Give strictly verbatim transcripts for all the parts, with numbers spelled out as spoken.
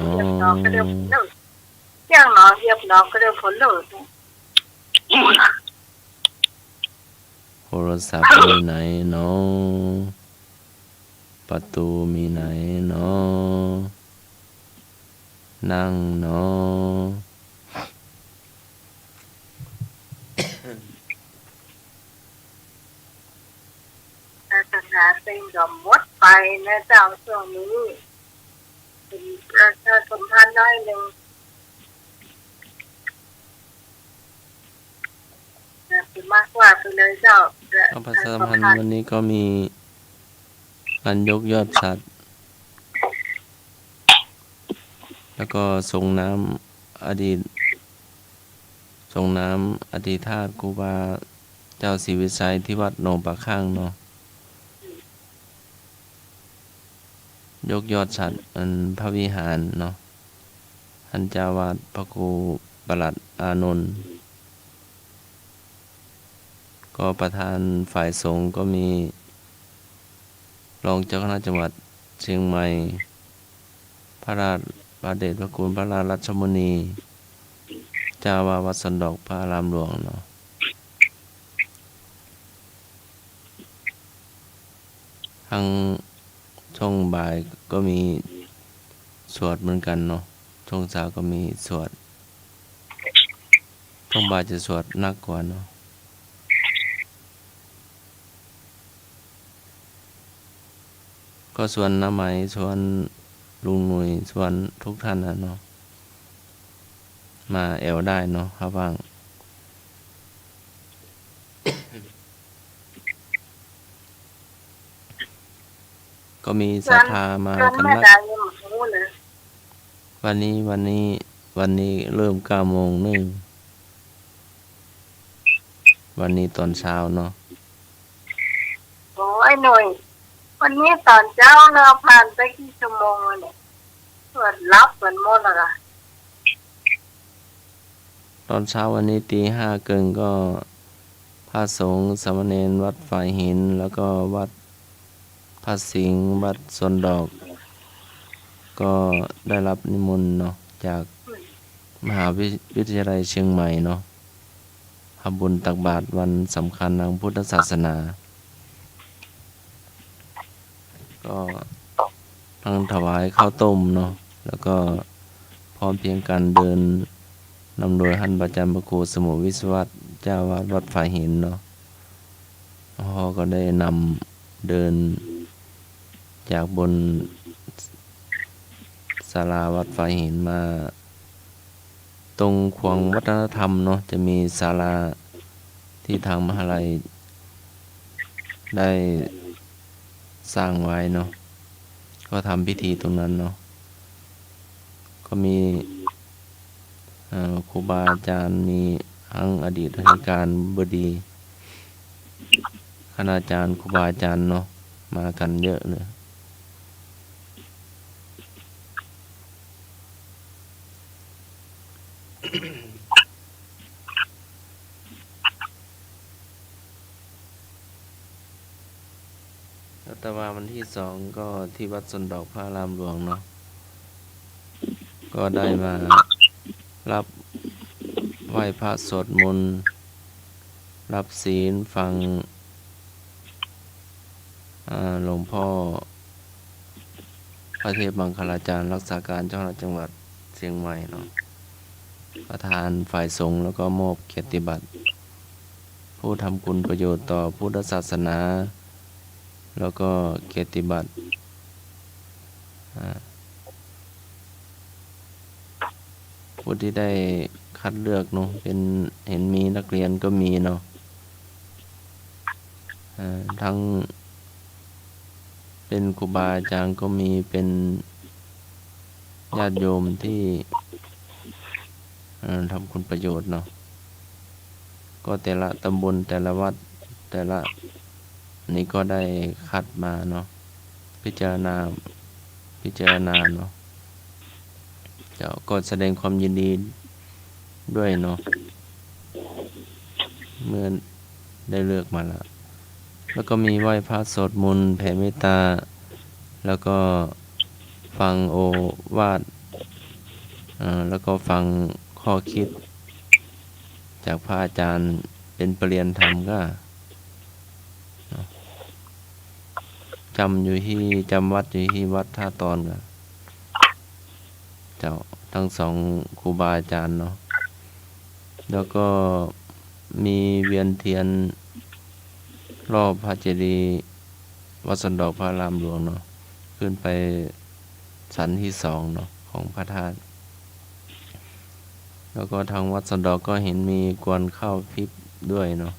เยียบหนอก็เรียกผลเลิศ เยียบหนอเยียบหนอก็เรียกผลเลิศ โทรศัพท์มีไหนหนอ ประตู๋มีไหนหนอ นั่งหนอ ศาสนาเต็งก็หมดไปนะเจ้า ช่วงนี้ ประชาสัมพันธ์หน้อยนึ่ง มากกว่าไปเลยเจ้า ก็ประชาสัมพันธ์วันนี้ก็มีงานยกยอดฉัตร แล้วก็ส่งน้ำอดีต ส่งน้ำอดีตธาตุครูบาเจ้าศรีวิชัยที่วัดหนองปลาข้างเนาะ ยกยอดฉัตรอันพระวิหารเนาะ ท่านเจ้าอาวาสพระครูประหลัดอานนท์ ก็ประธานฝ่ายสงฆ์ก็มีรองเจ้าคณะจังหวัดเชียงใหม่ พระราช พระเดชพระคุณพระราชรัชมุนี เจ้าอาวาสวัดสวนดอกพระอารามหลวงเนาะ ทั้งช่วงบ่ายก็มีสวดเหมือนกันเนาะ ช่วงเช้าก็มีสวด ช่วงบ่ายจะสวดหนักกว่าเนาะ ก็ชวนน้าไหม ชวนลุงหนุ่ย ชวนทุกท่านนะเนาะ มาแอ่วได้เนาะ ถ้าว่าง ก็มีศรัทธามากันนัก วันนี้ วันนี้ วันนี้เริ่มเก้าโมงนึ่ง วันนี้ตอนเช้าเนาะ โอ้ยหนุ่ย วันนี้ตอนเจ๊าเนาะ ผ่านไปกี่ชั่วโมงแล้วเนี่ย เปิดหลับกันหมดแล้วล่ะ ตอนเช้าวันนี้ตีห้าเกิ่งก็ พระสงฆ์สามเณรวัดฝายหิน แล้วก็วัดพระสิงห์ วัดสวนดอก ก็ได้รับนิมนต์เนาะ จากมหาวิ วิทยาลัยเชียงใหม่เนาะ ทำบุญตักบาตรวันสำคัญทางพุทธศาสนา ก็ทั้งถวายข้าวต้มเนาะ แล้วก็พร้อมเพรียงกันเดินนำโดยท่านพระอาจารย์พระครูสมุทรวิศวัตร เจ้าอาวาสวัดฝายหินเนาะ พ่อก็ได้นำเดินจากบนศาลาวัดฝายหินมา ตรงขวงวัฒนธรรมเนาะ จะมีศาลาที่ทางมหาลัยได้สร้างไว้เนาะ ก็ทำพิธีตรงนั้นเนาะ ก็มี เอ่อ ครูบาอาจารย์ มีทั้งอดีตอธิการบดี คณาจารย์ ครูบาอาจารย์เนาะ มากันเยอะเลย แล้วแต่ว่าวันที่สองก็ที่วัดสวนดอกพระอารามหลวงเนาะ ก็ได้มารับไหว้พระสวดมนต์ รับศีล ฟัง อ่า หลวงพ่อพระเทพมังคลาจารย์ รักษาการเจ้าคณะจังหวัดเชียงใหม่เนาะ ประธานฝ่ายสงฆ์ แล้วก็มอบเกียรติบัตร ผู้ทำคุณประโยชน์ต่อพุทธศาสนา แล้วก็เกียรติบัตร อ่า ผู้ที่ได้คัดเลือกเนาะ เป็น เห็นมีนักเรียนก็มีเนาะ อ่า ทั้งเป็นครูบาอาจารย์ก็มี เป็นญาติโยมที่ เอ่อ ทำคุณประโยชน์เนาะ ก็แต่ละตำบล แต่ละวัด แต่ละ นี่ก็ได้คัดมาเนาะ พิจารณา พิจารณาเนาะ เจ้า ก็แสดงความยินดีด้วยเนาะ เมื่อได้เลือกมาแล้ว แล้วก็มีไหว้พระสวดมนต์แผ่เมตตา แล้วก็ฟังโอวาท อ่า แล้วก็ฟังข้อคิดจากพระอาจารย์เป๋นปริยญาธรรมก็ เนาะ จ๋ำอยู่ฮี่ จ๋ำวัดอยู่ฮี่วัดท่าตอนก็ เจ้า ตึงสองครูบาอาจารย์เนาะ แล้วก็มีเวียนเตียนรอบพระเจดีย์วัดสันดอกพระอารามหลวงเนาะ ขึ้นไปสันตี้สองเนาะ ของพระธาตุ แล้วก็ตางวัดสันดอกก็หันมีกวนข้าวปิ๊บด้วยเนาะ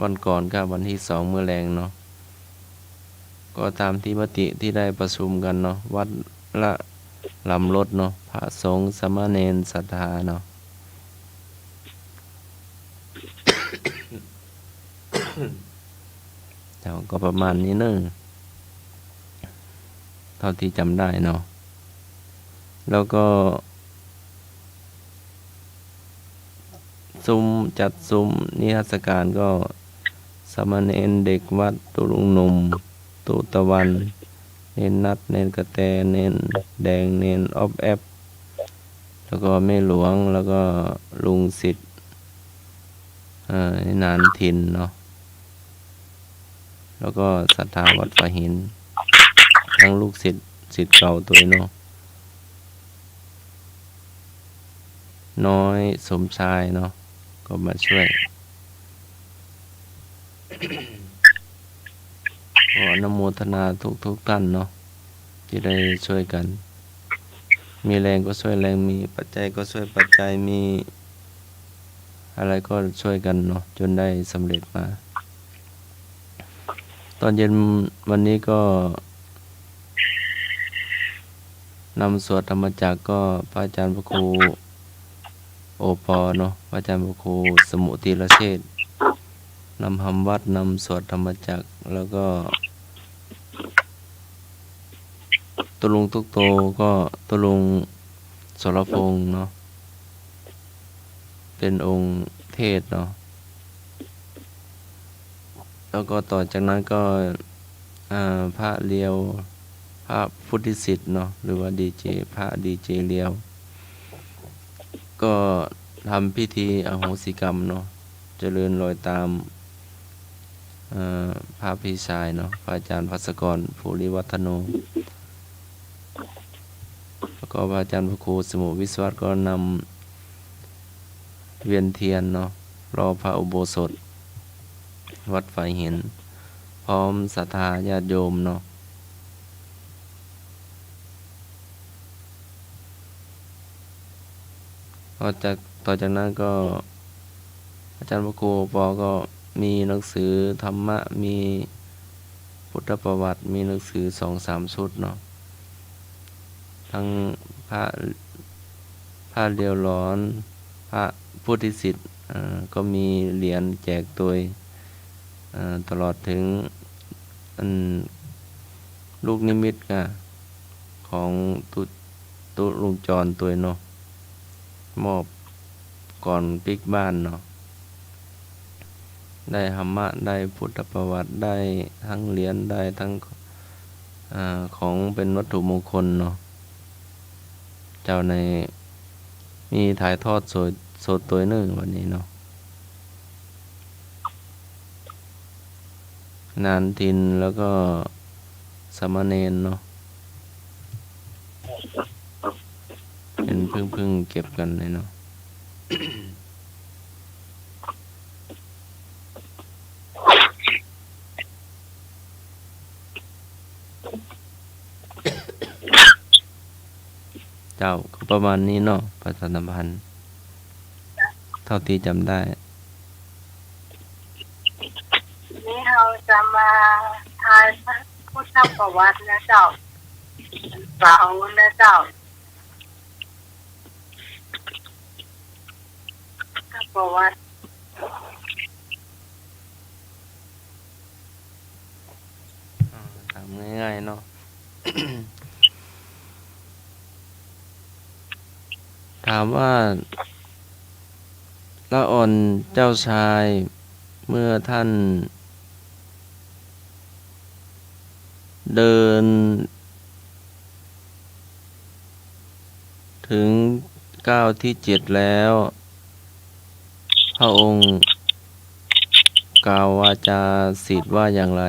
วันก่อนก็วันตี้สองเมื่อแลงเนาะ ก็ต๋ามตี้มติตี้ได้ประชุมกั๋นเนาะ วัดละลำรถเนาะ พระสงฆ์ สามเณร ศรัทธาเนาะ เจ้า ก็ประมาณนี้เนาะ เต้าตี้จ๋ำได้เนาะ แล้วก็ ซุม จัดซุมนิทรรศก๋านก็ สามเณร เด็กวัด ตุ๊ลุงหนุ่ม ตุ๊ตะวัน เณรนัด เณรกระแต เณรแดง เณรอ๊อบแอ๊บ แล้วก็แม่หลวง แล้วก็ลุงสิทธิ์ เอ่อ หนานถิ่นเนาะ แล้วก็ศรัทธาวัดฝายหิน ตึงลูกศิษย์ ศิษย์เก่าตวยเนาะ น้อยสมชายเนาะ ก็มาช่วย ขออนุโมทนาทุกๆ ท่านเนาะ ตี้ได้ช่วยกั๋น มีแรงก็ช่วยแรง มีปัจจัยก็ช่วยปัจจัย มีอะไรก็ช่วยกั๋นเนาะ จ๋นได้สำเร็จมา ต๋อนเย็นวันนี้ก็ นำสวดธรรมจักรก็พระอาจารย์พระครูโอปอเนาะ พระอาจารย์พระครูสมุติรเชษฐ นำธรรมวัตร นำสวดธรรมจักร แล้วก็ตุ๊ลุงตุ๊กโตก็ตุ๊ลุงสรพงษ์เนาะ เป๋นองค์เทศน์เนาะ แล้วก็ต่อจากนั้นก็ อ่า พระเลียว พระพุทธิสิทธิ์เนาะ หรือว่าดีเจ พระดีเจเลียว ก็ทำพิธีอโหสิกรรมเนาะ เจริญรอยต๋าม เอ่อ พระพี่ชายเนาะ พระอาจารย์ภัสกร ภูริวัฒโน แล้วก็พระอาจารย์พระครูสมุวิศวัตรก็นำเวียนเตียนเนาะ รอบพระอุโบสถ วัดฝายหิน พร้อมศรัทธาญาติโยมเนาะ ต่อจาก ต่อจากนั้นก็ อาจารย์พระครูปอก็มีหนังสือธรรมะ มีพุทธประวัติ มีหนังสือสองสามชุดเนาะ ตึงพระ พระเลียวหลอน พระพุทธิสิทธิ์ เอ่อ ก็มีเหรียญแจกตวย เอ่อ ตลอดเถิง อัน ลูกนิมิตก็ของตุ๊ ตุ๊ลุงจรตวยเนาะ มอบก่อนปิ๊กบ้านเนาะ ได้ธรรมะ ได้พุทธประวัติ ได้ตึงเหรียญ ได้ตึง อ่า ของเป๋นวัตถุมงคลเนาะ เจ้าใน มีถ่ายทอดสด สดตวยนึ่งวันนี้เนาะ หนานถิ่นแล้วก็สามเณรเนาะ เป๋นเพิ่งๆ เก็บกั๋นเลยเนาะ เจ้า ก็ประมาณนี้เนาะ ประชาสัมพันธ์ เต้าตี้จ๋ำได้ นี่เฮาจะมาทายพุทธประวัตินะเจ้า เก่านะเจ้า พุทธประวัติ อ่า ถามง่ายๆ เนาะ ถามว่า ละอ่อนเจ้าชาย เมื่อท่าน เดิน ถึงก้าวที่เจ็ดแล้ว พระองค์กล่าววาจาสิทธิ์ว่าอย่างไร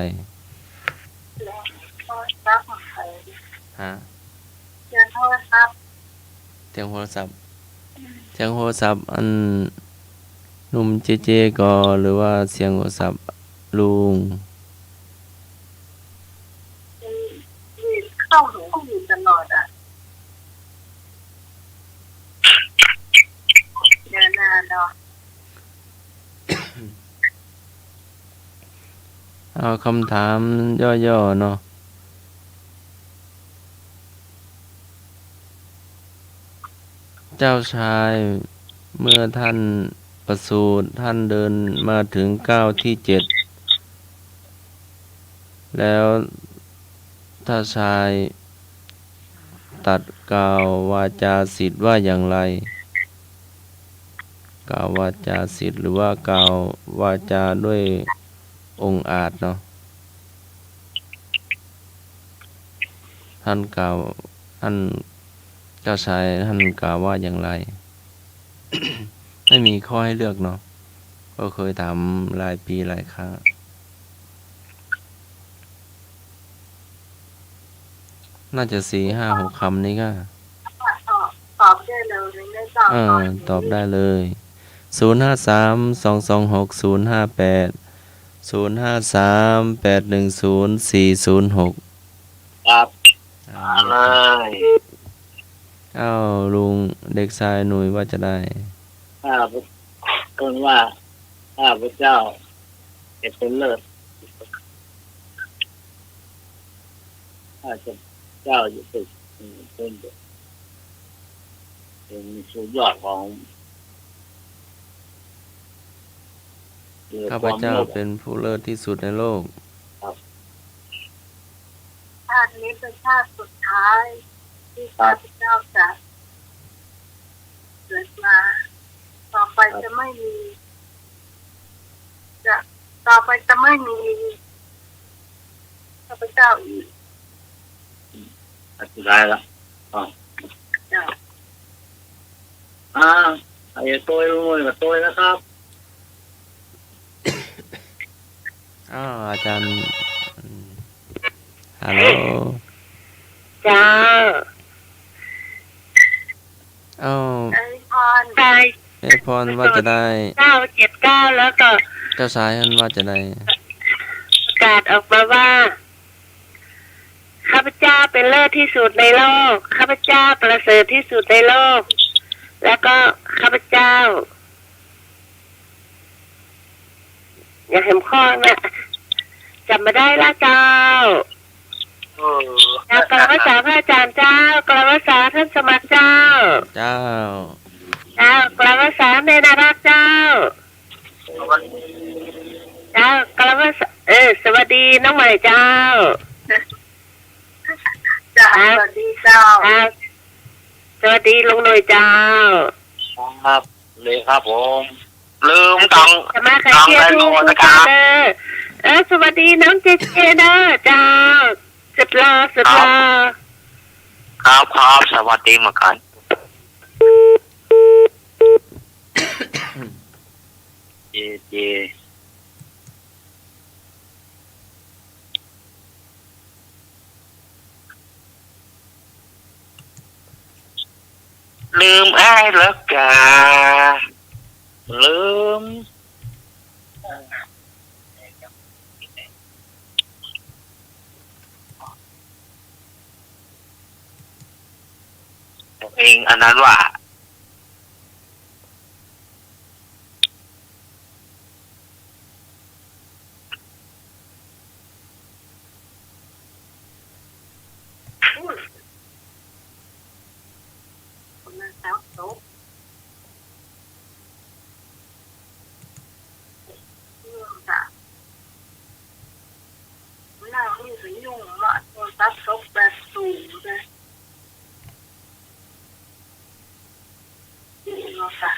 ฮะ เสียงโทรศัพท์ เสียงโทรศัพท์ เสียงโทรศัพท์ อันหนุ่มเจเจก่อ หรือว่าเสียงโทรศัพท์ลุง เข้าหูอยู่ตลอดอะ เดี๋ยวนะเนาะ เอาคำถามย่อๆ เนาะ เจ้าชาย เมื่อท่านประสูติ ท่านเดินมาถึงก้าวที่เจ็ด แล้วเจ้าชายตรัสกล่าววาจาสิทธิ์ว่าอย่างไร กล่าววาจาสิทธิ์ หรือว่ากล่าววาจาด้วยองอาจเนาะ ท่านกล่าว ท่านเจ้าชายท่านกล่าวว่าอย่างไร ไม่มีข้อให้เลือกเนาะ ก็เคยถามหลายปีหลายครั้ง น่าจะสี่ห้าหกคำนี้ก็ ตอบได้เลย ไม่ต้อง เออ ตอบได้เลย ศูนย์ห้าสาม สองสองหก ศูนย์ห้าแปด ศูนย์ห้าสาม แปดหนึ่งศูนย์ สี่ศูนย์หก ครับ อ่า มาเลย อ้าว ลุง เด็กชายหนุ่ยว่าจะใด ข้าพเจ้าว่า ข้าพเจ้าจะเป็นเลิศ ข้าพเจ้าจะเป็น เป็น เป็นสุดยอดของ ข้าพเจ้าเป็นผู้เลิศที่สุดในโลก ครับ ชาตินี้เป็นชาติสุดท้ายที่ ครับ ข้าพเจ้าจะเกิดมา ต่อไป ครับ จะไม่มี จะ ต่อไปจะไม่มีข้าพเจ้าอีก สุดท้ายละ อ๋อ เจ้า อ่า ไอ้โต้ย ลุงหนุ่ยกับโต้ยนะครับ อ้าว อาจารย์ ฮัลโหล เจ้า อ้าว ไอ้พร ใช่ ไอ้พรว่าจะใด เก้าเจ็ดเก้า แล้วก็ เจ้าชายท่านว่าจะใด ประกาศออกมาว่า ข้าพเจ้าเป็นเลิศที่สุดในโลก ข้าพเจ้าประเสริฐที่สุดในโลก แล้วก็ข้าพเจ้า อย่างแหมข้อนะ จ๋ำบ่ได้ละเจ้า เออ เจ้า กราบนมัสการพระอาจารย์เจ้า กราบนมัสการท่านสมัครเจ้า เจ้า เจ้า กราบนมัสการแม่น่ารักเจ้า เจ้า กราบนมัสการ เออ สวัสดีน้องใหม่เจ้า เจ้า ครับ สวัสดีเจ้า ครับ สวัสดีลุงหน่อยเจ้า ครับ เลยครับผม ลืมตัง จะมาใคร ตัง เชียร์ ไดโน ทุก นะ ทุก ครับ ท่านเด้อ เออ สวัสดีน้องเจเจเด้อเจ้า สุดหล่อ สุดหล่อ ครับ ครับ ครับ สวัสดีเหมือนกัน เจเจ ลืมอ้ายแล้วกา ลืม เองอันนั้นว่า โทรศัพท์ตก เครื่องดับ หน้ามืดไปยุ่งละ โทรศัพท์ตกแบตสูงเลย นี่เนาะค่ะ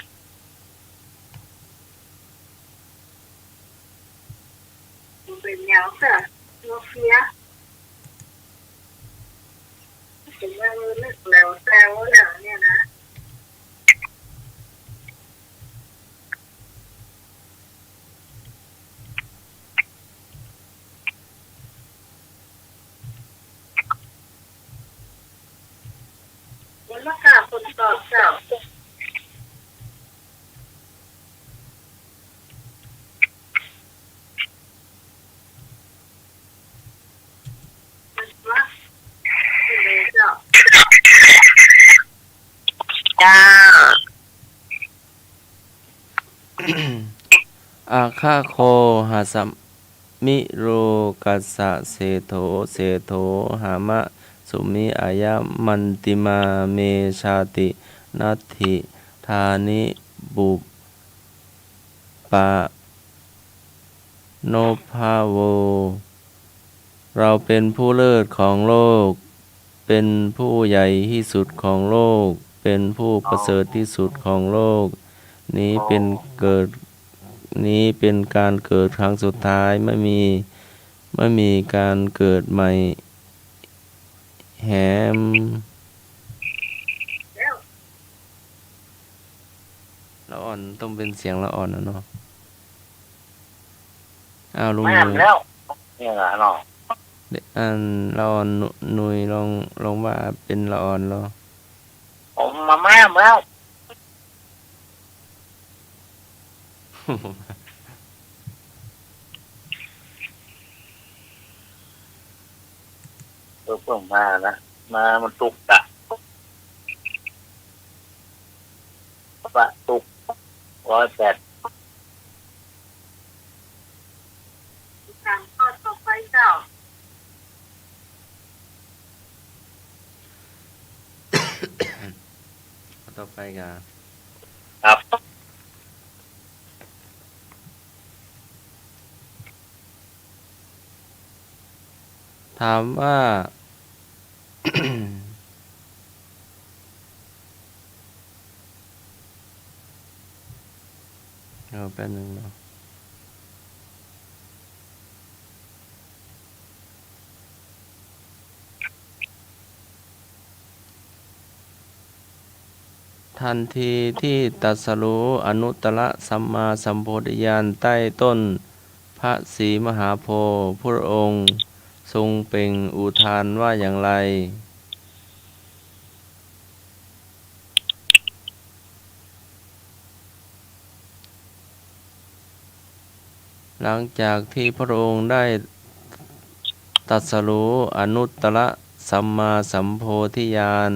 มันเป็นหยังค่ะ โนเกีย เห็นว่ามันนึกแล้วแต่ว่าอย่างเนี้ยนะ มันมาฆ่าคนตอบเจ้า มันมา เจ้า อาคะโคหะสมิโรกัสสะเศโถ เศโถหะมะสุมิ อะยะมันติมาเมชาติ นัตถิทานิปุปปะ โนภาโว เราเป็นผู้เลิศของโลก เป็นผู้ใหญ่ที่สุดของโลก เป็นผู้ประเสริฐที่สุดของโลก นี้เป็นเกิด นี้เป็นการเกิดครั้งสุดท้าย ไม่มี ไม่มีการเกิดใหม่แหม ละอ่อน ต้องเป็นเสียงละอ่อนนะเนาะ อ้าว ลุง มา หนุ่ย แล้ว เนี่ยล่ะเนาะ เดะ อันละอ่อน หนุ่ย หนุ่ยลอง ลองว่าเป๋นละอ่อนลอ ผมมา มาแล้ว เออ เปิ้งมานะ มามันตุ๊กตะ ปะตุ๊ก ร้อยแปด ถามข้อต่อไปเจ้า ข้อต่อไปกา ครับ ถามว่า เอาแป๊บนึงเนาะ ทันทีที่ตรัสรู้อนุตตรสัมมาสัมโพธิญาณใต้ต้นพระศรีมหาโพธิ์ พระองค์ทรงเปล่งอุทานว่าอย่างไร หลังจากที่พระองค์ได้ตรัสรู้อนุตตรสัมมาสัมโพธิญาณ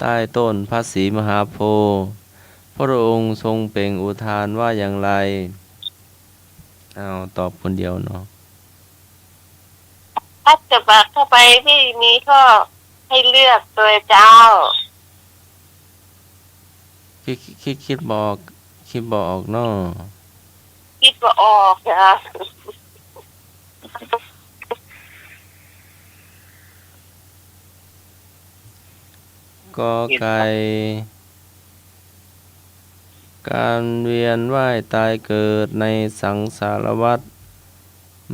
ใต้ต้นพระศรีมหาโพธิ์ พระองค์ทรงเปล่งอุทานว่าอย่างไร อ้าว ตอบคนเดียวเนาะ ถ้าจะบอกเข้าไปที่มีข้อให้เลือกโดยเจ้า คิด คิด คิดบ่ออก คิดบ่ออกเนาะ คิดบ่ออกจ้ะ กอไก่ การเวียนว่ายตายเกิดในสังสารวัฏ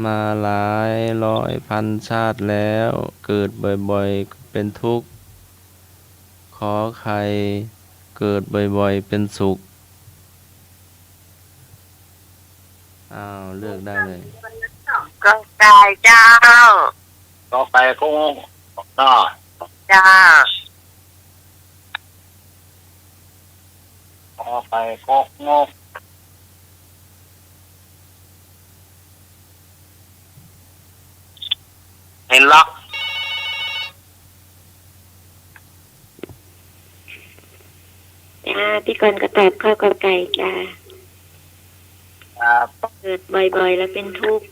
มาหลายร้อยพันชาติแล้ว เกิดบ่อยๆ เป็นทุกข์ ขอไข่ เกิดบ่อยๆ เป็นสุข อ้าว เลือกได้เลย กอไก่เจ้า กอไก่ก็งกเนาะ จ้า กอไก่ก็งก เห็นละ จ้า พี่กรณ์ก็ตอบข้อกอไก่จ้า ครับ เกิดบ่อยๆ แล้วเป็นทุกข์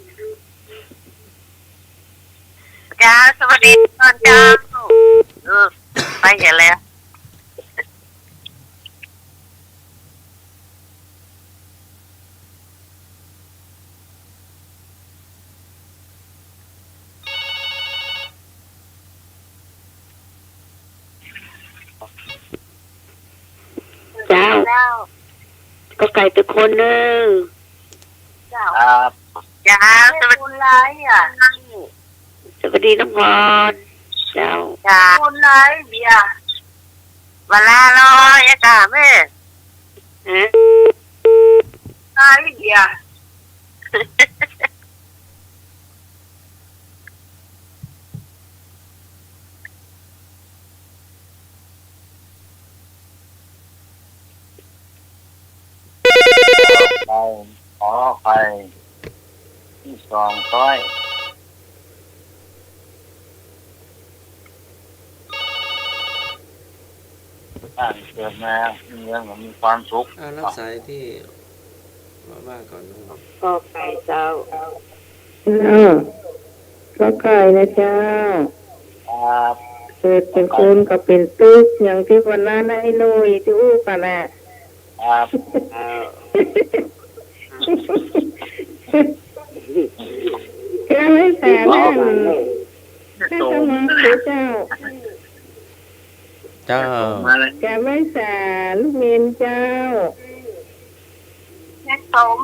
จ้า สวัสดีพี่กรณ์เจ้า เออ ไปเหียแล้ว เจ้า เจ้า กอไก่เป็นคนเน่อ เจ้า ครับ จ้า สวัสดี คนร้ายอ่ะ สวัสดีน้องพร เจ้า จ้า คนไหนเบียร์ เวลาลอยอะจ้าแม่ เอ๊ะ ไหนเบียร์ ได้ ขออภัย ตี้สองร้อย ตั้งเกิดมา มีเรื่องมีความสุข อ่า รับสายตี้ว่าๆ ก่อนนะครับ กอไก่เจ้า เออ กอไก่นะเจ้า ครับ เกิดเป๋นคนก็เป๋นตุ๊กข์ อย่างตี้วันนั้นไอ้หนุ่ยตี้อู้กั๋นน่ะ ครับ เออ แก้วไว้สานั่น แก้วสมองหรือเจ้า เจ้า แก้วไว้สาลูกเณรเจ้า แม่สม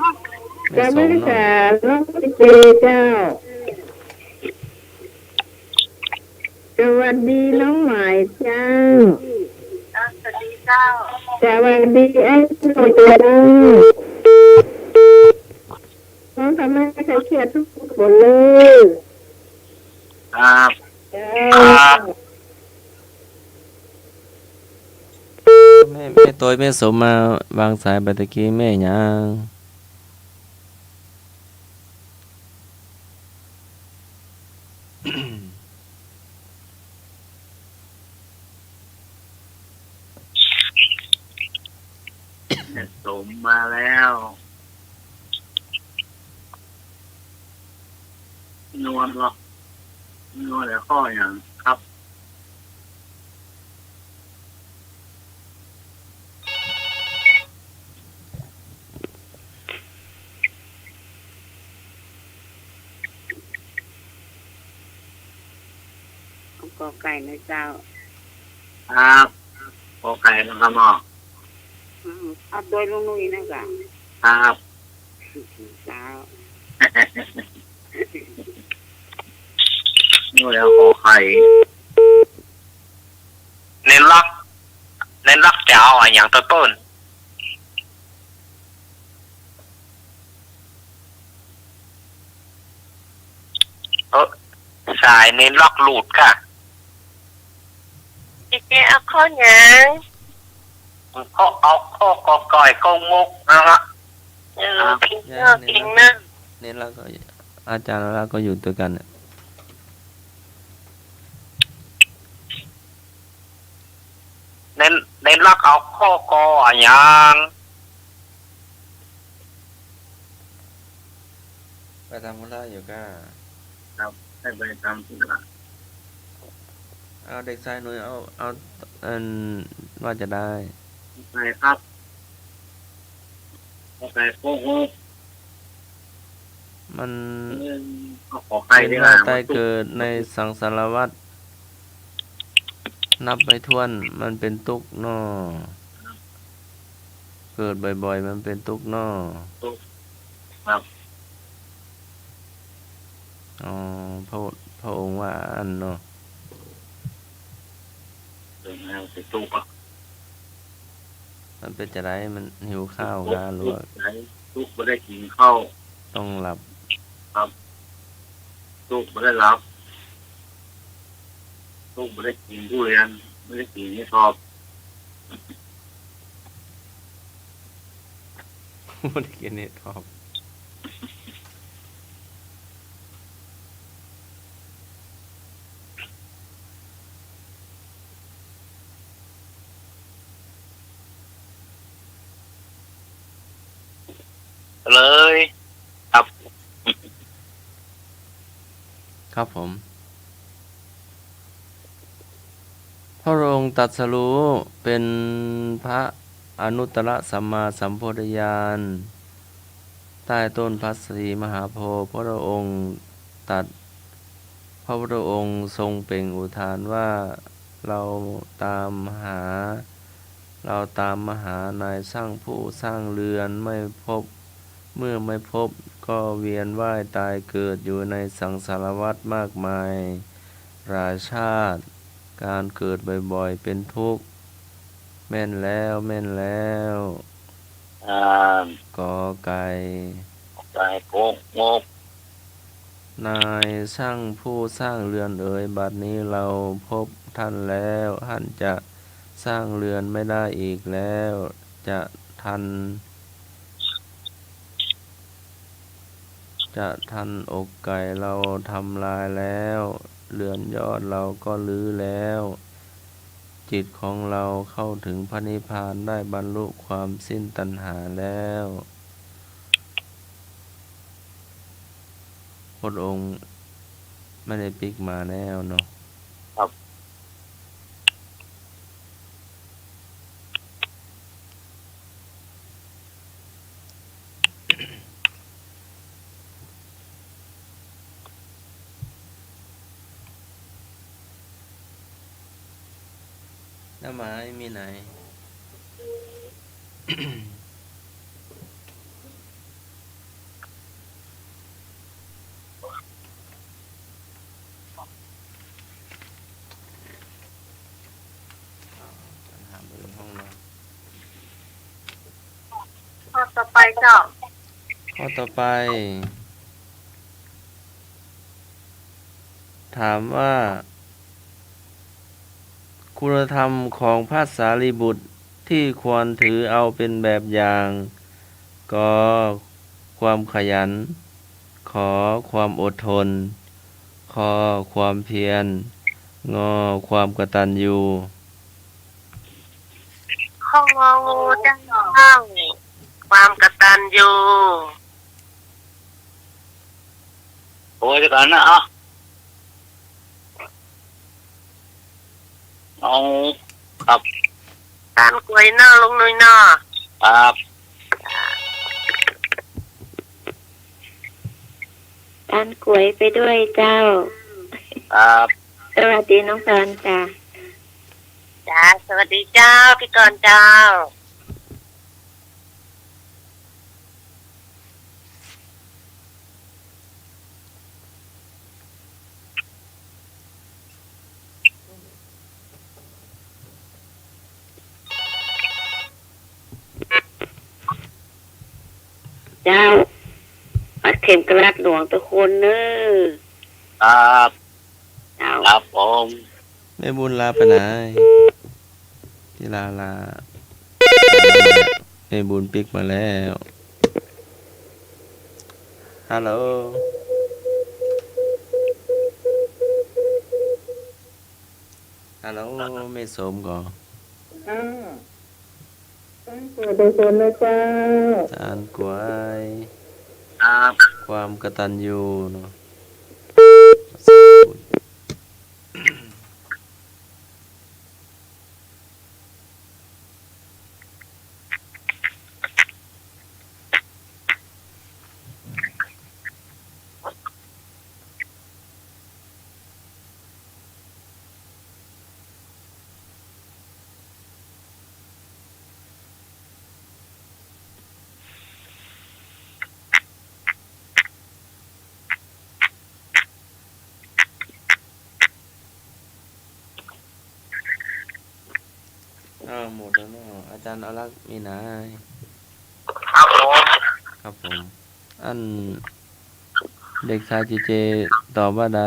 แก้วไว้สาน้องเจเจ้า สวัสดีน้องหมายเจ้า สวัสดีเจ้า สวัสดีไอ้หนุ่ยเจ้า น้องทำให้ใครเครียดทุกคนเลย ครับ เจ้า ครับ แม่ แม่ตวย แม่สมมาวางสายไปตะกี้ แม่หยัง แม่สมมาแล้ว นวลเหรอ นวลแล้วข้อหยังครับ กอไก่นะเจ้า ครับ กอไก่นะครับเนาะ อืม เอาตวยลุงหนุ่ยนะเจ้า ครับ เจ้า นี่แล้วขอไข่ เณรลักษณ์ เณรลักษณ์จะเอาอะหยังไปเปิ้น เออ สายเณรลักษณ์หลุดก่ะ เจ๊เอาข้อหยัง ข้อ เอาข้อกอไก่ข้อมกนะฮะ เออ ครับ เก่งเนอะ เก่งเนอะ เณรลักษณ์ก็ อาจารย์ลักษณ์ก็อยู่ตวยกั๋นเนี่ย เณร เณรลักษณ์เอาข้อกออะหยัง ไปทำธุระอยู่ก่ะ ครับ ให้ไปทำธุระ เอาเด็กชายหนุ่ย เอา เอา อัน ว่าจะได้ ไปครับ ไปโกหก มัน เออ เอาขอไข่ เวียนว่ายตายเกิดในสังสารวัฏ นับไม่ถ้วน มันเป๋นตุ๊กข์เนาะ เกิดบ่อยๆ มันเป๋นตุ๊กข์เนาะ ตุ๊กข์ ครับ อ๋อ พระ พระองค์ว่าอั้นเนาะ เป๋นตุ๊กข์อะ มันเป๋นจะได มันหิวข้าวก่ะ ตุ๊กข์ หรือว่า ตุ๊กข์บ่ได้กิ๋นข้าว ต้องหลับ ครับ ตุ๊กข์บ่ได้หลับ ตุ๊กข์บ่ได้กิ๋นทุเรียน บ่ได้กิ๋นเห็ดถอบ บ่ได้กิ๋นเห็ดถอบ เลย ครับ ครับผม พระองค์ตรัสรู้เป๋นพระอนุตตรสัมมาสัมโพธิญาณ ใต้ต้นพระศรีมหาโพธิ์ พระองค์ตรัส พระพุทธองค์ทรงเปล่งอุทานว่า เราตามหา เราตามมาหานายช่างผู้สร้างเรือนไม่พบ เมื่อไม่พบก็เวียนว่ายตายเกิดอยู่ในสังสารวัฏมากมาย หลายชาติ ก๋านเกิดบ่อยๆ เป๋นทุกข์ แม่นแล้ว แม่นแล้ว อ่า กอไก่ ไก่กงก นายช่างผู้สร้างเรือนเอ๋ย บัดนี้เราพบท่านแล้ว ท่านจะสร้างเรือนไม่ได้อีกแล้ว จะทัน จะทันอกไก่เราทำลายแล้ว เรือนยอดเราก็รื้อแล้ว จิตของเราเข้าถึงพระนิพพาน ได้บรรลุความสิ้นตัณหาแล้ว พระองค์ไม่ได้ปิ๊กมาแล้วเนาะ ครับ แล้วไม้มีไหน ข้อต่อไปเจ้า ข้อต่อไป ถามว่า คุณธรรมของพระสารีบุตรที่ควรถือเอาเป็นแบบอย่าง กอ ความขยัน ขอ ความอดทน คอ ความเพียร งอ ความกตัญญู ข้ององูเจ้า ความกตัญญู โอ้ย เดี๋ยวก่อนนะ เอา เอา ครับ ตานก๋วยเนาะ ลุงหนุ่ยเนาะ ครับ ตานก๋วยไปด้วยเจ้า ครับ สวัสดีน้องกรณ์จ้ะ จ้า สวัสดีเจ้า พี่กรณ์เจ้า เจ้า ปัดเข็มกลัดหลวงตะคนเน้อ ครับ เจ้า ครับผม แม่บุญลาไปไหน ที่ลาลา แม่บุญปิ๊กมาแล้ว ฮัลโหล ฮัลโหล แม่สมก่อ อ่า ตานก๋วยไปคนนะเจ้า ตานก๋วย ครับ ความกตัญญูเนาะ อ้าว หมดแล้วเนาะ อาจ๋ารย์อรักษ์มีไหน ครับผม ครับผม อัน เด็กชายเจเจ ตอบว่าใด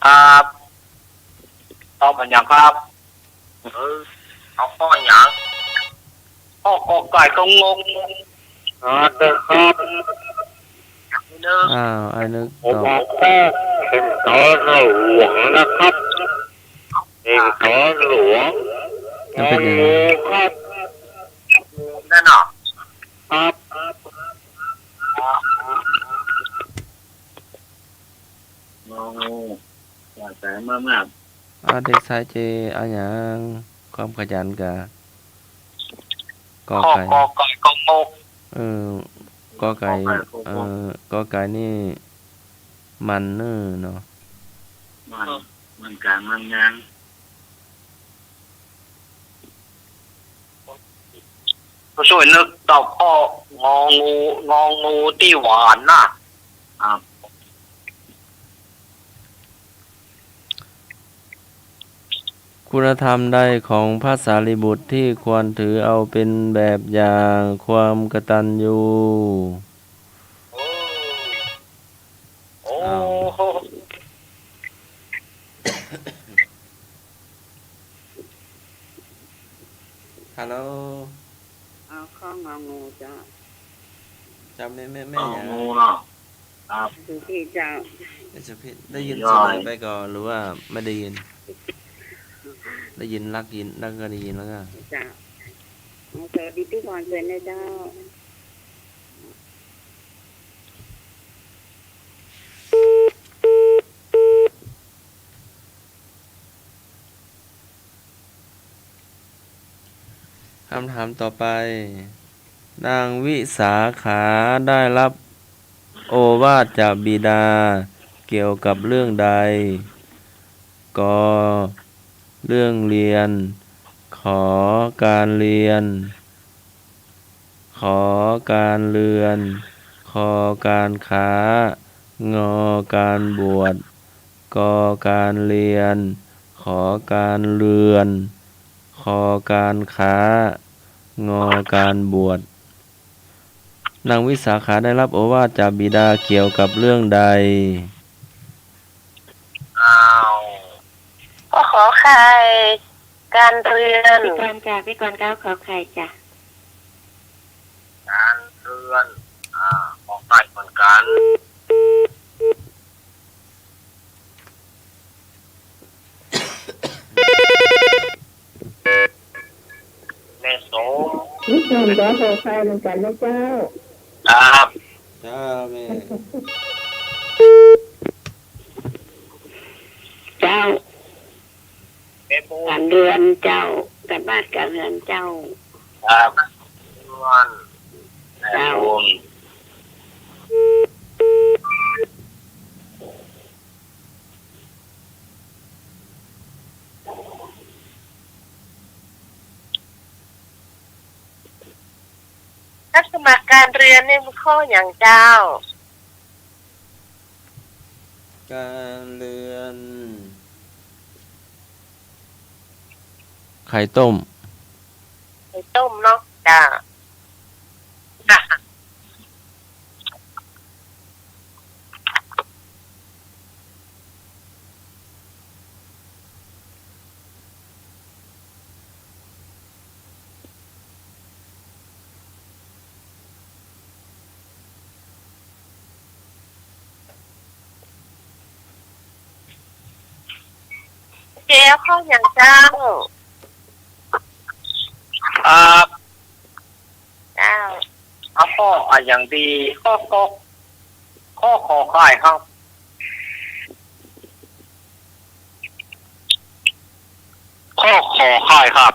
ครับ ตอบว่าหยังครับ เออ เอาข้อหยัง ข้อกอไก่ก็งง อ่า นะครับ อ้าว ไอ้นึก ผม ตอบ เอาข้อเข็มกลัดหลวงนะครับ เข็มกลัดหลวง มันเป็นยังไง งองูครับ นั่นน่ะ ครับ งองู อย่าใส่มากๆ อ่า เด็กชายเจ เอาหยัง ความขยันกะ กอไก่ ข้อกอไก่ก็งก เออ กอไก่ กอไก่ก็งก เออ กอไก่นี่ มันเน้อเนาะ มัน มันก๋างมันยาง ก็ช่วยนึกตอบข้ององู งองูตี้หวานน่ะ ครับ คุณธรรมใดของพระสารีบุตรที่ควรถือเอาเป็นแบบอย่างความกตัญญู โอ้ อ้าว ฮัลโหล เอาข้ององูเจ้า เจ้าแม่ แม่ แม่ งอ หยัง งูเนาะ ครับ สุพีเจ้า แม่สุพี ได้ยิน ย่อย เสมอไปก่อน หรือว่าไม่ได้ยิน ได้ยิน ลักยิน ลักก็ได้ยินแล้วก็ เจ้า สวัสดีทุกคนเลยนะเจ้า คำถามต่อไป นางวิสาขาได้รับโอวาทจากบิดาเกี่ยวกับเรื่องใด ก เรื่องเรียน ข การเรียน ข การเรือน ค การค้า ง การบวช ก การเรียน ข การเรือน ค การค้า ง การบวช นางวิสาขาได้รับโอวาทจากบิดาเกี่ยวกับเรื่องใด อ้าว ข้อขอไข่ การเรือน พี่กรณ์จ้ะ พี่กรณ์เก้าขอไข่จ้ะ การเรือน อ่า ขอไข่เหมือนกัน แม่สม พี่กรณ์เก้าขอไข่เหมือนกันนะเจ้า ครับ เจ้าแม่ เจ้า แม่บุญ การเรือนเจ้า การบ้านการเรือนเจ้า ครับ เจ้า แม่บุญ รับสมัครการเรือนนี่มันข้อหยังเจ้า การเรือน ไข่ต้ม ไข่ต้มเนาะ เจ้า เจ้าข้อหยังเจ้า ครับ เจ้า เอาข้ออะหยังดี ข้อ ข้อ ข้อขอไข่ครับ ข้อขอไข่ครับ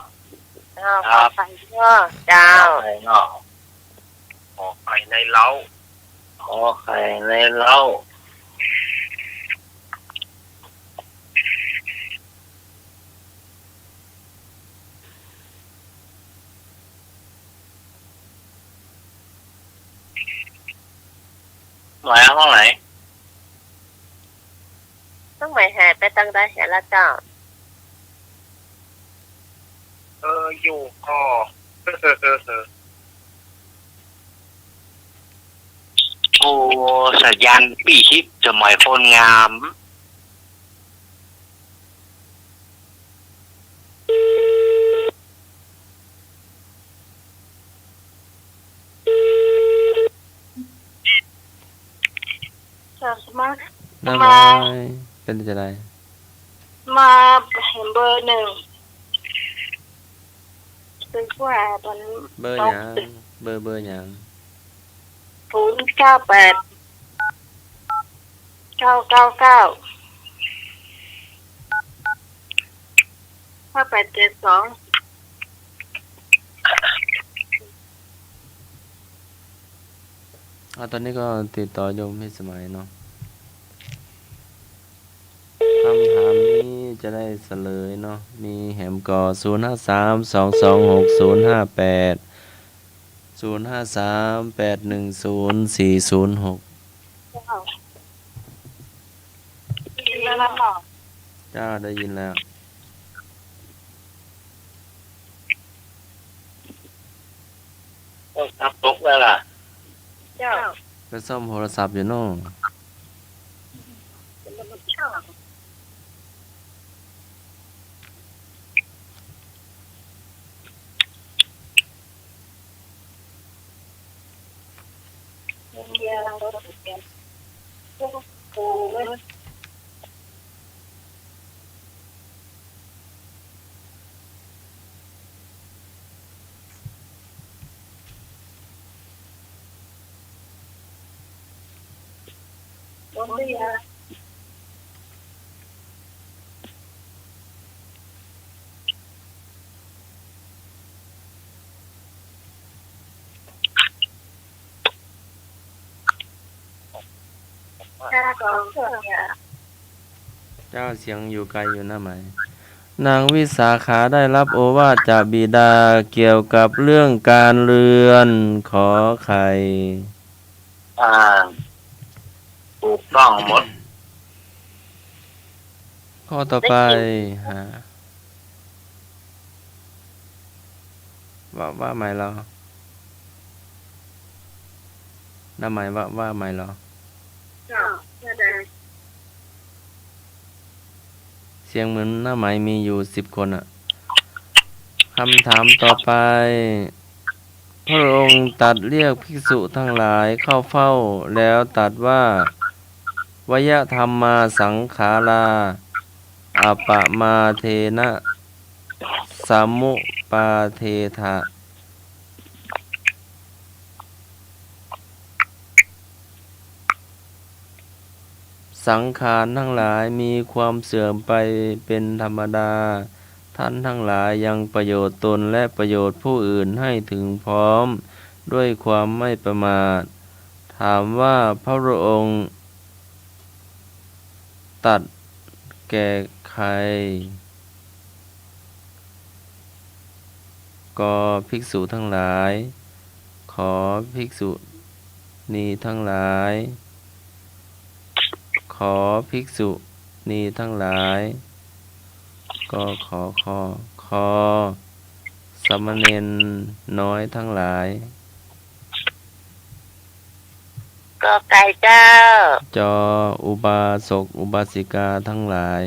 เจ้า ครับ ขอไข่เนาะ เจ้า ขอไข่เนาะ ขอไข่ในเล้า ขอไข่ในเล้า หมายห้องไหน ต้องหมายหายไปตังใดเหียละเจ้า เออ อยู่ก่อ โอ้ สัญญาณปี้ชิบจะหมายคนงาม เจ้าสมัคร น้ำ มา อ้อย เป็นจะได มาเห็นเบอร์หนึ่ง เป็นผู้หาตอน เบอร์หยัง เบอร์ เบอร์หยัง ศูนย์เก้าแปด เก้าเก้าเก้า ห้าแปดเจ็ดสอง อ่า ตอนนี้ก็ติดต่อโยมพิสมัยเนาะ คำถามนี้จะได้เสลยเนาะ มีแหมก่อ ศูนย์ห้าสาม สองสองหก ศูนย์ห้าแปด ศูนย์ห้าสาม แปดหนึ่งศูนย์ สี่ศูนย์หก เจ้า ได้ยินแล้วเนาะ เจ้า ได้ยินแล้ว ซ่อมโทรศัพท์อยู่เนาะ เจ้า เสียงอยู่ไกลอยู่นะไหม นางวิสาขาได้รับโอวาทจากบิดาเกี่ยวกับเรื่องการเรือน ขอไข่ อ่า ถูกต้องหมด ข้อต่อไป ฮะ ว่า ว่าใหม่เหรอ น้าไหม ว่า ว่าใหม่เหรอ เจ้า ว่าได้ เสียงเหมือนน้าไหมมีอยู่สิบคนอะ คำถามต่อไป พระองค์ตรัสเรียกภิกษุทั้งหลายเข้าเฝ้า แล้วตรัสว่า วยธัมมาสังขารā อัปปมาเทนะ สมุปปาเทถะ สังขารทั้งหลายมีความเสื่อมไปเป็นธรรมดา ท่านทั้งหลายยังประโยชน์ตนและประโยชน์ผู้อื่นให้ถึงพร้อมด้วยความไม่ประมาท ถามว่าพระองค์ตรัสแก่ใคร ก ภิกษุทั้งหลาย ข ภิกษุณีทั้งหลาย ข ภิกษุณีทั้งหลาย ก ข ค ค สามเณรน้อยทั้งหลาย ก ไก่เจ้า จ อุบาสกอุบาสิกาทั้งหลาย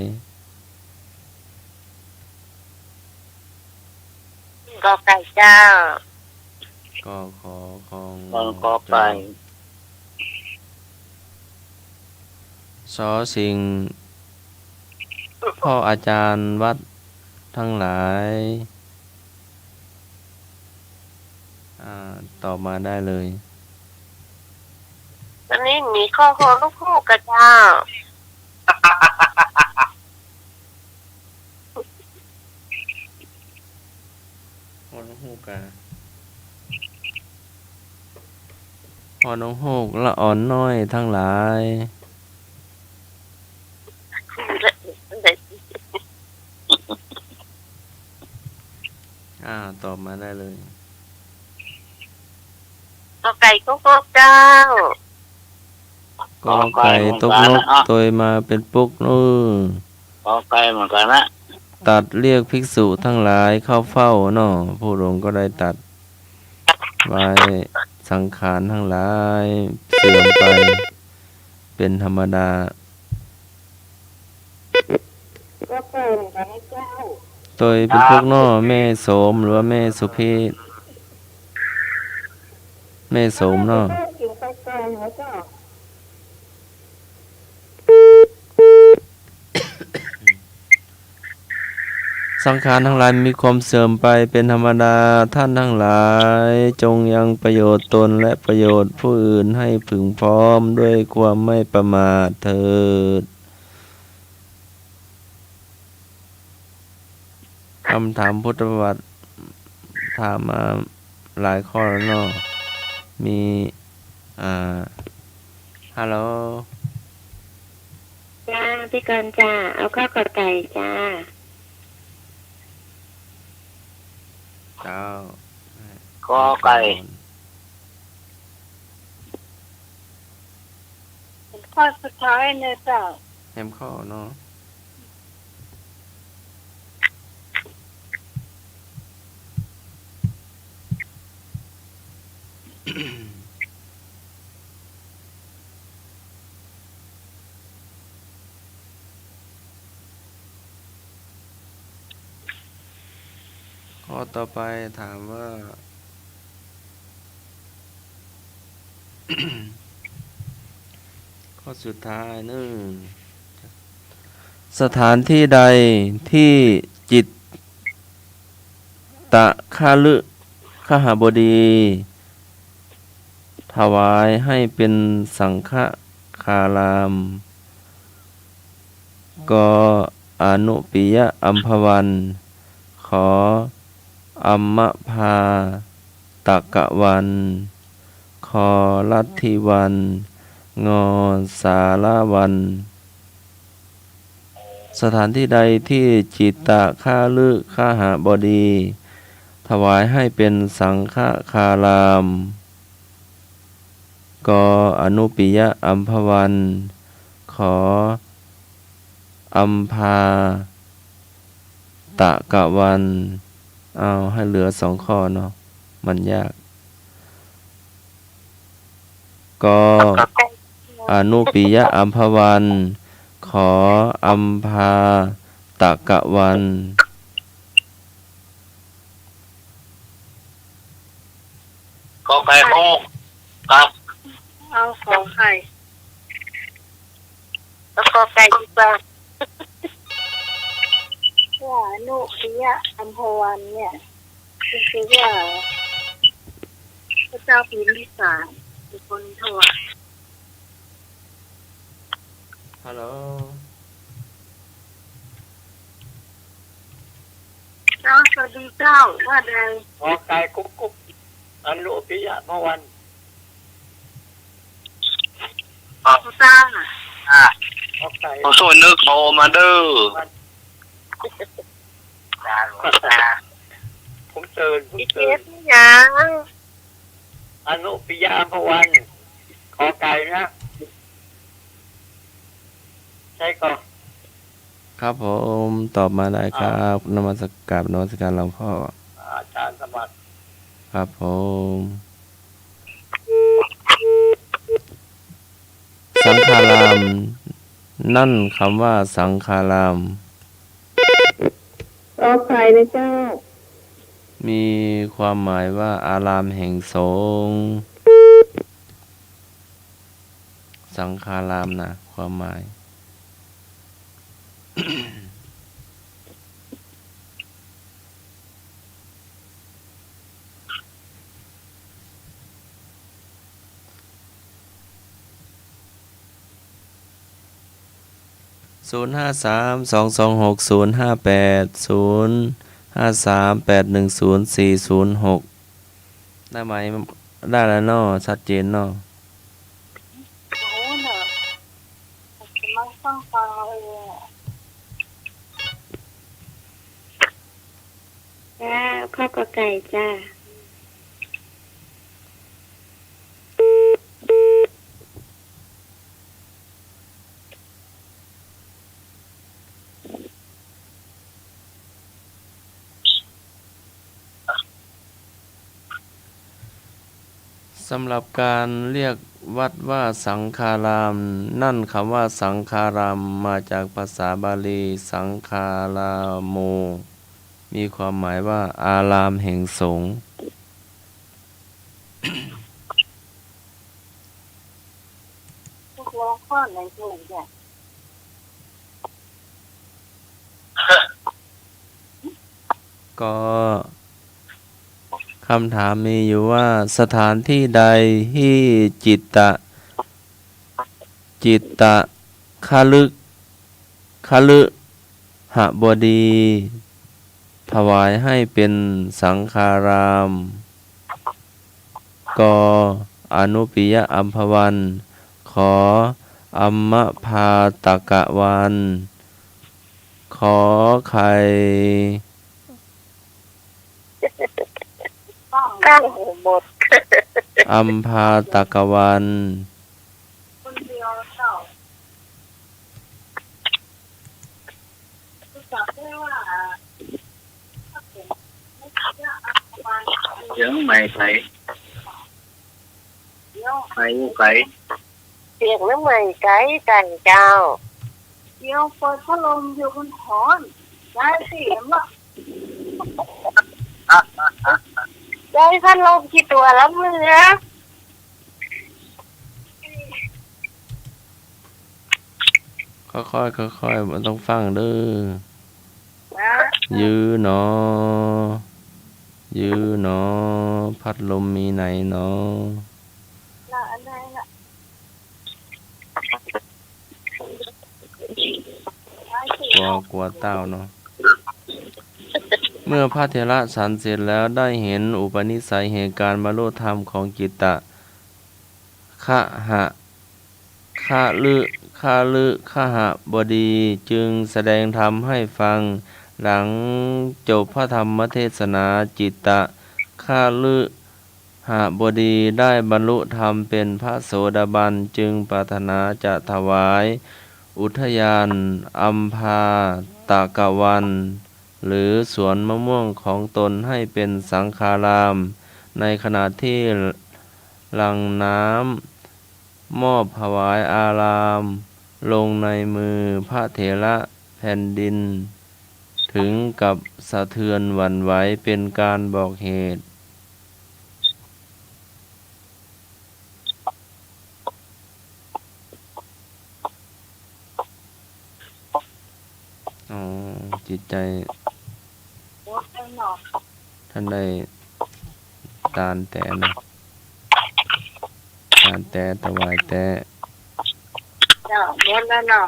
ก ไก่เจ้า ก ข ค ง ก ไก่ จ ช ชิง พ่ออาจารย์วัดทั้งหลาย อ่า ตอบมาได้เลย วันนี้มีข้อ ฮ นกฮูก กะเจ้า ฮ นกฮูก กะ ฮ นกฮูก ละอ่อนน้อยทั้งหลาย อ่า ตอบมาได้เลย ก ไก่ ตกนก เจ้า ก ไก่ ตกนก ตวยมาเป็นปุ๊ก เออ ก ไก่เหมือนกันนะ ตรัสเรียกภิกษุทั้งหลายเข้าเฝ้าเนาะ พระองค์ก็ได้ตรัสไว้ สังขารทั้งหลายเสื่อมไปเป็นธรรมดา ก ไก่เหมือนกันนะเจ้า ตวยเป็นปุ๊กเนาะ แม่โสมหรือว่าแม่สุพิ แม่โสมเนาะ สังขารทั้งหลายมีความเสื่อมไปเป็นธรรมดา ท่านทั้งหลายจงยังประโยชน์ตนและประโยชน์ผู้อื่นให้ถึงพร้อมด้วยความไม่ประมาทเถิด คำถามพุทธประวัติ ถามมาหลายข้อแล้วเนาะ มี อ่า ฮัลโหล จ้า พี่กรณ์จ้า เอาข้อ ก ไก่ จ้า เจ้า ก ไก่ ข้อสุดท้ายเนี่ยเจ้า แหมข้อเนาะ อืม ข้อต่อไปถามว่า ข้อสุดท้ายนึ่ง สถานที่ใดที่จิตตคฤหบดี ถวายให้เป็นสังฆคาราม ก อนุปิยะอัมพวัน ข อัมมพาตกวัน ค ลัทธิวัน ง สารวัน สถานที่ใดที่จิตตคฤหบดี ถวายให้เป็นสังฆคาราม ก อนุปิยะอัมพวัน ข อัมพาตกวัน เอาให้เหลือสองข้อเนาะ มันยาก ก อนุปิยะอัมพวัน ข อัมพาตกวัน ก ไก่ ข ครับ เอา ข ไข่ แล้ว ก ไก่ ดีกว่า ว่า อนุปิยะอัมพวันเนี่ย คือว่า พระเจ้าพิมพิสารเป็นคนถวาย ฮัลโหล เจ้า สวัสดีเจ้า ว่าไง ข ไก่ กุ๊กกุ๊ก อนุปิยะอัมพวัน อ่ะ ตา อ่ะ ข ไก่ ผมส่วนนึกโทรมาเด้อ ผมเชิญ ผมเชิญ อีเอฟ นี่หยัง อนุปิยะอัมพวัน ข ไก่ นะ ใช่ก่อ ครับผม ตอบมาได้ครับ นมัสการ นมัสการหลวงพ่อ อาจารย์สมัคร ครับผม สังฆาราม นั่นคำว่าสังฆาราม ขออภัยนะเจ้า มีความหมายว่าอารามแห่งสงฆ์ สังฆารามนะ ความหมาย ศูนย์ห้าสาม สองสองหก ศูนย์ห้าแปด ศูนย์ห้าสาม แปดหนึ่งศูนย์ สี่ศูนย์หก ได้ไหม ได้แล้วเนาะ ชัดเจนเนาะ โอ้โห เนอะ จะมาฟังฟังเอาเองอะ จ้า ข้อ ก ไก่ จ้า สำหรับการเรียกวัดว่าสังฆาราม นั่นคำว่าสังฆารามมาจากภาษาบาลี สังฆาราโม มีความหมายว่าอารามแห่งสงฆ์ ตกลงข้อไหนถูกเนี่ย ก็คำถามมีอยู่ว่า สถานที่ใดที่จิตตะ จิตตะคฤ คฤหบดี ถวายให้เป็นสังฆาราม ก อนุปิยะอัมพวัน ข อัมมพาตกวัน ข ไข่ ตั้งหมด อัมพาตกวัน คนเดียวเจ้า เจียงใหม่ไก๋ ไปอยู่ไก๋ เจียงใหม่ไก๋กั๋นเจ้า เดี๋ยวเปิดพัดลมอยู่มันฮ้อน ได้สิ เห็นบ่ ได้พัดลมกี่ตัวแล้วมึงนะ ค่อยๆ ค่อยๆ บ่ต้องฟั่งเด้อ นะ ยื้อหนอ ยื้อหนอ พัดลมมีไหนหนอ ละอันไหนละ กั๋ว กั๋วเต้าเนาะ เมื่อพระเถระฉันเสร็จแล้วได้เห็นอุปนิสัยแห่งการบรรลุธรรมของจิตตะ คหะ คฤ คฤคหบดีจึงแสดงธรรมให้ฟัง หลังจบพระธรรมเทศนา จิตตะ คฤหบดีได้บรรลุธรรมเป็นพระโสดาบัน จึงปรารถนาจะถวายอุทยานอัมพาตกวัน หรือสวนมะม่วงของตนให้เป็นสังฆาราม ในขณะที่หลั่งน้ำมอบถวายอารามลงในมือพระเถระ แผ่นดินถึงกับสะเทือนหวั่นไหวเป็นการบอกเหตุ อ๋อ จิตใจ๋ ต้านได้ตานแต๊เนาะ ตานแต๊ ถวายแต๊ เจ้า หมดแล้วเนาะ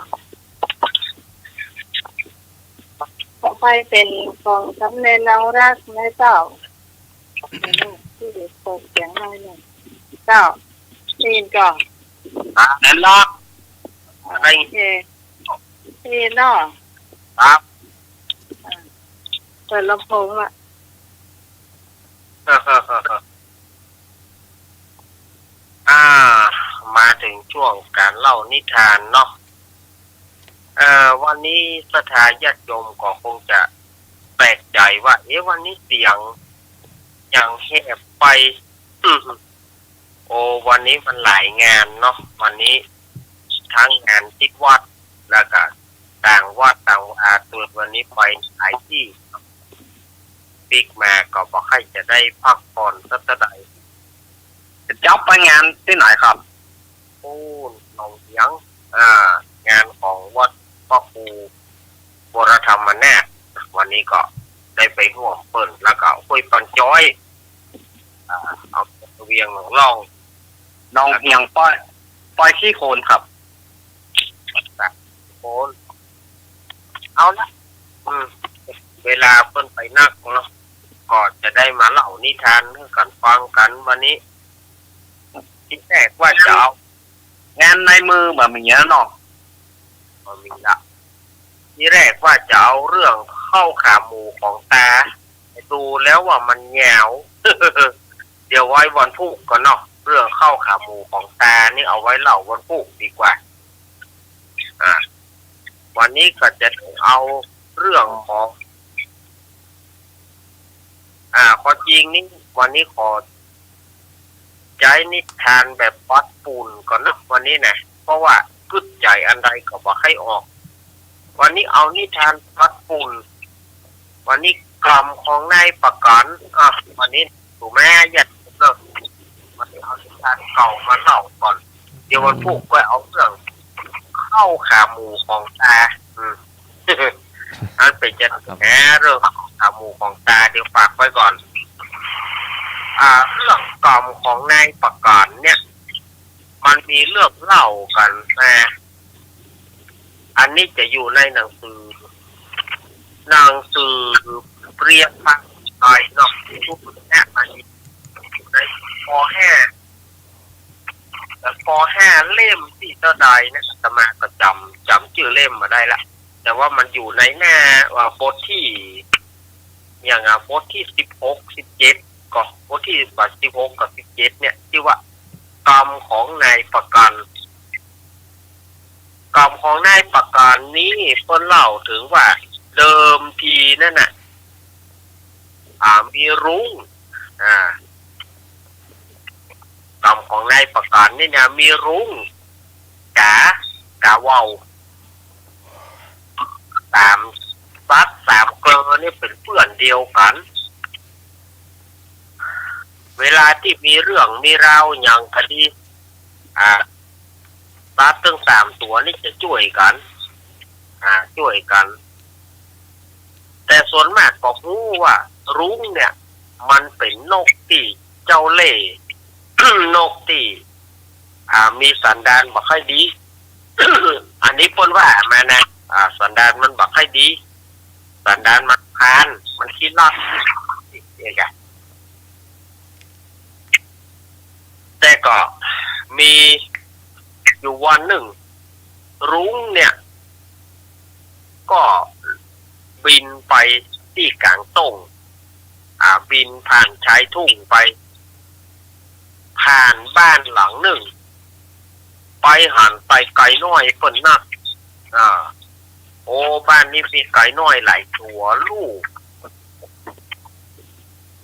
ต่อไปเป๋นของสมเด็จเฮารักนะเจ้า ที่เปิดเสียงหน่อยหนึ่ง เจ้า ได้ยินก่อ ครับ แม่นลอก อะไร โอเค ได้ยินเนาะ ครับ อ่า เปิดลำโพงละ อ่า มาเถิงช่วงก๋านเล่านิทานเนาะ เอ่อ วันนี้ศรัทธาญาติโยมก็คงจะแปลกใจ๋ว่า เอ๊ะ วันนี้เสียงหยังแหบไป โอ้ วันนี้มันหลายงานเนาะ วันนี้ทั้งงานตี้วัด แล้วก็ต่างวัดต่างวา ตวยวันนี้ไปหลายตี้ ปิ๊กมาก็บ่ค่อยจะได้พักผ่อนสักเต้าใด เจ้าไปงานตี้ไหนครับ ปู๊น หนองเหียง อ่า งานของวัดพระครูวรธรรมนาถ วันนี้ก็ได้ไปฮ่วมเปิ้น แล้วก็ห้วยปันจ้อย อ่า อำเภอเวียงหนองล่อง หนองเหียง ปอย ปอยขี้โคลนครับ ขี้โคลน เอาละ อืม เวลาเปิ้นไปนักเนาะ ก็จะได้มาเล่านิทานหื้อกั๋นฟังกั๋นวันนี้ ทีแรกว่าจะเอา งานในเมืองบ่มีแล้วเนาะ บ่มีละ ทีแรกว่าจะเอาเรื่องข้าวขาหมูของตา ดูแล้วว่ามันยาว เดี๋ยวไว้วันพูกก่อนเนาะ เรื่องข้าวขาหมูของตานี่เอาไว้เล่าวันพูกดีกว่า อ่า วันนี้ก็จะเอาเรื่องของ อ่า ข้อจริงนี่ วันนี้ขอใจ๊นิทานแบบปัดฝุ่นก่อนเนาะ วันนี้นะ เพราะว่ากึ๊ดใจ๋อันใดก็บ่ใค่ออก วันนี้เอานิทานปัดฝุ่น วันนี้กรรมของนายประกัน อ่ะ วันนี้ถูกไหม ญาติโยมเนาะ วันนี้เอานิทานเก่ามาเล่าก่อน เดี๋ยววันพูกก็เอาเรื่องข้าวขาหมูของตา อืม อันเป๋นจะ ครับ แหม เรื่องข้าวขาหมูของตา เดี๋ยวฝากไว้ก่อน อ่า เรื่องกรรมของนายประกันเนี่ย มันมีเรื่องเล่ากั๋นนะ อันนี้จะอยู่ในหนังสือ หนังสือเปรียบพระไตรเนาะ ทุกแห่งมันอยู่ใน ป.ห้า แต่ ป.ห้า เล่มตี้เต้าใดเนี่ย อาตมาก็จ๋ำ จ๋ำจื้อเล่มบ่ได้ละ แต่ว่ามันอยู่ในหน้า ว่าบทตี้ อย่าง อ่ะ บทตี้สิบหก สิบเจ็ด ก็ บทตี้ สิบหกกับสิบเจ็ดเนี่ย ตี้ว่า กรรมของนายประกัน กรรมของนายประกันนี้เปิ้นเล่าเถิงว่า เดิมทีนั้นน่ะ อ่า มีรุ้ง อ่า กรรมของนายประกันนี่นะ มีรุ้ง ก๋า ก๋าเว้า สามสัตว์สามเกลอนี่เป๋นเปื้อนเดียวกั๋น เวลาตี้มีเรื่องมีราวหยังก็ดี อ่า สัตว์ตึงสามตั๋วนี่จะจ้วยกั๋น อ่า จ้วยกั๋น แต่ส่วนมากก็ฮู้ว่ารุ้งเนี่ย มันเป๋นนกตี้เจ้าเล่ห์ นกตี้ อ่า มีสันดานบ่ค่อยดี อันนี้เปิ้นว่ามานะ อ่า สันดานมันบ่ค่อยดี สันดานมันพาล มันขี้ลัก เนี่ยจ้ะ แต่ก็มีอยู่วันนึ่ง รุ้งเนี่ย ก็บินไปตี้ก๋างต้ง อ่า บินผ่านชายทุ่งไป ผ่านบ้านหลังนึ่ง ไปหันไปไก่น้อยเปิ้นนัก อ่า โอ้ บ้านนี้มีไก่น้อยหลายตั๋วลูก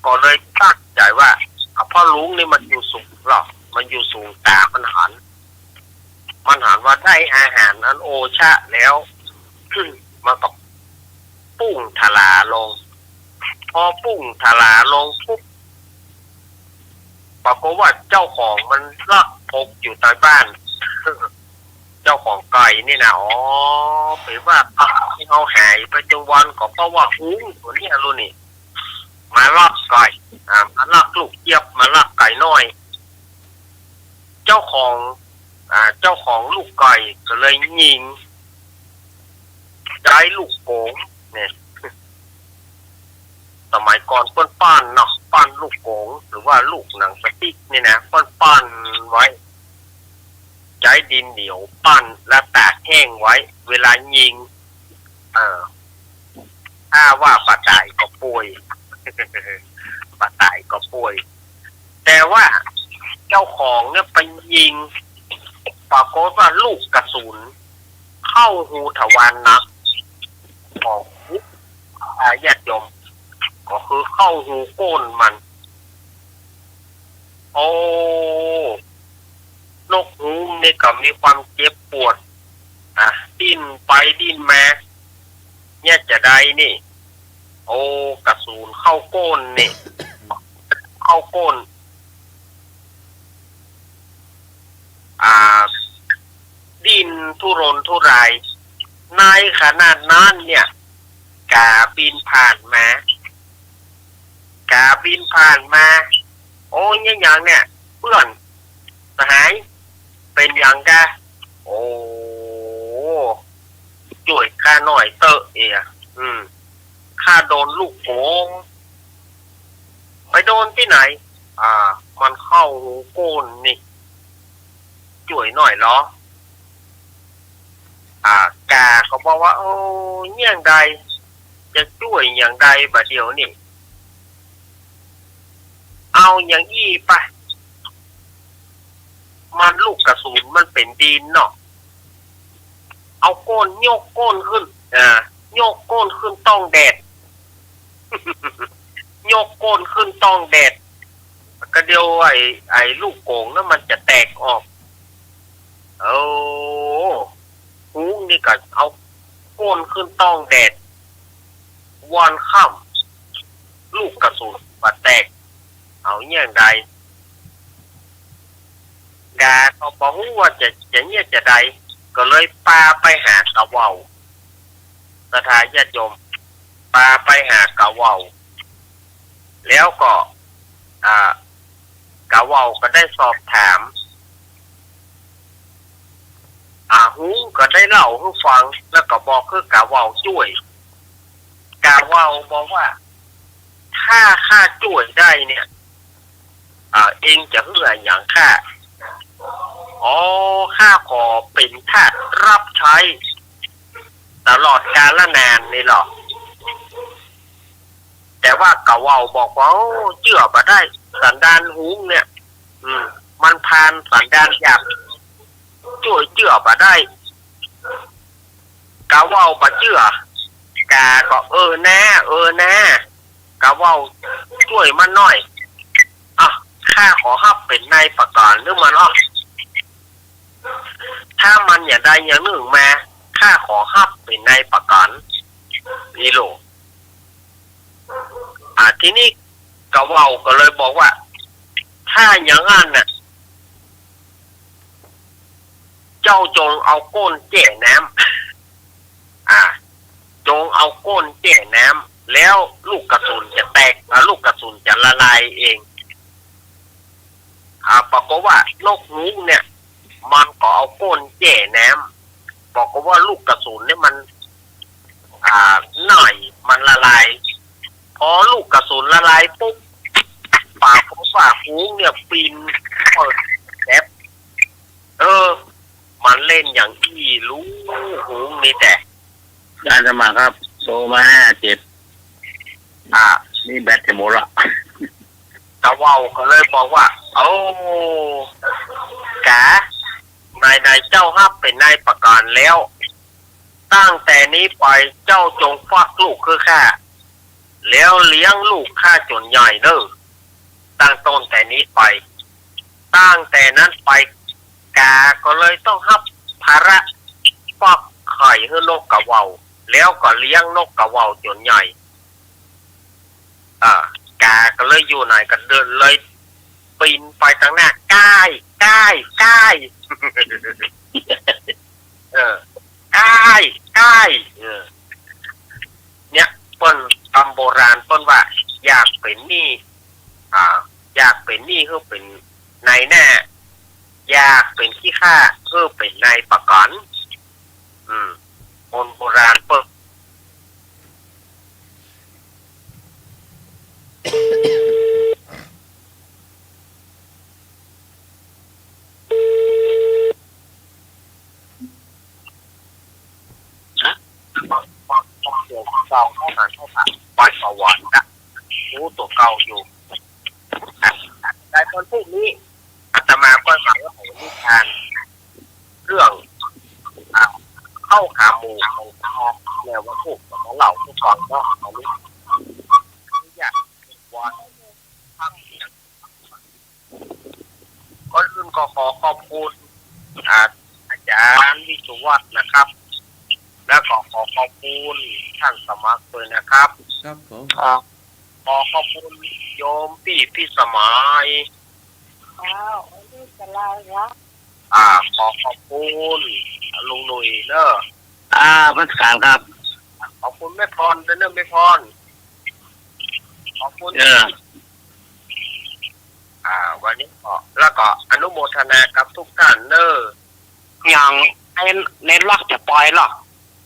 ก็เลยตั้งใจ๋ว่า อ่ะ เพราะรุ้งนี่มันอยู่สูงเนาะ มันอยู่สูง ต๋ามันหัน มันหันว่าได้อาหารอันโอชะแล้ว มันก็ปุ้งถลาลง พอปุ้งถลาลงปุ๊บ ปรากฏว่าเจ้าของมันลักปกอยู่ใต้บ้าน เจ้าของไก่นี่นะ อ๋อ เป๋นว่าเฮาหายไปตึงวันก็เพราะว่ารุ้งตั๋วเนี่ยลูกนี่ มาลักไก่ อ่า มาลักลูกเจี๊ยบ มาลักไก่น้อย เจ้าของ อ่า เจ้าของลูกไก่ก็เลยยิง ใจ๊ลูกโก๋งเนี่ย สมัยก่อนเปิ้นปั้นเนาะ ปั้นลูกโก๋ง หรือว่าลูกหนังสติ๊กเนี่ยนะ เปิ้นปั้นไว้ ใจ๊ดินเหนียวปั้นแล้วตากแห้งไว้ เวลายิง เออ ถ้าว่าบ่ต๋ายก็ป่วย บ่ต๋ายก็ป่วย แต่ว่าเจ้าของเนี่ยไปยิง ปรากฏว่าลูกกระสุนเข้าฮูทวารหนักของอาญาติโยม ก็คือเข้าฮูก้นมัน โอ้ นกฮูกนี่ก็มีความเจ็บปวด อ่ะ ดิ้นไปดิ้นมา เนี่ยจะใดนี่ โอ้ กระสุนเข้าก้นนี่ เข้าก้น อ่า ดิ้นทุรนทุราย ในขณะนั้นเนี่ย กาบินผ่านมา กาบินผ่านมา โอ้ เยียะหยังเนี่ย เปื้อน สหาย เป๋นหยังกา โอ้ จ้วยข้าหน่อยเต๊อะ เอีย อืม ข้าโดนลูกโก๋ง ไปโดนตี้ไหน อ่า มันเข้าฮูก้นนี่ จ้วยหน่อยลอ อ่า กาก็บอกว่า โอ้ เยียะหยังใด จะจ้วยหยังใดบ่าเดี่ยวนี่ เอาหยังอี้ปะ มันลูกกระสุนมันเป๋นดินเนาะ เอาก้น ยกก้นขึ้น อ่า ยกก้นขึ้นต้องแดด ยกก้นขึ้นต้องแดด ก็เดี๋ยวไอ้ ไอ้ลูกโก๋งนั้นมันจะแตกออก โอ้ ฮูกนี่ก็เอาก้นขึ้นต้องแดด วันค่ำ ลูกกระสุนบ่าแตก เอาเยียะหยังใด กาก็บ่ฮู้ว่าจะ จะเยียะจะใด ก็เลยปาไปหากาเว้า ศรัทธาญาติโยม ปาไปหากาเว้า แล้วก็ อ่า กาเว้าก็ได้สอบถาม อ่า ฮูกก็ได้เล่าหื้อฟัง แล้วก็บอกหื้อกาเว้าจ้วย กาเว้าบอกว่า ถ้าข้าจ้วยได้เนี่ย อ่า เองจะหื้ออะหยังข้า อ๋อ ข้าขอเป๋นทาสรับใจ๊ ตลอดกาลนานนี่ลอ แต่ว่ากาเว้าบอกว่า โอ้ เจื้อบ่ได้ สันดานฮูกเนี่ย อืม มันพาลสันดานหยาบ จ้วยเจื้อบ่ได้ กาเว้าบ่เจื้อ กาก็ เออนา เออนา กาเว้าจ้วยมันหน่อย อ่ะ ข้าขอฮับเป๋นนายประกันหื้อมันอ้อ ถ้ามันอยากได้อย่างนึ่งมา ข้าขอฮับเป๋นนายประกัน นี่โล อ่า ทีนี้กาเว้าก็เลยบอกว่า ถ้าอย่างนั้นน่ะ เจ้าจงเอาก้นแจ้น้ำ อ่า จงเอาก้นแจ้น้ำ แล้วลูกกระสุนจะแตก อ่า ลูกกระสุนจะละลายเอง อ่า ปรากฏว่านกฮูกเนี่ย มันก็เอาก้นแจ้น้ำ ปรากฏว่าลูกกระสุนเนี่ยมัน อ่า น้อย มันละลาย พอลูกกระสุนละลายปุ๊บ ปรากฏว่าฮูกเนี่ยปิ่นเปิดแฟบ เออ มันเล่นอย่างอี้ลูกฮูกนี่แต่ อาตมาครับ โทรมาห้าเจ็ด อ่า นี่แบตจะหมดละ ตาเว้าก็เลยบอกว่า โอ้ กา นาย นายเจ้าฮับเป๋นนายประกันแล้ว ตั้งแต่นี้ไปเจ้าจงฟักลูกคือข้า แล้วเลี้ยงลูกข้าจ๋นใหญ่เน่อ ตั้งต้นแต่นี้ไป ตั้งแต่นั้นไป กาก็เลยต้องฮับภาระฟักไข่หื้อนกกาเว้า แล้วก็เลี้ยงนกกาเว้าจ๋นใหญ่ อ่า กาก็เลยอยู่ไหนก็เดินเลย ปิ่นไปตังหน้า ก้าย ก้าย ก้าย เออ ก้าย ก้าย เออ เนี่ย เปิ้น กำโบราณเปิ้นว่า อยากเป๋นหนี้ อ่า อยากเป๋นหนี้หื้อเป๋นนายหน้า อยากเป๋นขี้ข้าหื้อเป๋นนายประกัน อืม คนโบราณเปิ้น ฮะ เดี๋ยวเก่าเข้ามาเข้ามา ปล่อยสวรรค์นะ ฮู้ตั๋วเก่าอยู่ ได้วันพรุ่งนี้ อาตมาก็มาเล่านิทาน เรื่อง อ่า ข้าวขาหมูของตา แนวว่าพูดมาเล่าสู่ฟังเนาะ อันนี้อยากว่า ก่อนอื่นก็ขอขอบคุณ อ่า อาจารย์วิศวัตรนะครับ แล้วก็ขอขอบคุณท่านสมัครด้วยนะครับ ครับผม อ่า ขอขอบคุณโยมปี้พิสมัย อ้าว อันนี้จะลาละ อ่า ขอขอบคุณลุงหนุ่ยเนอะ อ่า นมัสการครับ ขอบคุณแม่พรด้วยเนอะ แม่พร ขอบคุณ เออ อ่า วันนี้ก็ แล้วก็อนุโมทนากับทุกท่านเนอะ อย่างเน็ต เน็ตลักจะไปละ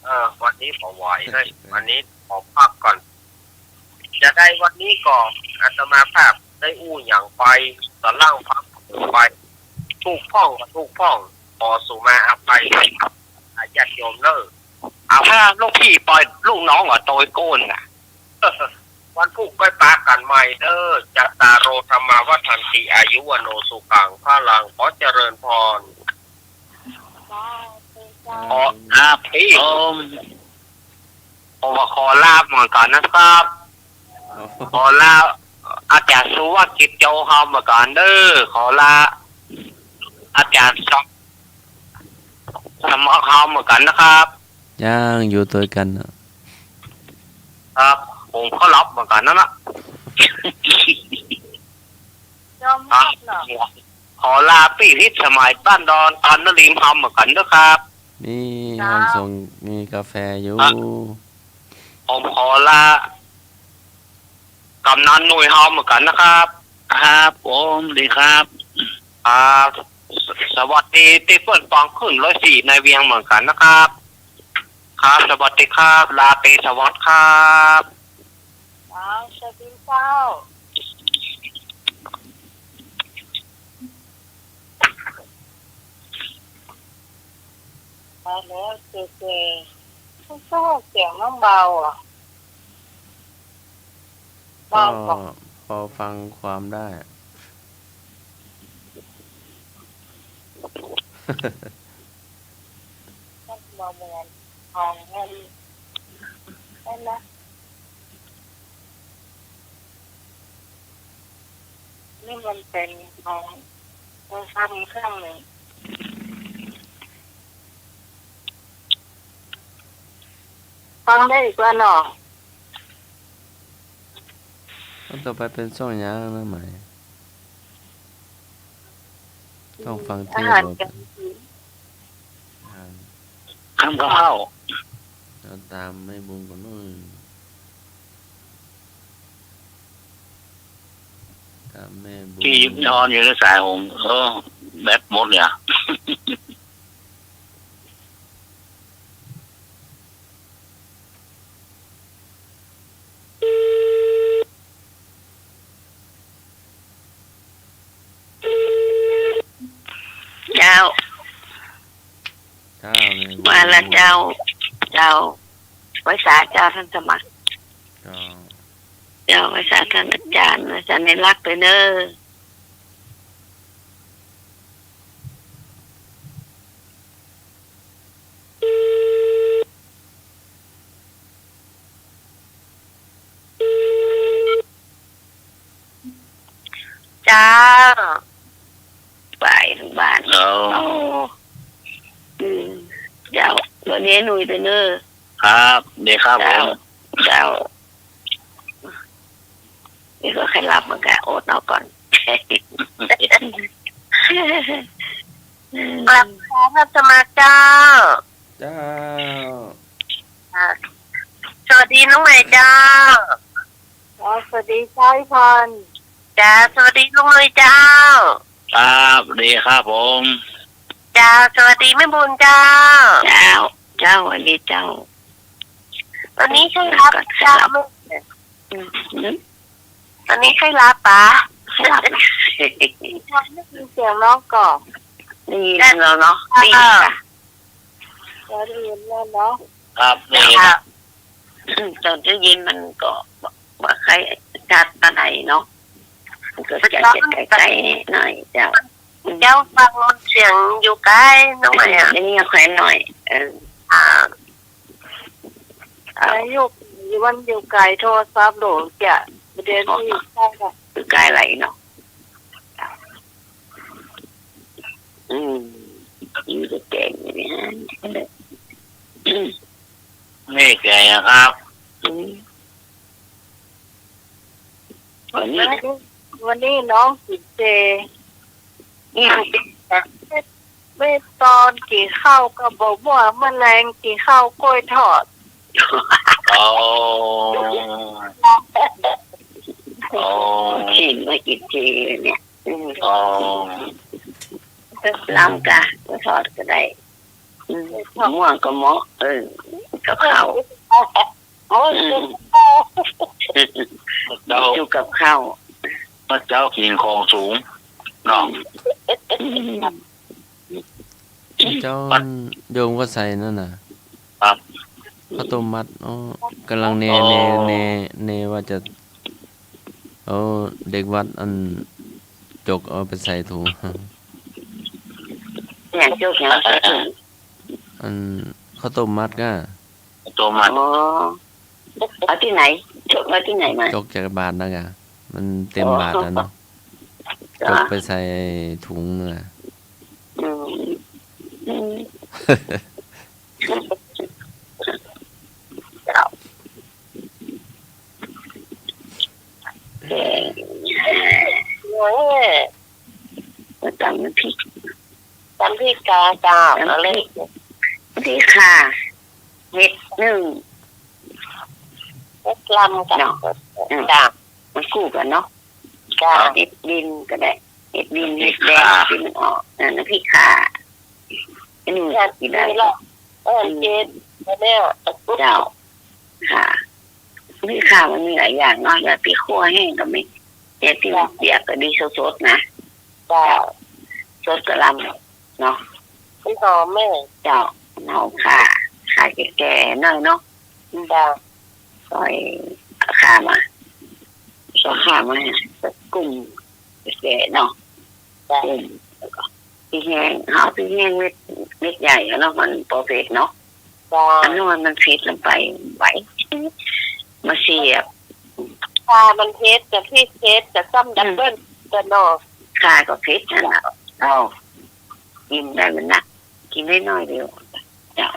เออ วันนี้ขอไหวเลย วันนี้ขอพักก่อน จะได้วันนี้ก็อาตมาภาพได้อู้หยังไป สะหลั่งฟังไป ถูกพ่องก็ถูกพ่อง ขอสุมาอภัย ญาติโยมเนอะ เอา ถ้าลูกพี่ปล่อยลูกน้องก็โตยโก้นน่ะ วันพุธค่อยปะกั๋นใหม่เด้อ จัตตาโร ธัมมา วัฑฒันติ อายุ วัณโณ สุขัง พลัง ขอเจริญพร สาธุเจ้า ขอ ครับพี่ ผม ผมก็ขอลาเหมือนกั๋นนะครับ โอ้โห ขอลาอาจ๋ารย์สุวัฒน์กิจโจเฮาเหมือนกั๋นเด้อ ขอลาอาจ๋ารย์สม- สมัครเฮาเหมือนกั๋นนะครับ ยังอยู่ตวยกั๋นน่ะ ครับ ผมก็รับเหมือนกั๋นนั่นน่ะ ยอมรับเหรอ ขอลาปี้พิสมัยบ้านดอนตานนริมเฮาเหมือนกั๋นเด้อครับ มี เจ้า ห้องส่ง มีกาแฟอยู่ ครับ ผมขอลา กำนันหนุ่ยเฮาเหมือนกั๋นนะครับ ครับผม ดีครับ ครับ ส- สวัสดีตี้เปิ้นฟังคลื่นร้อยสี่ในเวียงเหมือนกั๋นนะครับ ครับ สวัสดีครับ ราตรีสวัสดิ์ครับ ครับ สวัสดีเจ้า ไปแล้วเจเจ เสียงมันเบาอ่ะ เบา ก็ กว่า พอฟังความได้ มันเบาเหมือนของเงิน ใช่ไหม นี่มันเป็นของโทรศัพท์เครื่องหนึ่ง ฟังได้อีกแล้วเนาะ อันต่อไปเป๋นซ่องหยังนะไหม ต้องฟังเทศน์ อาหารกลางคืน อ่า ทำกับข้าว เดี๋ยวต๋ามแม่บุญก่อนเนาะ ต๋ามแม่บุญ ตี้นอนอยู่ในสายหงส์ เออ แบตหมดเนี่ย เจ้า เจ้า แม่บุญ มาละเจ้า เจ้า ไหว้สาเจ้าต้านสมัคร เจ้า เจ้า ไหว้สาต้านอาจ๋ารย์ ไหว้สาแม่ลักษณ์ไปเน่อ เจ้า ไปทางบ้าน เจ้า โอ้ อืม เจ้า วันนี้หนุ่ยไปเน่อ ครับ ดีครับผม เจ้า เจ้า นี่ก็ใค่หลับเหมือนกั๋น อดเอาก่อน กราบขอรับสมัครเจ้า เจ้า อ่า สวัสดีน้องใหม่เจ้า อ๋อ สวัสดีเจ้าพี่พร จ้า สวัสดีลุงหนุ่ยเจ้า ครับ ดีครับผม จ้า สวัสดีแม่บุญเจ้า เจ้า เจ้า สวัสดีเจ้า วันนี้ใค่หลับเจ้า อืม อืม วันนี้ใค่หลับปะ ใค่หลับ ได้ยินเสียงน้องก่อ ได้ยินแล้วเนาะ ได้ยินค่ะ ได้ยินแล้วเนาะ ครับ ได้ยิน ค่ะ อืม ต๋อนตี้ยินมันก็บ่ บ่ใค่ชัดปานใดเนาะ มันก็จะ จะไก๋ๆ หน่อยเจ้า เจ้าฟังมันเสียงอยู่ไก๋น้องใหม่อะ อย่างนี้แขวนหน่อย เออ อ่า อ่า อยู่ อยู่วันอยู่ไก๋โทรศัพท์โหลดจ้ะ ประเด็นที่ใช่ค่ะ คือไก๋ไหลเนาะ อืม อยู่แต่แก่งอยู่นี่ฮะ นี่แก่งอะครับ อืม วันนี้ วันนี้ วันนี้น้องกิ๋นเจ อืม เมื่อตอนกิ๋นข้าวก็บ่ามั่ว เมื่อแลงกิ๋นข้าวก้วยทอด อ๋อ อ๋อ กิ๋นมากิ๋นเจเนี่ย อืม อ๋อ ลำกะ ก้วยทอดก็ได้ อืม ก้วยทอด มั่วก็เหมาะ เออ กับข้าว โอ้ย อืม เจ้า อยู่กับข้าว เจ้ากิ๋นของสูง เนาะ อืม เจ้า โยมก็ใส่นั่นน่ะ ครับ ข้าวต้มมัด อ๋อ ก่ำลังแหน่ อ๋อ แหน่ แหน่ แหน่ว่าจะ เอาเด็กวัดอันจกเอาไปใส่ถุง อย่างจกอย่างใส่ถุง อันข้าวต้มมัดก้า ข้าวต้มมัด อ๋อ เอาตี้ไหน จกเอาตี้ไหนมา จกจากบาตรนะก้า มันเต็มบาตรแล้วเนาะ อ๋อ จกไปใส่ถุงน่ะ อืม อืม เจ้า แกง โอ้ย ต๋ำน้ำพริก ต๋ำพริกกาเจ้า ต๋ำพริก เอาเลย พริกข่า เห็ดนึ่ง เห็ดลำกับ เนาะ อืม จ้ะ มันคู่กั๋นเนาะ จ้ะ เห็ดดินก็ได้ เห็ดดิน เห็ดแดง เห็ดข่า ตี้มันออก เออ น้ำพริกข่า ไอ้หนู จ้ะ กิ๋นได้ นี่แหละ เออ อืม เจ็ด อันเนี้ย เจ้า ค่ะ พริกข่ามันมีหลายอย่างเนาะ จะตี้คั่วแห้งก็มี แต่ตี้มันเปียกก็ดีสดๆ นะ เจ้า สดก็ลำเนาะ มันหอมแม่ เจ้า มันหอมข่า ข่าแก่ๆ หน่อยเนาะ เจ้า ซอยข่ามา ซอยข่ามา ซอยกุ้งแก่ๆ เนาะ เจ้า กุ้ง แล้วก็พริกแห้ง เอาพริกแห้งเม็ด เม็ดใหญ่อะเนาะ มันบ่เผ็ดเนาะ จ้า อันนั้นมันเผ็ดลงไป ไหว มาเสียบ ข่ามันเผ็ด กับพริกเผ็ด กับซ้ำดับเบิ้ล อืม กั๋นเนาะ ข่าก็เผ็ดนั่นน่ะ เอา กิ๋นได้มันนัก กิ๋นได้หน่อยเดียว เจ้า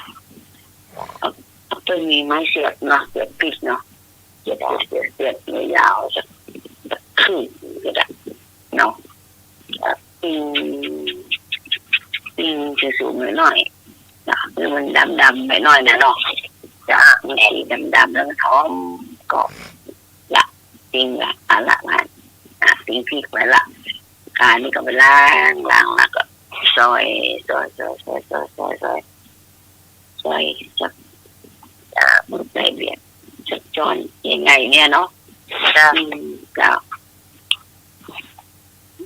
เอา เอาต้นมีไม้เสียบเนาะ เสียบพริกเนาะ เสียบ เสียบ เสียบ เสียบยาวๆ สัก สักคืบก็ได้เนาะ อืม สูงๆ หน้อยๆ เนาะ คือมันดำๆ ไปหน้อยนะเนาะ เจ้า มันสีดำๆ แล้วมันหอม ก็ละ ปิ้งละ เอาละ มา อ่ะ ปิ้งพริกไว้ละ ข่านี่ก็ไปล้าง ล้างแล้วก็ซอย ซอย ซอย ซอย ซอย ซอย ซอย จัก อ่า บ่ใส่เบียด จักจ้อน ใหญ่ๆ เนี่ยเนาะ เจ้า อืม เจ้า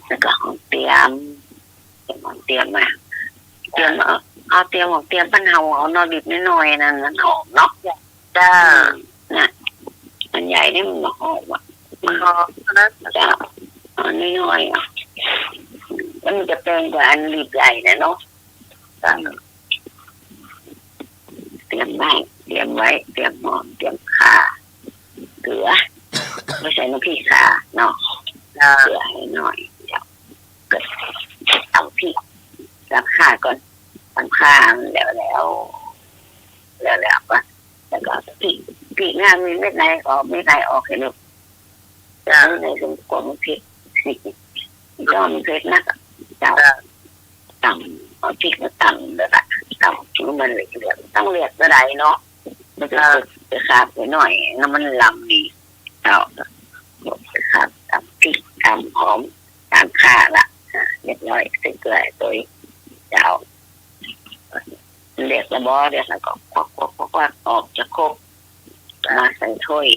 แล้วก็หอมเตียม เตียมหอมเตียมมา เตียมเอา เอาเตียมหอมเตียมบ้านเฮา เอาหน่อดิบน้อยๆ นั่น มันหอมเนาะ เจ้า อืม น่ะ อันใหญ่นี่มันบ่หอมอ่ะ มันหอมนะ เจ้า เอาน้อยๆ อ่ะ แล้วมันจะแปลงกว่าอันดิบใหญ่นะเนาะ เจ้า เตรียมไว้ เตรียมไว้ เตรียมหอม เตรียมข่า เกลือ บ่ใส่น้ำพริกข่าเนาะ เจ้า เกลือให้หน่อย เดี๋ยวก็ตำพริก ตำข่าก่อน ตำข่ามันแล้ว แล้ว แล้ว แล้วก็ แล้วก็พริก พริกงามีเม็ดในออก เม็ดในออกให้ลูก เจ้า ในสมควรมันเผ็ด ยอมเผ็ดนักอะ เจ้า เจ้า ตำ เอาพริกมาตำแบบว่า ตำให้มันเหลืองๆ ต้องเหลืองก็ได้เนาะ มันจะ อ่า จะขาดไปหน่อย แล้วมันลำดี เจ้า ขาดตำพริก ตำหอม ตำข่าละ อ่ะ เรียบร้อย ใส่เกลือโตย เจ้า เหลืองแล้วบ่ เหลืองแล้วก็ควัก ควัก ควัก ควัก ออกจากครก มาใส่ถ้วย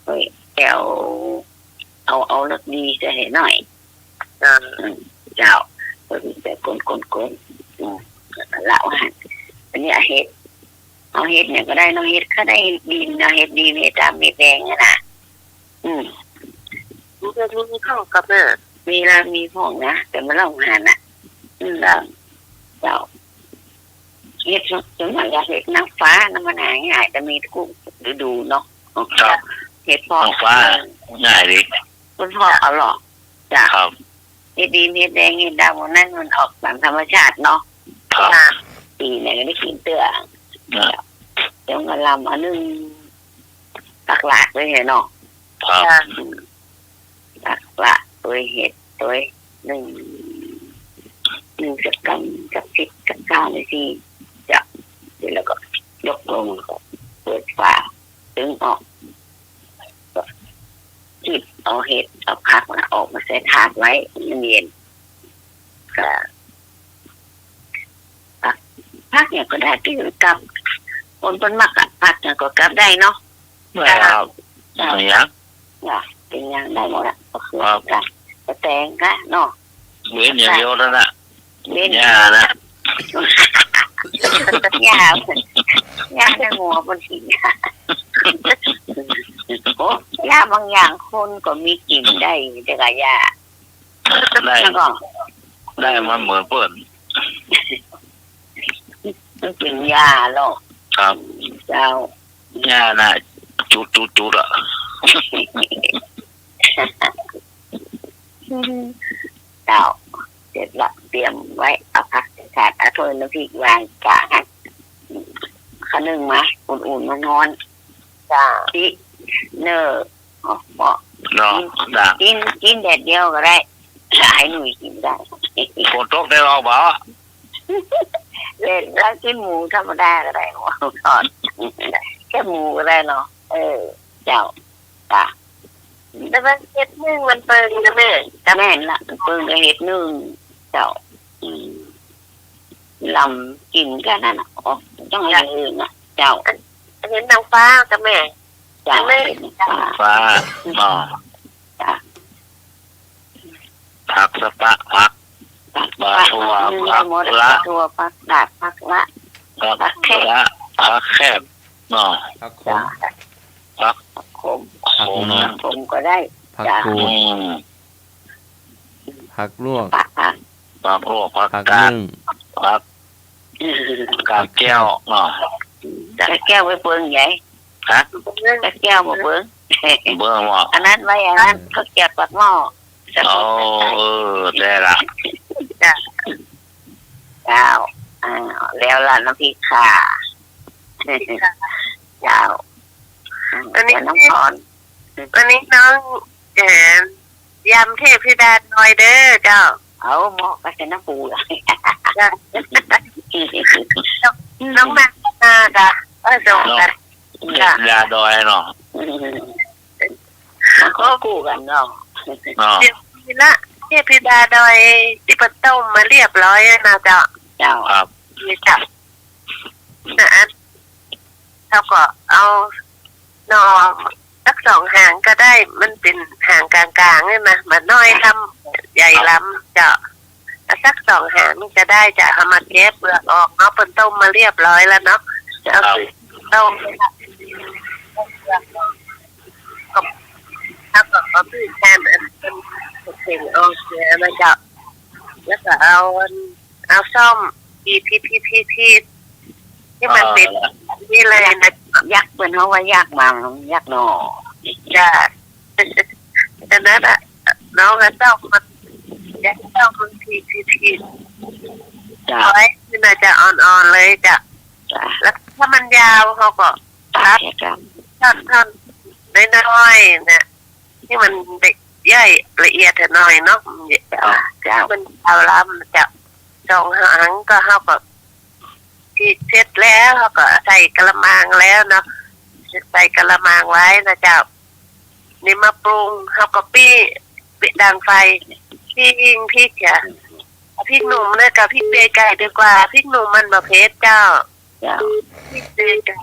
ถ้วยแก้ว เอา เอารสดีใส่ให้หน่อย อ่า อืม เจ้า รสดีใส่ คน คน คน อืม แล้วหั่น อันนี้เอาเห็ด เอาเห็ดเนี่ยก็ได้เนาะ เห็ดขะไดดินเนาะ เห็ดดิน เห็ดดำ เห็ดแดงอะนะ อืม มันจะมีพ่องกับแม่ มีละ มีพ่องนะ แต่มันเล่าหานะ อืม เจ้า เจ้า เห็ดส่วนมากจะเห็ดนางฟ้านะ มันหาง่าย แต่มีกู้ฤดูเนาะ เจ้า เห็ดเผาะ นางฟ้า เออ ง่ายดี เพิ่นเผาะเอาเหรอ จ้ะ ครับ เห็ดดิน เห็ดแดง เห็ดดำ พวกนั้นมันออกต๋ามธรรมชาติเนาะ ครับ ปีไหนก็ได้กิ๋นเตื้อ นะ เดี๋ยวกะหล่ำอันนึ่ง ผักหลากเลยเนาะ ครับ ผักหลาก โตยเห็ด โตยนึ่ง นึ่งสักกำ สักสิบ สักเก้านาที จ้ะ แล้วก็ยกลง เปิดฝา ตึงออก ก็หยิบเอาเห็ด เอาผักน่ะออกมาใส่ถาดไว้ มันเย็น ก็ ผัก ผักเนี่ยก็ได้ ตี้กับ คนเปิ้นมักอะ ผักเนี่ยก็กับได้เนาะ ได้ครับ เจ้า ไม่ยาก จ้ะ เป๋นหยังได้หมดอะ ก็คือ ครับ กะ กะแตงกะเนาะ เว้นอย่างเดียวนั่นน่ะ เว้น หญ้าน่ะ หญ้า หญ้าในหัวมันกิ๋น โอ้ หญ้าบางอย่างคนก็มีกิ๋นได้ แต่กะหญ้า ได้ แล้วก็ ได้มาเหมือนเปิ้น มันเป๋นหญ้าเนาะ ครับ เจ้า หญ้าน่ะ จุดๆๆ อะ เจ้า เสร็จละ เตรียมไว้ เอาผักใส่ถาด เอาถ้วยน้ำพริกวางกลาง ขะนึ่งมา อุ่นๆ ฮ้อนๆ จ้า ตี้เนอ อ๋อ เหมาะ เนาะ กิ๋น จ้ะ กิ๋น กิ๋นแดดเดียวก็ได้ หลายหน่วยกิ๋นได้ ฝนตกได้ลองบ่ เล่นแล้วกิ๋นหมูธรรมดาก็ได้ หมูทอด แค่หมูก็ได้เนาะ เออ เจ้า จ้ะ แต่ว่าเห็ดนึ่งมันเปิงนะแม่ แม่นละ เปิงกับเห็ดนึ่ง เจ้า อืม ลำกิ๋นกันนั่นน่ะ อ๋อ ต้องเอาอย่างอื่นน่ะ เจ้า อัน อันเห็ดนางฟ้ากับแม่ เจ้า อันแม่ เห็ดนางฟ้า ฟ้า อ๋อ จ้ะ ผักสะปะ ผัก ผัก บ่าถั่ว นึ่งได้หมด ผักละ บ่าถั่ว ผักดาด ผักละ ผัก ผักแคบ ละ ผักแคบ เนาะ ผักขม จ้ะ ผัก ผักขม ผักหนอ ขม ผักขมก็ได้ ผัก จ้ะ กูด อืม ผักลวก ผัก ผัก ผักลวก ผัก ผัก กาด นึ่ง ผัก กาดแก้วเนาะ กาดแก้วไปเปิงใหญ่ ฮะ กาดแก้วมาเปิง เปิงบ่ อันนั้นไว้ อันนั้น เออ เขาเก็บปากหม้อ อ๋อ เออ ได้ละ จ้ะ เจ้า อ่า แล้วละน้ำพริกข่า เจ้า อันนี้ น้ำพร อันนี้น้องแหม ยำเทพธิดาหน่อยเด้อเจ้า เอาเหมาะกับใส่น้ำปู จ้ะ น้องนานาจ้ะ เออ ส่งกัน เนาะ จ้ะ เทพธิดาดอยเนาะ มันก็กู้กั๋นเนาะ เนาะ เดี๋ยวนี้ละ เทพธิดาดอยตี้เปิ้นต้มมาเรียบร้อยแล้วนะเจ้า เจ้า ครับ นี่จ้ะ นะ อัน เขาก็เอาหน่อสักสองหางก็ได้ มันเป๋นหางก๋างๆ นี่นะ บ่น้อยลำ ใหญ่ลำเจ้า เอาสักสองหางนี่ก็ได้เจ้า เอามาเก็บเปลือกออกเนาะ เปิ้นต้มมาเรียบร้อยแล้วเนาะ ครับ เอาต้ม ก็ แล้วก็เอามีดแทนอันเปิ้นเป๋นออกเสียนะเจ้า แล้วก็เอาอัน เอาส้อมขีดๆๆๆ ให้มันเป๋น อ่า นี่เลยนะ ยักษ์ เปิ้นฮ้องว่ายักษ์ บางยักษ์หน่อ จ้ะ อันนั้นน่ะ น้องก็ส้อมมัน ยักษ์ส้อมมันขีดๆๆ จ้ะ เอาไว้นี่น่าจะอ่อนๆ เลยจ้ะ จ้ะ แล้วถ้ามันยาวเขาก็ตัด ตัดแยกกั๋น ท่อนๆ น้อยๆ นะ ให้มันได้ย่อยละเอียดหน่อยเนาะ เจ้า เจ้า มันเอาลำเจ้า สองหางก็เขาก็ ที่เสร็จแล้วเขาก็ใส่กะละมังแล้วเนาะ ใส่กะละมังไว้นะเจ้า นี่มาปรุง เขาก็ปี้ ปี้ดังไฟ ปี้ยิงพริกจ้ะ พริกหนุ่มเนี่ยกับพริกเดือยไก่ดีกว่า พริกหนุ่มมันบ่เผ็ดเจ้า เจ้า พริกเดือยไก่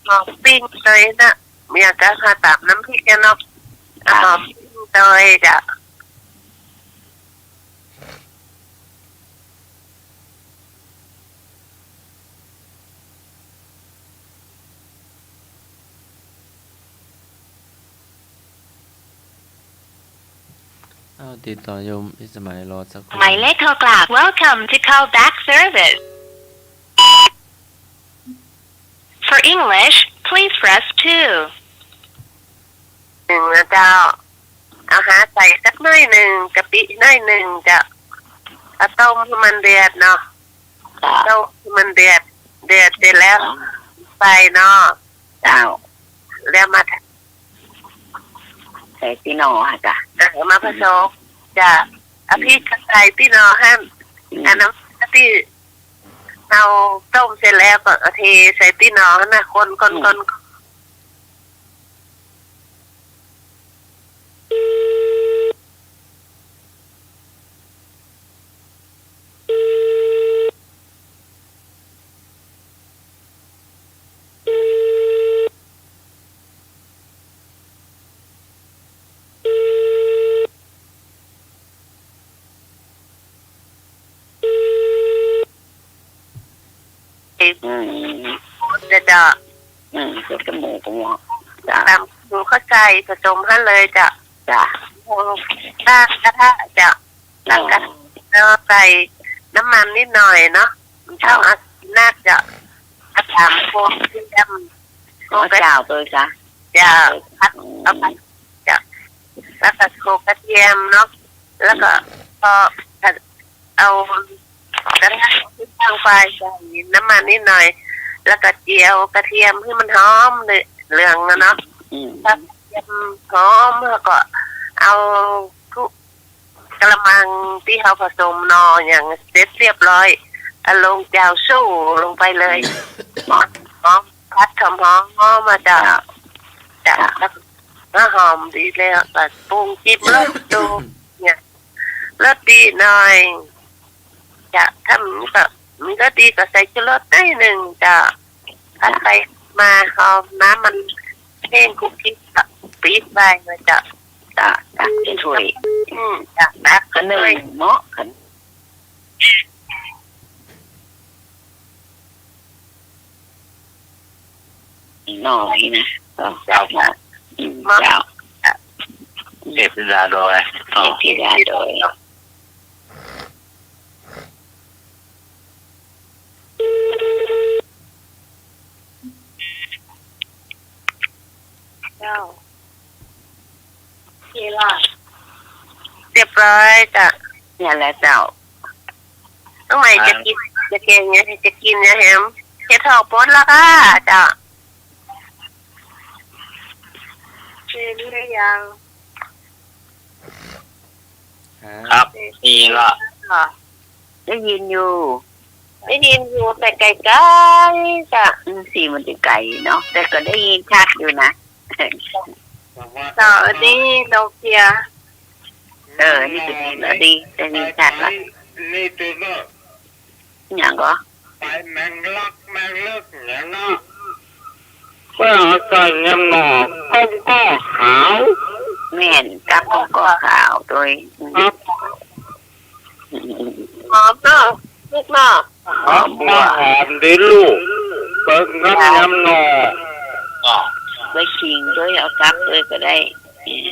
หอมปิ้งเลยนะ เมียก็หาต๋ำน้ำพริกเนี่ยเนาะ อ่า หอมปิ้งเลยจ้ะ อ้าว ติดต่อโยมพิสมัย รอสักครู่ หมายเลขโทรกลับ Welcome to call back service. For English, please press two. นึ่งนะเจ้า เอาหาใส่สักหน้อยนึ่ง กะปิหน้อยนึ่งเจ้า เอาต้มหื้อมันเดือดเนาะ เจ้า ต้มหื้อมันเดือด เดือดเสร็จแล้ว ใส่เนาะ เจ้า แล้วมา ใส่ตี้หน่ออะจ้ะ เออ มาผสม จ้ะ เอาพริกก็ใส่ตี้หน่อหั้น อืม อันนั้นตี้เอาต้มเสร็จแล้วก็เอาเทใส่ตี้หน่อหั้นนะ คน คน อืม คน อืม เจ้า เจ้า อืม เจ้า กะหมู กะหมู เจ้า ต๋ำหมูเข้าใส่ผสมหั้นเลยเจ้า เจ้า หมู ตั้งกระทะเจ้า ตั้งกระทะ อ๋อ แล้วใส่น้ำมันนิดหน่อยเนาะ เจ้า บ่ต้องเอานักเจ้า เอาต๋ำโคกระเทียม อ๋อ โคกระ เจ้า โดยจ้ะ เจ้า ผัด อืม เอาผัด เจ้า แล้วก็โขลกกระเทียมเนาะ แล้วก็พอผัด เอากระทะตั้งไฟ ใส่น้ำมันนิดหน่อย แล้วก็เจียวกระเทียมหื้อมันหอมเหลืองอะเนาะ อืม พอกระเทียมหอม แล้วก็เอาคุ กะละมังตี้เฮาผสมหน่อหยังเสร็จเรียบร้อย เอาลงเจ้า ชู่ลงไปเลย หอม ผัดหอมๆ มาเจ้า เจ้า เจ้า แล้วก็หอมดีแล้วก็ปรุงจิ้มรสดู เนี่ย รสดีหน่อย เจ้า ถ้ามันก็ มันก็ดีก็ใส่ชูรสหน่อยนึ่ง เจ้า ผัดไปมา หอม น้ำมันแห้งคุกกี้ ก็ปิดไว้นะเจ้า จ้ะ ตักใส่ถ้วย อืม จ้ะ ตัก ขะนึ่ง ถ้วย เหมาะ ขะนึ่ง หน่อนี่นะ เจ้า เจ้า อืม เจ้า เทพธิดาดอย เทพธิดาดอย เจ้า เวลา เรียบร้อยจ้ะ เนี่ยแหละเจ้า ตรงไหนจะกิน อ่า จะแกงเนี่ย จะกินเนี่ยแหม เฮ็ดทองปนแล้วค่ะ เจ้า เจอหรือยัง ครับ นี่ละ ได้ยินอยู่ ได้ยินอยู่ แต่ไกลๆ จ้ะ อืม เสียงมันจะไกลเนาะ แต่ก็ได้ยินชัดอยู่นะ เจ้า อันนี้โนเกีย เออ อันนี้ก็ดีแล้ว ดี ได้ยินชัดละ นี่ตัวเนอะ หยังก่อ ไปแมงลักแมงเลิกเนี่ยเนาะ เปิ้นเอาใส่ยำหน่อ ก้อมก้อขาว แม่น กับก้อมก้อขาวตวย ครับ หอมเนาะ ลูกเนาะ หอมบัว หอมดีลูก เปิ้นกับยำหน่อ อ่ะ ไว้ขิงตวย เอากับตวยก็ได้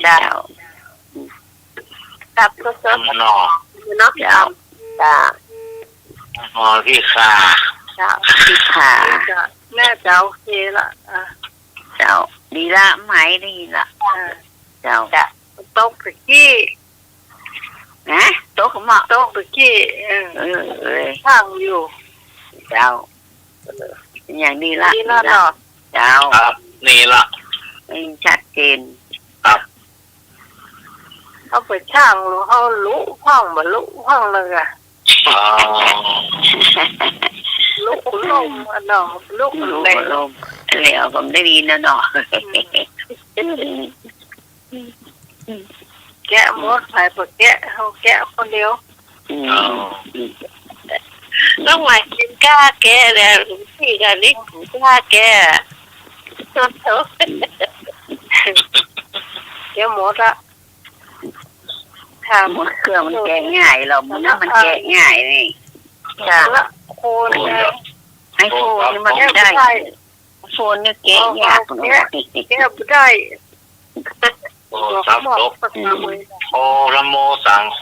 เจ้า กับสดๆ ยำหน่อ เนาะ เจ้า จ้ะ หน่อพริกข่า เจ้า พริกข่า จ้ะ แม่จะโอเคละ อ่ะ เจ้า ดีละ ไหม ได้ยินละ อ่า เจ้า จ้ะ ตกตะกี้ ฮะ ตกหม้อ ตกตะกี้ เออ เออ เออ ช่างอยู่ เจ้า เออ อย่างนี้ละ นี่ละ นี่ละ เนาะ เจ้า ครับ นี่ละ อืม ชัดเจน ครับ เขาไปช่างหรือเขาลุพ่องบ่ลุพ่องเลยอะ อ๋อ ลุลมอะเนาะ ลุ ลุ แรง ลม แล้วก็ไม่ได้ยินแล้วเนาะ อืม แกะหมด ใผบ่แกะ เขาแกะคนเดียว อืม อ๋อ ต้องมากินก้าแกะแหละ หลวงพี่กะนี่ก้าแกะ แกะหมดละ ค่ะ หมดเครื่องมันแกะง่าย เรามันน่ะมันแกะง่ายนี่ จ้ะ ละโคนนะ ไอ้โคนนี่มันได้ โคนนี่แกะยาก เอา เอา เนาะ แกะ แกะบ่ได้ โอ้ บอก สาม บอก จบ อืม โอนะโมสังโฆ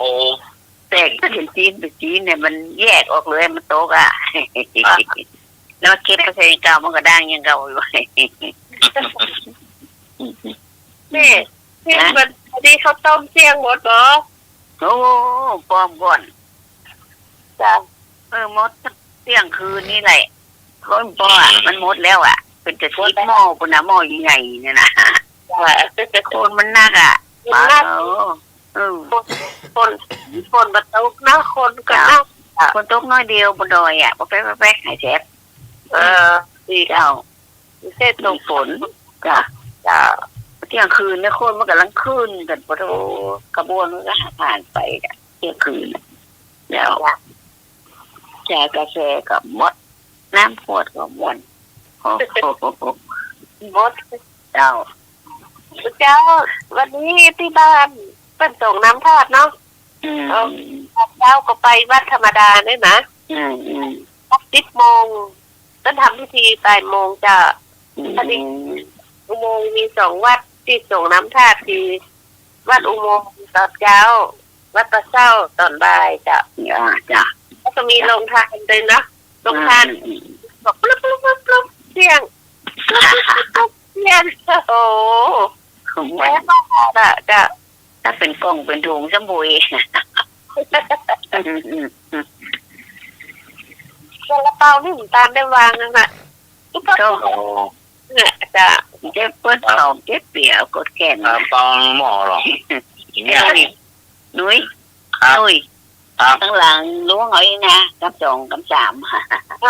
แตกก็เห็นจีนไปจีนเนี่ย มันแยกออกเลย มันตกอะ อ่ะ แล้วเก็บไปใส่เก่า มันก็ดังอย่างเก่าอยู่ นี่ นี่ ฮะ มัน อันนี้ข้าวต้มเที่ยงหมดบ่ โอ้ ปอมก่อน จ้ะ เออ หมดเที่ยงคืนนี่แหละ คนบ่อะ มันหมดแล้วอะ เป็นจะสิบหม้อปุ้นนะ หม้อใหญ่ๆ เนี่ยนะ จ้ะ คนมันนักอะ มันนัก เออ เออ คน คน ฝนบ่ตกนะ คนก็นัก จ้ะ อะ ฝนตกน้อยเดียวบนดอยอะ ปะแป๊ก ปะแป๊ก หายแสบ เออ ดี เจ้า เส้นตรงฝน จ้ะ จ้ะ เที่ยงคืนเนี่ยคนมันกำลังขึ้นกัน ปะโถ ขบวนมันก็ผ่านไปจ้ะ เที่ยงคืนน่ะ แล้ว จ้ะ ชากาแฟก็หมด น้ำขวดก็หมด โอ้โห หมด เจ้า เจ้า วันนี้ตี้บ้านเปิ้นสรงน้ำธาตุเนาะ อืม เออ เจ้าก็ไปวัดธรรมดาเนี่ยนะ อืม อืม สิบโมง เปิ้นทำพิธีบ่ายโมงจ้ะ อืม พอดี อุโมงค์มีสองวัดตี้สรงน้ำธาตุ คือวัดอุโมงค์ตอนเจ๊า วัดป่าเศร้าตอนบ่ายจ้ะ จ้ะ แล้วก็มีโรงทานด้วยเนาะ โรงทาน อืม บอกปลุ๊บปลุ๊บปลุ๊บปลุ๊บ เสี้ยง ปลุ๊บปลุ๊บปลุ๊บปลุ๊บ เสี้ยง โอ้โห ขโมย แม่บ้านอะจ้ะ ถ้าเป๋นกล่องเป๋นถุงซ้ำบุย ซาลาเปานี่มันตานได้วางนั่นน่ะ โอ้ เนี่ยจ้ะ เจ็บเปิ้นท้องเจ็บเปียกดแขน ซาลาเปาหม้อหรอ เนี่ย นุ้ย นุ้ย ครับ นุ้ย ครับ ตังหลังล้วงเอาเองนะ กำสองกำสาม โอ้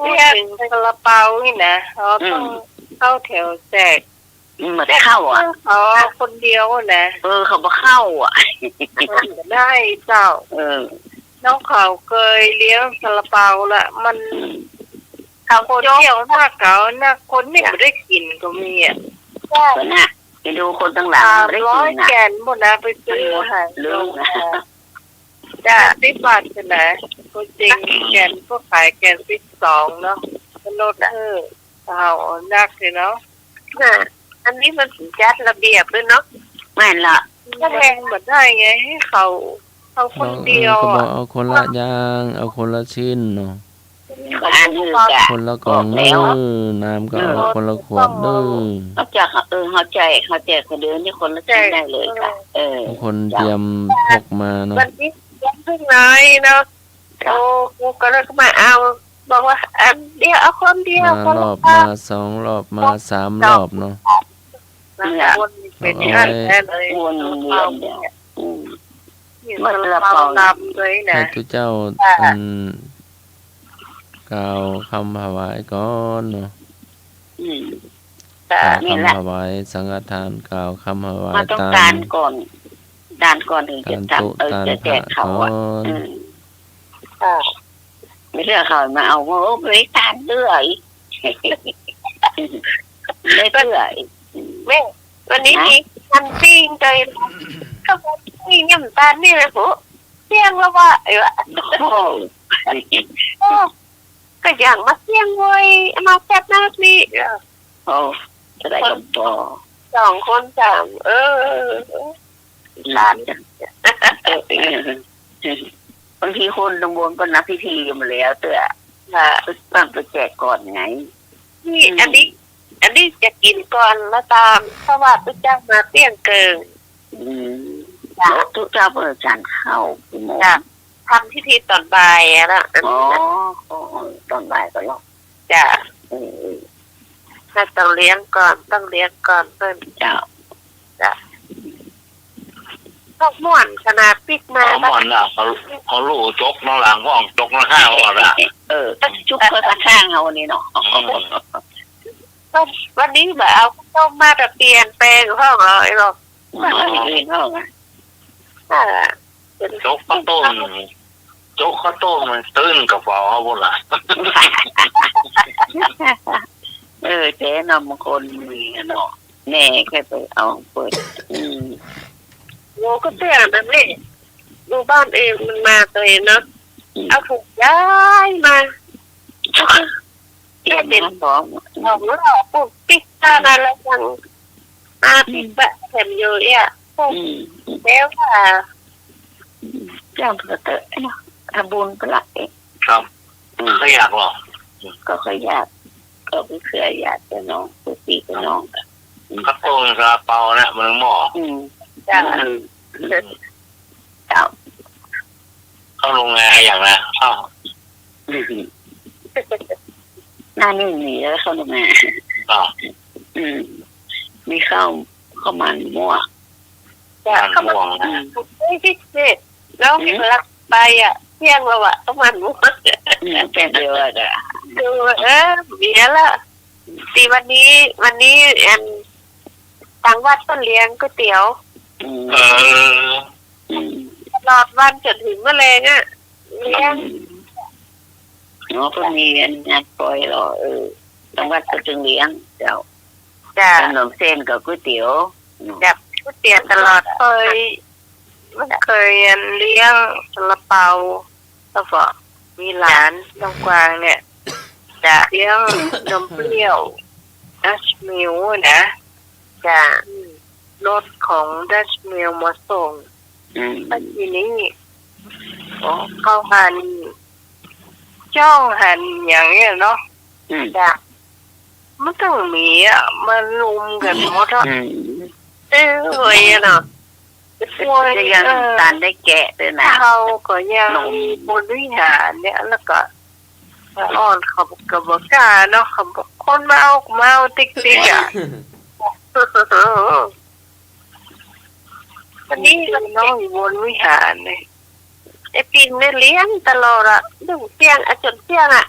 เนี่ย ซาลาเปานี่นะ อ๋อ อืม ต้องเข้าแถวแจก อืม บ่เข้าอะ อ๋อ คนเดียวอะนะ เออ เขาบ่เข้าอะ มันบ่ได้เจ้า เออ น้องเขาเกยเลี้ยงซาลาเปาละ มัน อืม เขาคนเดียวนัก เขานัก คนนี่บ่ได้กิ๋นก็มีอะ จ้ะ ก็นะ ไปดูคนตังหลัง สามร้อย บ่ได้กิ๋นน่ะ แก่นหมดนะ ไปซื้ออาหาร ลืมนะ จ้ะ สิบบาทนะ คนจริง แก่นพวกขายแก่นสิบสองเนาะ ก็ลด เออ เอานักเลยเนาะ น่ะ อันนี้มันจัดระเบียบด้วยเนาะ แม่นละ ก็แทงบ่ได้ไง ให้เขา เอาคนเดียวอะ เออ ก็บอกเอาคนละอย่าง เอาคนละชิ้นเนาะ อันนี้ก็ คนละกล่องเน้อ บอกแล้ว น้ำก็เอา เออ คนละขวดเน้อ เขาจะ เออ เข้าใจ เข้าใจ เขาเดินนี่คนละชิ้นได้เลยค่ะ เออ เออ ทุกคนเตรียมพกมาเนาะ วันนี้เตรียมเพิ่งน้อยเนาะ จ้ะ โอ้ กูก็เลยก็มาเอา บอกว่า อันเดียว เอาคนเดียว มา คนละ รอบ มาสองรอบ มาสามรอบเนาะ มาวน เป๋นอั้นแต๊เลย วนเวียนเนี่ย อืม นี่ มันซาลาเปา ซาลาเปาลำเลยนะ หื้อตุ๊เจ้า ค่ะ อัน กล่าวกำถวายก่อนเนาะ อืม ค่ะ กล่าวกำถวายสังฆทาน กล่าวกำถวาย มันต้อง ตาน ตานก่อน ตานก่อนถึงจะ ตานโต๊ะ เออ ตาน จะแจกเขาอะ พระก่อน อืม ค่ะ ไม่เชื่อเขามาเอา โอ้ ไปตานเตื้ออีก ได้เตื้ออีก แม่ วันนี้ ฮะ มีอันปิ้งเลย ก็ปิ้งยำตาลนี่แหละ โห เสี้ยงแล้ววะ ไอ้วะ โอ้ โอ้ ก็อย่างมาเสี้ยงเว้ย มาแซ่บนักนี่ เออ โอ้ จะได้กับปอ สองคนสาม เออ อืม หลาน เออ เออ บางทีคนตำบลก็นับพิธีกันมาแล้วเตื้อ ค่ะ ต้องไปแจกก่อนไง นี่ อืม อันนี้ อันนี้จะกิ๋นก่อนแล้วตาม เพราะว่าตุ๊เจ้ามาเตี้ยงเกิ่ง อืม จ้ะ แล้วตุ๊เจ้าเปิดฉันข้าวกี่โมง จ้ะ ทำพิธีตอนบ่ายอะนะ อ๋อ อ๋อ ตอนบ่ายก็แล้ว จ้ะ เออ เออ ถ้าต้องเลี้ยงก่อน ต้องเลี้ยงก่อนเปิ้น เจ้า จ้ะ พวกม่วนขนาดปิ๊กมา เอาม่วนน่ะ เขา เขาลู่จกน้องหลังห้อง จกน้องข้างห้องน่ะ เออ จุกเขาข้างเอานี่เนาะ อืม วันนี้บ่เอาข้าวต้มมาแต่เปลี่ยนแปลงห้องเหรอ ไอ้หรอก มาห้องอื่นห้องอะ อ่า จกข้าวต้ม จกข้าวต้มมันตื้นกระเป๋าเอาหมดละ เออ แท้เนาะ บางคนมีอะเนาะ แม่แค่ไปเอาเปิ้น อืม โอ้ ก็เตี้ยนั่นแหละ อยู่บ้านเองมันมาตัวเองเนาะ อืม เอาถุงย้ายมา เตี้ยเป็น เตี้ยเป็นของ ของเราปลูกปิ๊กตานั่นแล้วยัง มาปิ๊กบะแถมอยู่เนี่ย อืม แล้วว่า อืม เจ้าก็เตอะเนาะ ทำบุญไปละเอง ครับ อืม ก็อยากหรอ ก็ค่อยอยาก ก็ไปเชื่อญาติพี่น้อง ผู้พี่ผู้น้อง ข้าวต้มซาลาเปาเนี่ย มันหม้อ อืม จ้ะ อืม เจ้า เข้าโรงงานอย่างนะ อ้าว อืม หน้านี่มีแล้วเข้าโรงงาน อ้าว อืม มีข้าว ข้าวมันมั่ว จ้ะ มันม่วงนะ ข้าวมัน อืม เฮ้ย พิเศษ แล้ว อืม เห็นหลักไปอะ เที่ยงแล้วอะ ข้าวมันมั่ว อืม แป๊บเดียวอะจ้ะ ดู เออ มีแล้วล่ะ ตีวันนี้ วันนี้ อัน ทางวัดก็เลี้ยงก๋วยเตี๋ยว อืม เออ อืม ตลอดวันจนถึงมื้อแลงอะ เลี้ยง อืม อ๋อ ก็มีงานปล่อยเหรอ เออ ทางวัดก็จึงเลี้ยง เจ้า จ้ะ ขนมเส้นกับก๋วยเตี๋ยว อืม จ้ะ ก๋วยเตี๋ยวตลอด เคย มันเคยเลี้ยงซาลาเปา แล้วก็มีหลานน้องกวางเนี่ย จ้ะ เลี้ยงนมเปรี้ยว ดัชมิลค์นะ จ้ะ อืม รถของดัชมิลค์มาส่ง อืม แล้วทีนี้ อ๋อ เขาหั่น จ้องหั่นอย่างเนี้ยเนาะ อืม จ้ะ มันต้องมีอะ มารุมกันหมดอะ อืม เออ เว้ยอะเนาะ เว้ย จะยัง เออ ตันได้แกะด้วยนะ เขาก็ยัง นม มีบริหารเนี่ย แล้วก็ อ่อนเขาก็บ่กล้าเนาะ เขาบอกคนมาเอา มาเอาติ๊กๆ อะ อันนี้น้องอยู่บนวิหารเนี่ย ไอ้ปิ่นเนี่ยเลี้ยงตลอดอะ ดึงเตี้ยงอะ จ๋นเตี้ยงอะ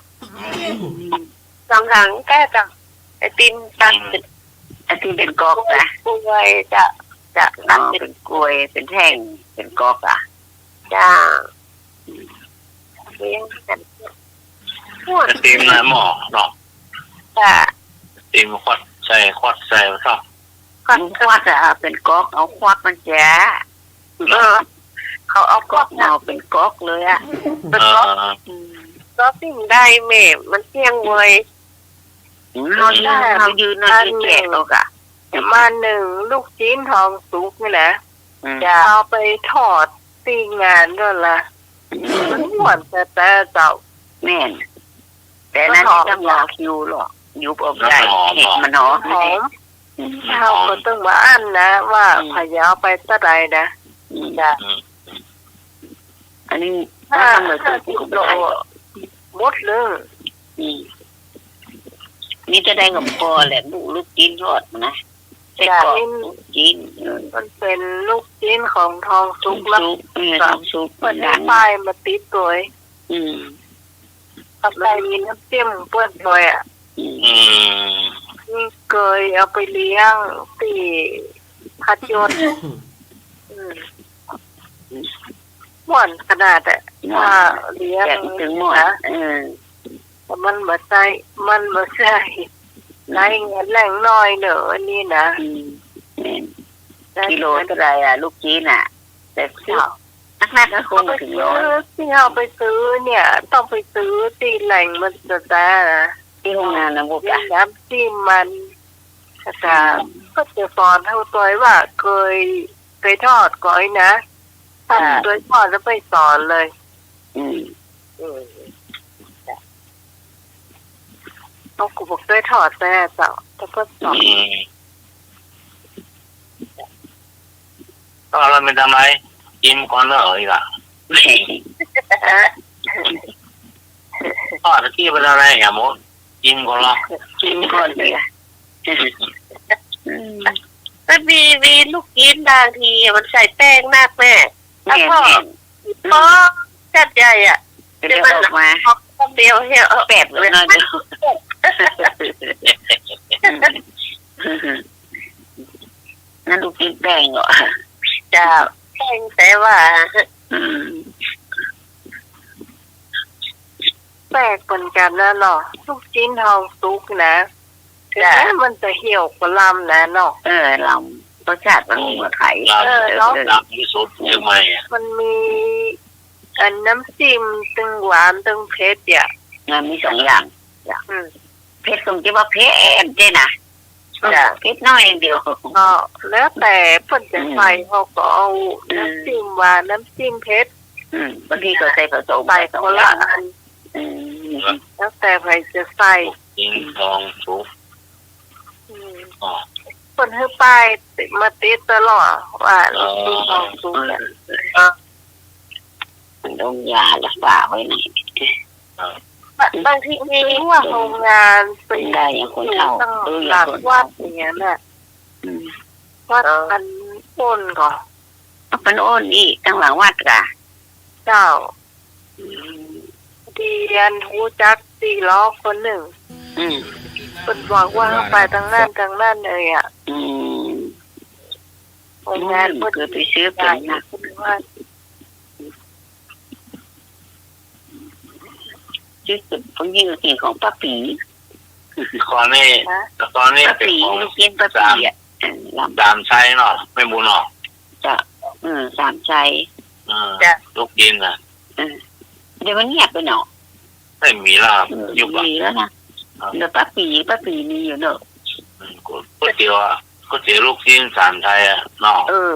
สองหางแก้วจ้ะ ไอ้ติมตัก อืม ไอ้ติมเป๋นก๊อกนะ กล้วยจ้ะ จ้ะ อ๋อ ตักเป๋น เป๋นกล้วย เป๋นแท่ง เป๋นก๊อกอะ จ้ะ เลี้ยงกัน ไอ้ติมนะหม้อเนาะ จ้ะ ไอ้ติมขวดใส่ ขวดใส่ ขวด ขวดอะ เป๋นก๊อก เอาขวดมันจ้ะ เออ เขาเอาก๊อกมา ก๊อกมาเป๋นก๊อกเลยอะ เป๋นก๊อก เออ อืม ก๊อกนี่มันได้แม่ มันเตี้ยงเว้ย อืม เฮายืน เฮายืน เฮายืนแจกเอากะ มานึ่งลูกชิ้นทองสุกนี่นะ อืม จะเอาไปทอดตี้งานด้วยล่ะ อืม มันม่วนแต่ แต่เจ้า แม่น แต่นั้นนี่ต้องรอคิวหรอก ยุบออกได้ มันหอม เห็ดมันหอม หอม อืม เฮาก็ต้องมาอั้นนะ ว่า อืม ใผจะเอาไปเต้าใดนะ อืม จ้ะ อืม อันนี้ ถ้า ทำเลย ถ้า ต้อง สิบโล หมดเลย อืม มีเต้าใดก็พอแหละ ลูก ลูกชิ้นทอดนะ ไส้กรอก ลูกจิ๊น เออ มันเป๋นลูกจิ๊นของทองสุก ทองสุก เนาะ เออ ทองสุก เปิ้นเอาป้ายมาติดตวย อืม เอาป้ายมีน้ำจิ้มเปิ้นตวยอะ อืม อืม นี่เกยเอาไปเลี้ยงตี้พัดยศ อืม ม่วนขนาดอะ ม่วน ว่าเลี้ยง แจกเถิงม่วน นะ เออ แต่มันบ่ใจ้ มันบ่ใจ้ อืม รายเงินแหล่งน้อยเนาะ อันนี้นะ อืม แม่น ได้ กิโลเต้าใดอะ ลูกจิ๊นอะ แต่ซื้อ เจ้า นักๆ ก็คงบ่เถิงร้อย ตี้เฮาไปซื้อเนี่ย ต้องไปซื้อตี้แหล่งมันแต๊ๆ นะ ตี้โฮงงานนะ พวก มี อะ น้ำจิ้มมัน แล้วก็ อืม เปิ้นจะสอนเฮาตวยว่าเกย เกยทอดก่อนนะ ถ้า อ่า เกยทอดแล้วไปสอนเลย อืม อืม เฮาก็บ่เกยทอดแต๊เจ้า แต่เปิ้นสอน อืม ก็เอาละ เป๋นตำใด กิ๋นก่อนเนาะ อีกอะ ทอดตะกี้เป๋นตำใด อย่าหมด กิ๋นก่อนละ กิ๋นก่อนเลยอะ อืม มันมี มีลูกจิ๊นบางตี้มันใส่แป้งนักแม่ แล้วก็ แม่นๆ ป๊อก จัดใหญ่อะ เดี๋ยวออกมา ป๊อก ป๊อกเดียวเหี่ยว แปบเลย น้อยเดียว นั่นลูกจิ๊นแป้งเหรอ เจ้า แป้งแต่ว่า อืม แปลกเหมือนกั๋นนะเนาะ ลูกจิ๊นทองสุกนะ เถิงแม้มันจะเหี่ยวกว่าลำนะเนาะ เออ ลำ รสชาติมันบ่เหมือนใคร ลำ เออ เนาะ ลำตี้สุดเจียงใหม่อะ มันมี อันน้ำจิ้มตึงหวานตึงเผ็ดอะ มันมีสองอย่าง อืม เผ็ดตรงตี้ว่าเผ็ดเด้นะ จ้ะ เออ เผ็ดน้อยอย่างเดียว ก็แล้วแต่เปิ้นจะใส่ อืม เฮาก็เอา อืม น้ำจิ้มหวาน น้ำจิ้มเผ็ด อืม บางทีก็ใส่ผสม ใส่คนละอัน อืม แล้วแต่ใผจะใส่ ลูกจิ๊นทองสุก อืม อ๋อ เปิ้นหื้อป้ายมาติดตลอดว่า อ๋อ ลูกจิ๊นทองสุกอะ เออ มันต้องยารักษาไว้ไหน อ่า บาง บางทีมีว่าโฮงงานไป ได้อย่างคนเฒ่า อยู่ตั้ง เออ อย่างคนเฒ่า หลังวัดอย่างเงี้ยน่ะ อืม วัด อ๋อ อันโอ้นก่อ อันโอ้นอี้ ตั้งหลังวัดก่ะ เจ้า อืม ตี้อันฮู้จักตี้ล้อคนนึ่ง อืม เปิ้นบอกว่าไปตางนั้น ตางนั้นเลยอะ อืม โฮงงาน เปิ้น เปิ้นไปซื้อเป๋นนะ เปิ้นว่า ที่สุด คนนี้ก็กิ๋นของป้าปี๋ ก่อนนี่ ฮะ ก่อนนี่ ป้าปี๋ เป๋นของ ลูกจิ๊นป้าปี๋อะ สาม เออ ลำ สามชัยเนาะ แม่บุญเนาะ จ้ะ เออ สามชัย เออ จ้ะ ลูกจิ๊นน่ะ เออ เดี๋ยวมันเงียบไปเนาะ ไม่มีแล้ว เออ อยู่ปะ มีแล้วนะ ครับ เดี๋ยวป้าปี๋ ป้าปี๋มีอยู่เนาะ อืม ก๋วยเตี๋ยวอะ ก๋วยเตี๋ยวลูกจิ๊นสามชัยอะเนาะ เออ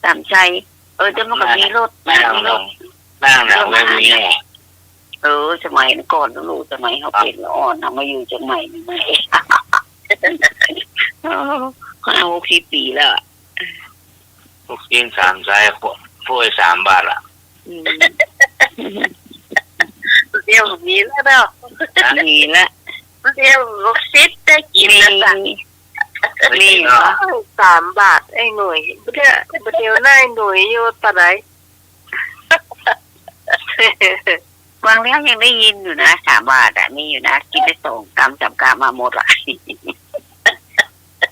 สามชัย เออ แต่มันก็มีรถ แม่ แม่ รถ แม่ แม่ รถ แม่ แม่ เออ สมัยก่อนลูก สมัยเฮาเป๋นอ่อนเฮามาอยู่เจียงใหม่ใหม่ๆ เออ ห้าหกสิบปี๋แล้วอะ ลูกจิ๊นสามชัย ถ้วยสามบาทอะ อืม เดี๋ยวมีแล้วเนาะ มีแล้ว เดี๋ยวลูกศิษย์ได้กิ๋นแล้วจ้ะ มี มีเหรอ สามบาทไอ้หน่วย บ่าเดี่ยว บ่าเดี่ยวหน้าไอ้หน่วยอยู่ตางไหน ฟังแล้วยังได้ยินอยู่นะ สามบาทอะ มีอยู่นะ กิ๋นได้สองกำสามกำมาหมดละ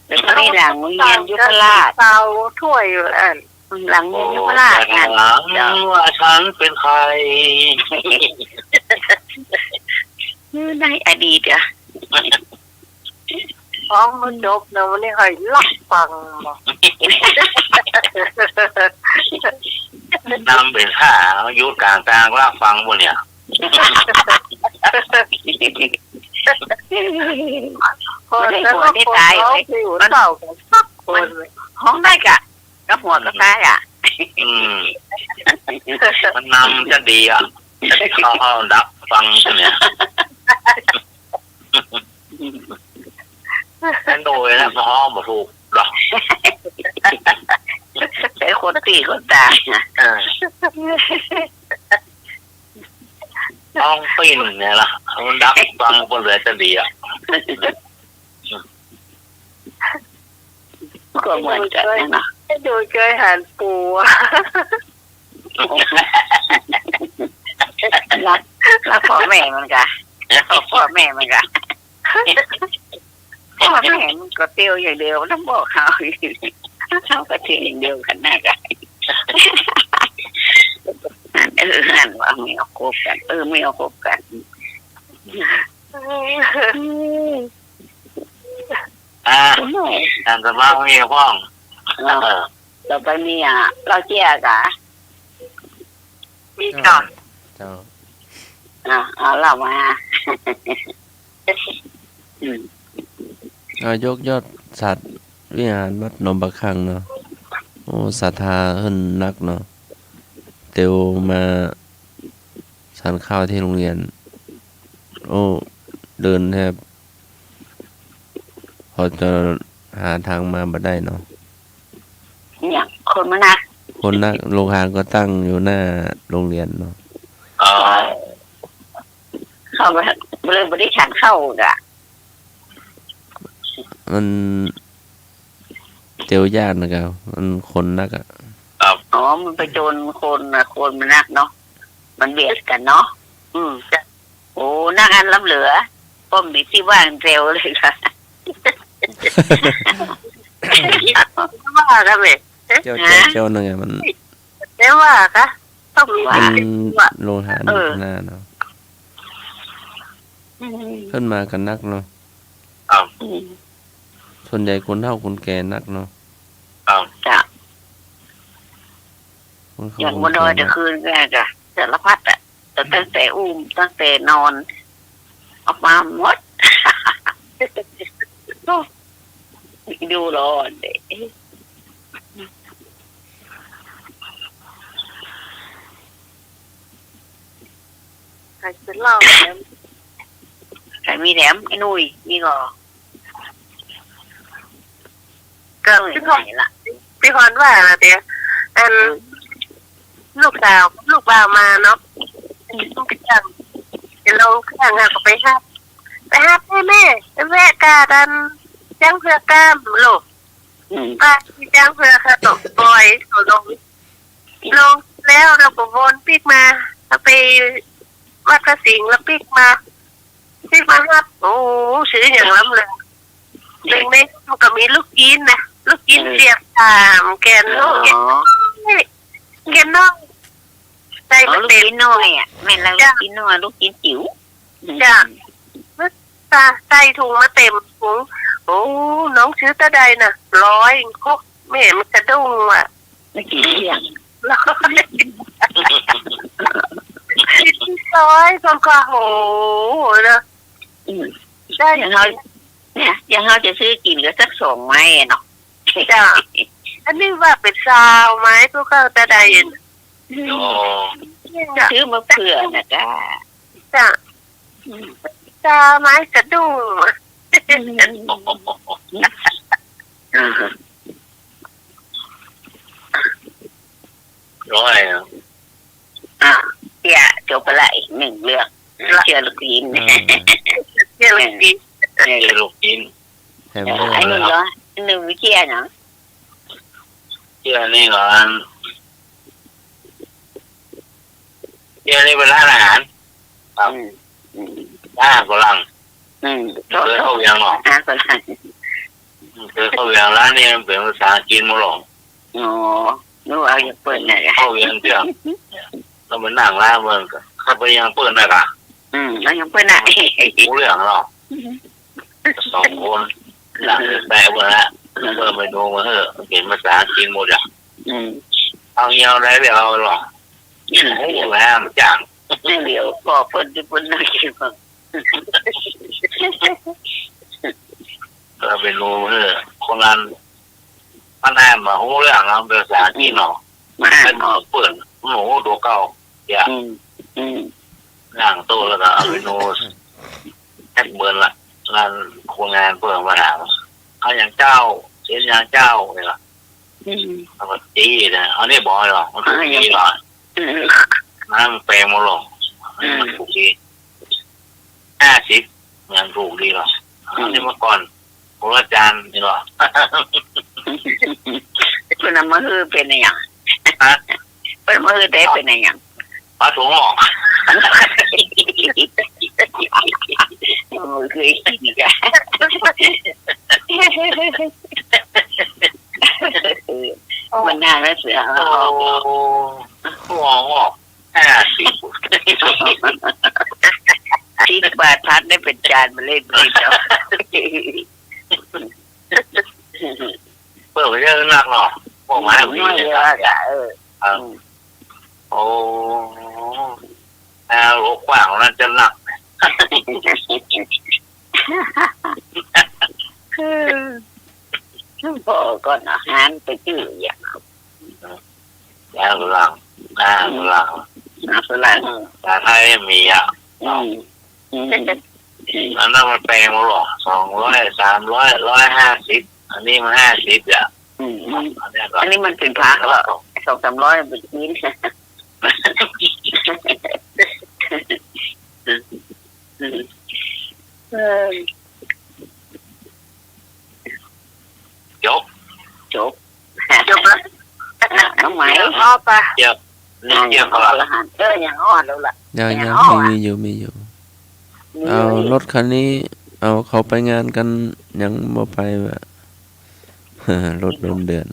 แล้วก็มีหลังโฮงเฮียนยุพราช เตาถ้วยอยู่อัน หลังโฮงเฮียนยุพราชนั่น โอ้ เจ้า ว่าฉันเป๋นใผ ในอดีตอะ ฮ้องบ่จบนะ วันนี้ใค่อยลักฟังบ่ นำเป๋นท่า อยู่ก๋างตางลักฟังบ่เนี่ย บ่ได้ผัวได้ต๋าย ฮ้องอยู่ มัน เต้ากั๋นสักคน มันฮ้องได้กะ กับผัวกับต๋ายอะ อืม มันนำจะดีอะ เขา เขาดักฟังเนี่ย อันโดยนะ ฮ้องบ่ถูกดอก ไอ้คนตี้คนต๋ายนะ เออ ฮ้องปิ้นเนี่ยนะ มันดักฟังคนเหลือจะดีอะ ก็เหมือนกั๋นนะเนาะ ให้ดูจ้อยหันปู่ รัก รักพ่อแม่มันก่ะ รักพ่อแม่มันก่ะ พ่อแม่มันก็เตียวอย่างเดียว ต้องบอกเขา เขาก็เตียวอย่างเดียวกั๋นนะก่ะ เออ หันว่ามีเอาคบกั๋น เออ มีเอาคบกั๋น อ่า ต๋ามสมัครมีพ่อง เออ ต่อไปมีอ่ะ เล่าเจี้ยก่ะ มีก่อน เจ้า อ่ะ เอาเล่ามา อืม อ่า ยกยอดสัตว์วิหารวัดหนองปะขั่งเนาะ โอ้ ศรัทธาเปิ้นนักเนาะ เตียวมา ฉันข้าวตี้โฮงเฮียน โอ้ เดินแทบ พอจะหาตางมาบ่ได้เนาะ เนี่ย คนมานัก คนนัก โฮงหารก็ตั้งอยู่หน้าโฮงเฮียนเนาะ อ๋อ เข้าไปเลย บ่ได้ฉันข้าวก่ะ มันเตียวยากนะครับ มันคนนักอะ ครับ อ๋อ มันไปจนคนน่ะ คนมันนักเนาะ มันเบียดกั๋นเนาะ อืม จ้ะ โอ้ นักอันล้ำเหลือ ป้อมมีตี้ว่างเตียวเลยก่ะ ว่ากันเลย เตียว ฮะ เตียว เตียวนั่นไง มัน แต่ว่าก่ะ ต้องว่า มัน ว่า โฮงหาร เออ หน้าเนาะ อืม เปิ้นมากั๋นนักเนาะ ครับ อืม ส่วนใหญ่คนเฒ่าคนแก่นักเนาะ ครับ จ้ะ คนเฒ่า อย่าง คน บ่นอน แก่ แต่ นัก คืนก็จะสารพัดอะ แต่ อืม ตั้งแต่อุ้ม ตั้งแต่นอน เอามาหมด โอ้ ดูร้อนเลย ใผจะเล่าแหม ใผมีแหม ไอ้หนุ่ย มีก่อ ก็เหมือน ตี้พร ไงล่ะ ตี้พรว่าน่ะเตีย อัน อืม ลูกสาว ลูกบ่าวมาเนาะ อืม ลูกจ้าง เดี๋ยวลงเครื่องอะ ก็ไปฮับ ไปฮับแม่ แม่ ไปแวะกาดอัน จ๊างเผือกกาม ลูก อืม ไปจ๊างเผือกค่ะ ตกปอย เขาลง ลงแล้วเฮาก็วนปิ๊กมา เฮาไปวัดพระสิงห์แล้วปิ๊กมา ปิ๊กมาฮับ โอ้ ซื้ออย่างล้ำเลย เออ เบิ่งในมันก็มีลูกชิ้นนะ ลูกชิ้น เออ เสียบสามแก่น อ๋อ แก่นน้อย แก่นน้อย ใส่ อ๋อ มาเต็ม ลูกชิ้นน้อยอะ แม่นละ จ้ะ ลูกชิ้นน้อย ลูกชิ้นจิ๋ว จ้ะ อืม ใส่ถุงมาเต็มถุง โอ้ น้องซื้อเต้าใดน่ะ ร้อย คก แม่มันสะดุ้งว่ะ ไม่กี่เรื่อง ร้อย คนก็ โห เนอะ อืม ได้ อย่างเฮา เนี่ย อย่างเฮาจะซื้อกิ๋นก็สักสองไม้อะเนาะ จ้ะ อันนี้ว่าเป๋นซาวไม้ พวกเขาจะได้ อืม อ๋อ จ้ะ ซื้อมาเผื่อนะจ้ะ จ้ะ อืม ซาวไม้สะดุ้ง อืม ร้อยอะ อ่ะ เตี้ย จบไปละอีกนึ่งเรื่อง เตี้ยลูกชิ้น อืม เตี้ยลูกชิ้น เตี้ยลูกชิ้น แถม เออ เรื่อง อันนี้เหรอ อันนี้เตี้ยเนาะ เตี้ยนี่เหรอ เตี้ยนี่เป๋นร้านอาหาร ครับ อืม อืม ร้านอาหารฝรั่ง อืม เกยเข้าเวียงเนาะ อ่า ฝรั่ง เกยเข้าเวียง ร้านนี้มันเป๋นภาษาจีนหมดหรอก อ๋อ นึกว่ายังเปิ้นน่ะ เข้าเวียงเตี้ย แล้วไปนั่งร้านมันก็ เข้าไปยังเปิ้นน่ะกะ อืม แล้วยังเปิ้นน่ะ รู้เรื่องเนาะ อืม สองคน หลังแปะเปิ้นละ เปิ้นไปดูมาเถอะ เป๋นภาษาจีนหมดอะ อืม เอาเหี่ยวใดไปเอาหรอ อืม โอ้โห แล้วจ้าง เดี๋ยวก็เปิ้นตี้เปิ้นนั่งกิ๋นก่อน เออ ไปดูเถอะ คนนั้น มันอ่านบ่ฮู้เรื่องเนาะ เป๋นภาษาจีนเนาะ มันอ่าน มัน ออก เปิ้น มันบ่ฮู้ตั๋วเก่า เตี้ย อืม อืม นั่งโต๊ะแล้วก็เอาไปดู แอดเปิ้นละ ร้านคนงานเปิ้นมาถาม เอาหยังเจ้า เซ็นหยังเจ้า นี่ล่ะ อืม เอามาจี้นะ เอานี่บ่เหรอ มันคือ อ่า จี้เหรอ อืม น้ำแปลงมาหรอก อืม มันถูกดี ห้าสิบ มันถูกดีเหรอ อืม เอานี่มาก่อน คนละจาน นี่เหรอ อื เปิ้นเอามาหื้อเป๋นอะหยัง ฮะ เปิ้นเอามาหื้อแต๊เป๋นอะหยัง ผ้าถุงออก โอ้ย เคยกิ๋นกะ มันนานแล้วเสือ โอ้ หัวงอก ห้าสิบ สิบบาทพันได้เป๋นจานมาเล่นเป๋นจาน เปิ้นก็เยอะนักเนาะ พวกหมา น้อยเดียวอะ เออ เออ อืม โอ้ อ่า หัวขว้างนั้นจะหนัก คือ พอก่อนอาหารไปจื้ออย่าง ยาฝรั่ง อ่า ฝรั่ง อ่า ฝรั่ง ภาษาไทยมีอ่ะ อืม อืม อันนั้นมันแปงหมดหรอ สองร้อย สามร้อย ร้อยห้าสิบ อันนี้มันห้าสิบอ่ะ อืม อันนี้ก็ อันนี้มันเป๋นผักเหรอ สองสามร้อยมันเป๋นกิ๋น เออ จบ จบ จบละ อ่ะ น้องไหม อ้อปะ เจี๊ยบ นี่เจี๊ยบ อ่ะ พอละ ละหัน เออ ยังอ้อแล้วล่ะ ยัง ยัง ยังอ้อ มี มีอยู่ มีอยู่ มีอยู่ เอา รถคันนี้ เอา เขาไปงานกั๋น ยังบ่ไปวะ รถโดนเดือน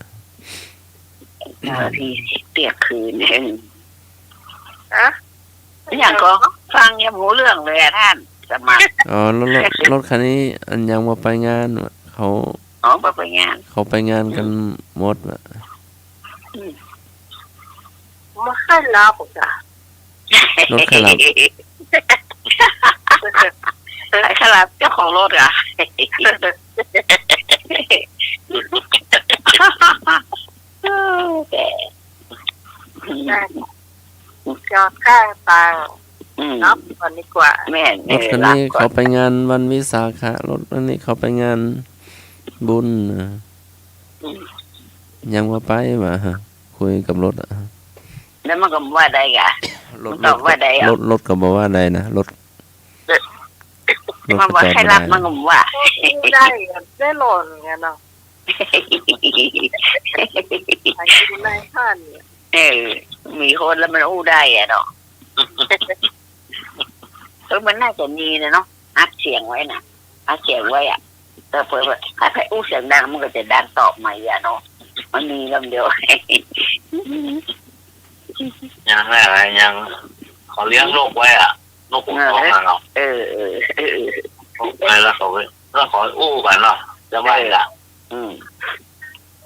เออ ที่เปียกคืนเอง ฮะ อย่างก็ฟังยังบ่ฮู้เรื่องเลยอะท่าน สมัคร อ๋อ รถ รถ รถคันนี้ อันยังบ่ไปงานวะ เขา อ๋อ บ่ไปงาน เขาไปงานกั๋น อืม หมดวะ อืม บ่ค่อยหลับจ้ะ รถใผหลับ ใผหลับ เจ้าของรถอะ แต่ จอดข้างตาง อืม หลับก่อนดีกว่า แม่น รถคันนี้ เออ หลับก่อน เขาไปงานวันวิสาขะ รถคันนี้เขาไปงานบุญนะ อืม ยังบ่ไปวะ คุยกับรถอะ แล้วมันก็ว่าใดกะ รถ มันตอบว่าใดอะ รถ รถก็บ่ว่าใดนะ รถ รถ มันว่า ก็ตอบ ใผหลับ บ่ได้ มันก็ว่า ได้อะ ได้หลอนเหมือนกั๋นเนาะ อายุนายท่านเนี่ย เออ มีคนแล้วมันอู้ได้อะเนาะ เออ มันน่าจะมีนะเนาะ อัดเสียงไว้นะ อัดเสียงไว้อะ แต่เผื่อว่าถ้าใผอู้เสียงดังมันก็จะดังตอบมาอีกอะเนาะ มันมีลำเดียว ยังแหละ ยัง เขาเลี้ยงนกไว้อะ นกขุนทองอะเนาะ เออ เออ เออ นกไว้แล้วเขา แล้วเขาอู้กั๋นเนาะ จะว่าอีกอะ อืม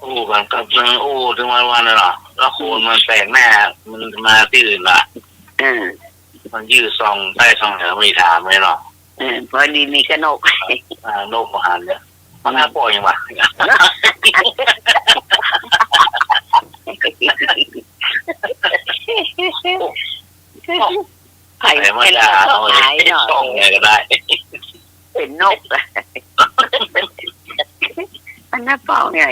อู้กั๋นกับมันอู้ตึงวันๆ นั่นเนาะ แล้วคนมันแปลกหน้า มันมาตี้อื่นละ อืม มันยื้อส่องใต้ส่องเหนือ มีถามเลยเนาะ เออ พอดีมีกะนก อ่า นกมาหันเนี่ย มันน่าปล่อยยังวะ ไผ ไผมาด่าเอา ไผมาด่าเอา เอาไอ้ช่องไหนก็ได้ เป๋นนก อันนั้นเปล่าไง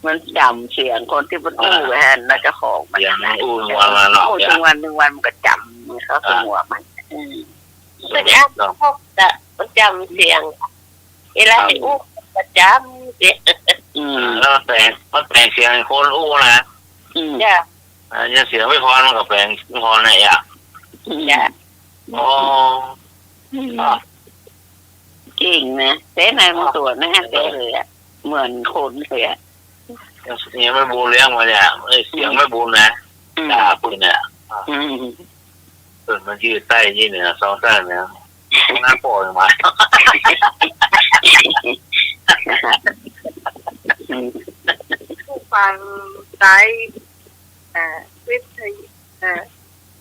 มันจ๋ำเสียงคนตี้มันอู้ อ่า แหมนะ เจ้าของมัน เสียงมันอู้ตึงวันละเนาะ อู้ตึงวัน ตึงวันมันก็จ๋ำ มันเข้าใต้หัวมัน อืม มันอัดนกอะ มันจ๋ำเสียง เวลา ครับ ไอ้อู้ประจ๋ำเสียง อืม แล้วมันแป๋ง มันแป๋งเสียงคนอู้นะ อืม จ้ะ อ่า อย่างเสียงป้าพรมันก็แป๋งป้าพรนะ อ่ะ อืม จ้ะ อ๋อ อืม อ่ะ เก่งนะ แต่นายบางตัวนะ แต่เลยอะ เหมือนคนเลยอะ เสียงแม่บุญเลี้ยงมาเนี่ย เอ้ย เสียงแม่บุญนะ อืม ด่าปืนเนี่ย อืม เปิ้นมายื้อใต้ยื้อเหนือ ส่องใต้เนี่ย หน้าปล่อยมา ฟังใต้ อ่า วิทยุ อ่า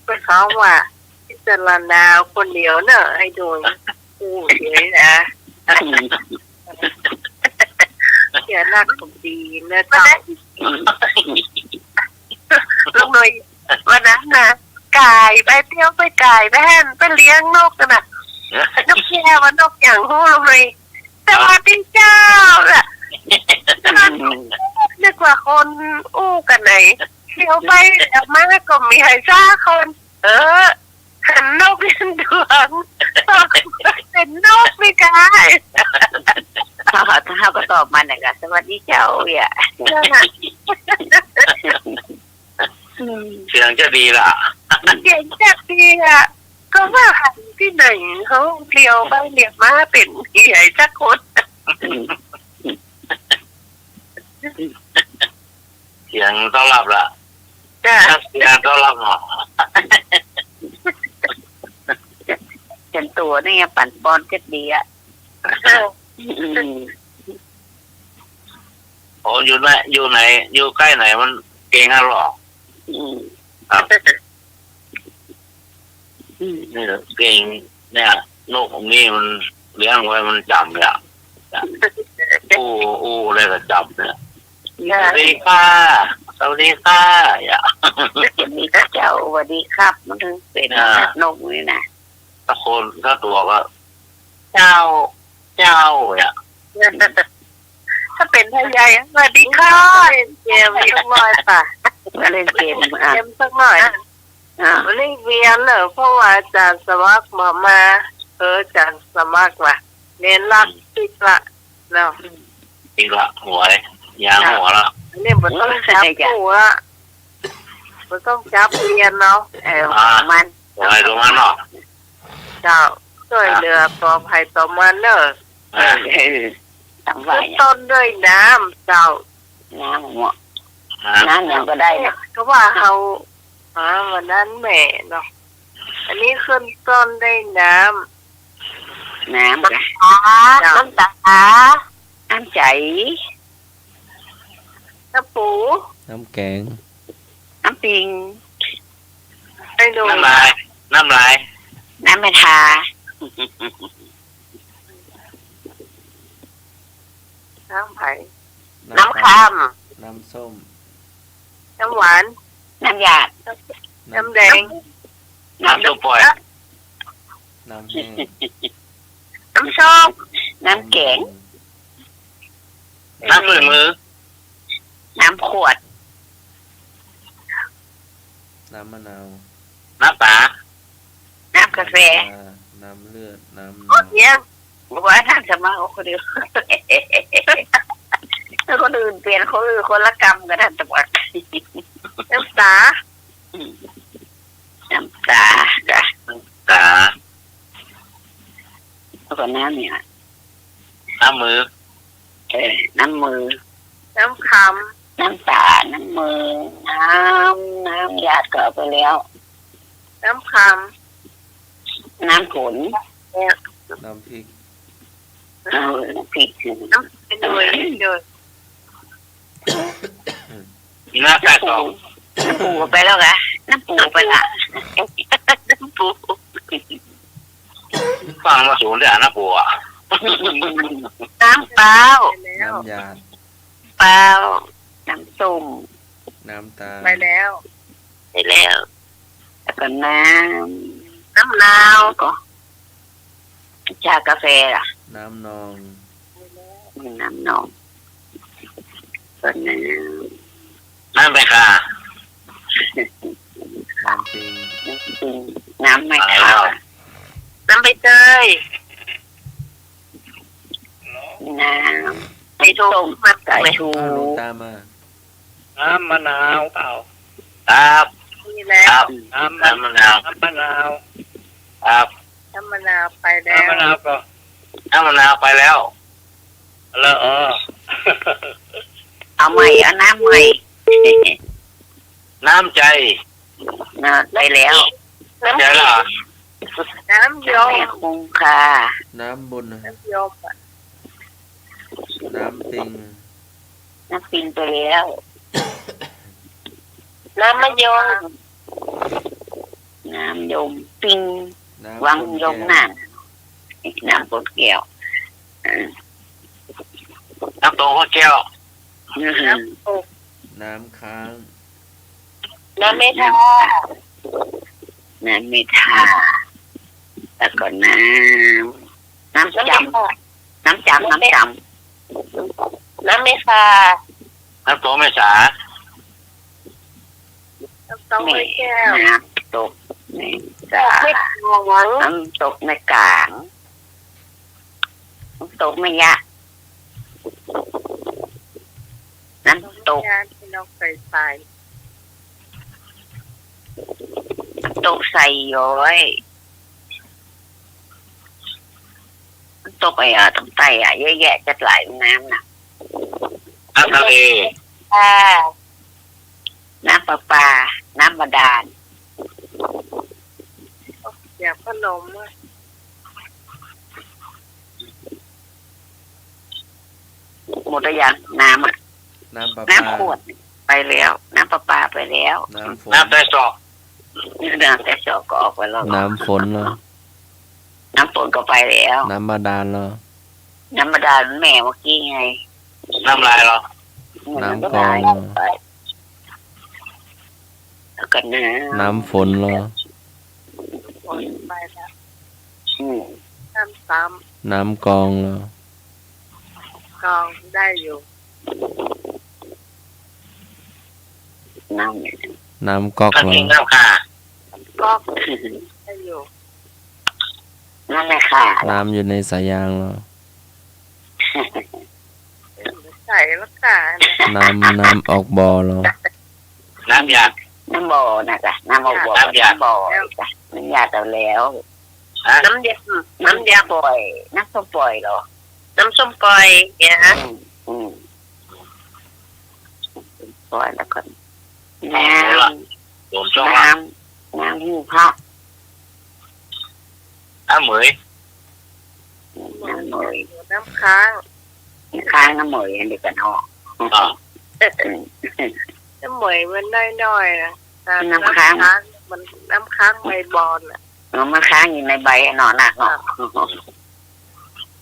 เปิ้นเขาว่า พิจารณาคนเดียวเนอะ ไอ้โดย อู้เฉยนะ เสียหน้าของดีนะเจ้า ลุงหน่อย วันนั้นนะ ก๋ายไปเตียวไปก๋ายไปหั้น ไปเลี้ยงนกกั๋นน่ะ นกแก้วอะ นกหยังฮู้ ลุงหน่อย สวัสดีเจ้าน่ะ นึกว่าคนอู้กั๋นไหน เตียวไปเตียวมาก็มีใผสักคน เออ หันนกเวียนดวง เป๋นนกนี่กา เฮา เฮาก็ตอบมันน่ะกะ สวัสดีเจ้า เยียะ อืม เสียงจะดีละ เสียงจะดีละ ก็ว่าหันตี้ไหน เฮาเหลียวไปเหลียวมาเป๋นใผสักคน อืม เสียงต้อนรับละ จ้ะ เสียงต้อนรับเนาะ เสียงตั๋วนี่ปั่นป้อนจะดีอะ เออ อืม โอ้ อยู่ไหน อยู่ไหน อยู่ใก้ไหนมันเก่งอะหรอ อืม ครับ อืม นี่เก่งเนี่ย นกนี่มันเลี้ยงไว้มันจ๋ำเนี่ย อู้ อู้อะไรก็จ๋ำเนี่ย จ้ะ สวัสดีค่ะ สวัสดีค่ะ เยียะ สวัสดีเจ้า สวัสดีครับ มันถึงเป๋น อ่า นกนี่นะ ถ้าคน ถ้าตั๋วก็ เจ้า เจ้า เยียะ ถ้าเป๋นไทยใหญ่ สวัสดีค่ะ เล่นเกมสักหน่อยป่ะ มาเล่นเกม อ่ะ เกมสักหน่อย อ่ะ วันนี้เวียนเนอะ เพราะว่าอาจ๋ารย์สมัครบ่มา เออ อาจ๋ารย์สมัครว่ะ เน้นรักติดละเนาะ ติดละ หวย ยางหัวละ เนี่ยบ่ต้องจับคู่ละ บ่ต้องจับเวียนเนาะ เออ อ่า มัน หวยตรงนั้นเนาะ เจ้า ช่วยเหลือต่อใผต่อมันเนอะ อ่า เออ เออ ตั้งไว้ ขึ้นต้นด้วยน้ำ เจ้า น้ำหัว น้ำ น้ำหยังก็ได้นะ ก็ว่าเฮา อ่า วันนั้นแหมเนาะ อันนี้ขึ้นต้นด้วยน้ำ น้ำกะ น้ำตา เจ้า น้ำตา น้ำใจ๋ น้ำปู น้ำแก๋ง น้ำปิง ไอ้หนุ่ม น้ำลาย น้ำลาย น้ำแม่ทา น้ำไผ น้ำ น้ำคำ น้ำส้ม น้ำหวาน น้ำหยาด น้ำแดง น้ำส้มป่อย น้ำแห้ง น้ำส้ม น้ำแก๋ง น้ำส้ม น้ำส้มมือ น้ำขวด น้ำมะนาว น้ำปลา น้ำกาแฟ น้ำปลา น้ำเลือด น้ำน โอ๊ย ม เดี๋ยว บอกว่าท่านสมัครคนเดียว แล้วคนอื่นเปลี่ยน คนอื่นคนละกำกับท่านสมัคร น้ำตา อืม น้ำตา จ้ะ น้ำตา แล้วก็น้ำเนี่ย น้ำมือ เออ น้ำมือ น้ำคำ น้ำตา น้ำมือ น้ำ น้ำหยาดก็เอาไปแล้ว น้ำคำ น้ำฝน เนี่ย น้ำพริก เออ น้ำพริก น้ำพริก โดย โดย น้ำใต้ตอง น้ำปูไปแล้วกะ น้ำปูไปละ น้ำปู ฟังมาสูงเด้อ น้ำปูอะ น้ำเปล่า น้ำหยาด เปล่า น้ำส้ม น้ำตาล ไปแล้ว ไปแล้ว แล้วก็น้ำ น้ำนาว ก็ ชากาแฟล่ะ น้ำนอง น้ำนอง ก็น้ำ น้ำใบข่า น้ำปิง น้ำปิง น้ำใบข่า น้ำใบเตย น้ำ ใบส้ม ใบส้ม อ้าว หลวงตามา น้ำมะนาวเปล่า ครับ นี่แหละ ครับ น้ำมะ น้ำมะนาว น้ำมะนาว ครับ น้ำมะนาวไปแล้ว น้ำมะนาวก็ น้ำมะนาวไปแล้ว แล้ว อ๋อ เอาใหม่ เอาน้ำใหม่ น้ำใจ น่ะ ไปแล้ว น้ำใจแล้วเหรอ น้ำยม น้ำแม่คงคา น้ำบุญ น้ำยมอะ น้ำปิง น้ำปิงไปแล้ว น้ำมะยม น้ำยมปิง น้ำ วังยม ปนแก้ว น่ะ น้ำปนแก้ว เออ น้ำตกพระแก้ว อืม น้ำตก น้ำค้าง น้ำเมทา น้ำเมทา แล้วก็น้ำ น้ำจำ น้ำเมทา น้ำจำ น้ำจำ น้ำเมทา น้ำตกเมษา น้ำตกพระแก้ว น้ำตก นี่ ต๋า น้ำตกแม่กลาง น้ำตกแม่ยะ น้ำตก น้ำตกใสๆ น้ำตกไซย้อย น้ำตกไอ้ เอ่อ ตรงใต้อะ เยอะแยะ จัดหลายน้ำน่ะ น้ำทะเล อ่า น้ำประปา น้ำบาดาล เสียงพัดลมอะ หมดแล้วยัง น้ำอะ น้ำประปา น้ำขวดไปแล้ว น้ำประปาไปแล้ว น้ำฝน น้ำใต้ซอก น้ำใต้ซอกก็ออกไปแล้ว น้ำฝนเหรอ น้ำฝนก็ไปแล้ว น้ำบาดาลเหรอ น้ำบาดาลแม่เมื่อกี้ไง น้ำลายเหรอ น้ำกลองเหรอ น้ำลายไป แล้วก็น้ำ น้ำฝนเหรอ ฝนไปแล้ว อืม น้ำซ้ำ น้ำกลองเหรอ กลองได้อยู่ น้ำ น้ำก๊อกเหรอ น้ำก๊อกได้อยู่ นั่นแหละค่ะ น้ำอยู่ในสายยางเหรอ ใส่แล้วค่ะ น้ำ น้ำออกบ่อเหรอ น้ำหยาด น้ำบ่อน่ะจ้ะ น้ำออกบ่อ น้ำหยาด น้ำบ่อจ้ะ น้ำหยาดเอาแล้ว ฮะ น้ำยา น้ำยาปล่อย น้ำส้มปล่อยเหรอ น้ำส้มปล่อยเนี่ยฮะ อืม อืม ปล่อยแล้วก็ น้ำ น้ำ น้ำหิ้งพระ น้ำเหมย น้ำเหมย น้ำค้าง น้ำค้างน้ำเหมยอันเดียวกันเนาะ อ่า น้ำเหมยมันน้อยๆ นะ น้ำค้าง น้ำค้างมัน น้ำค้างใบบอนน่ะ อ๋อ มันค้างอยู่ในใบอะเนาะ หนักเนาะ อ่า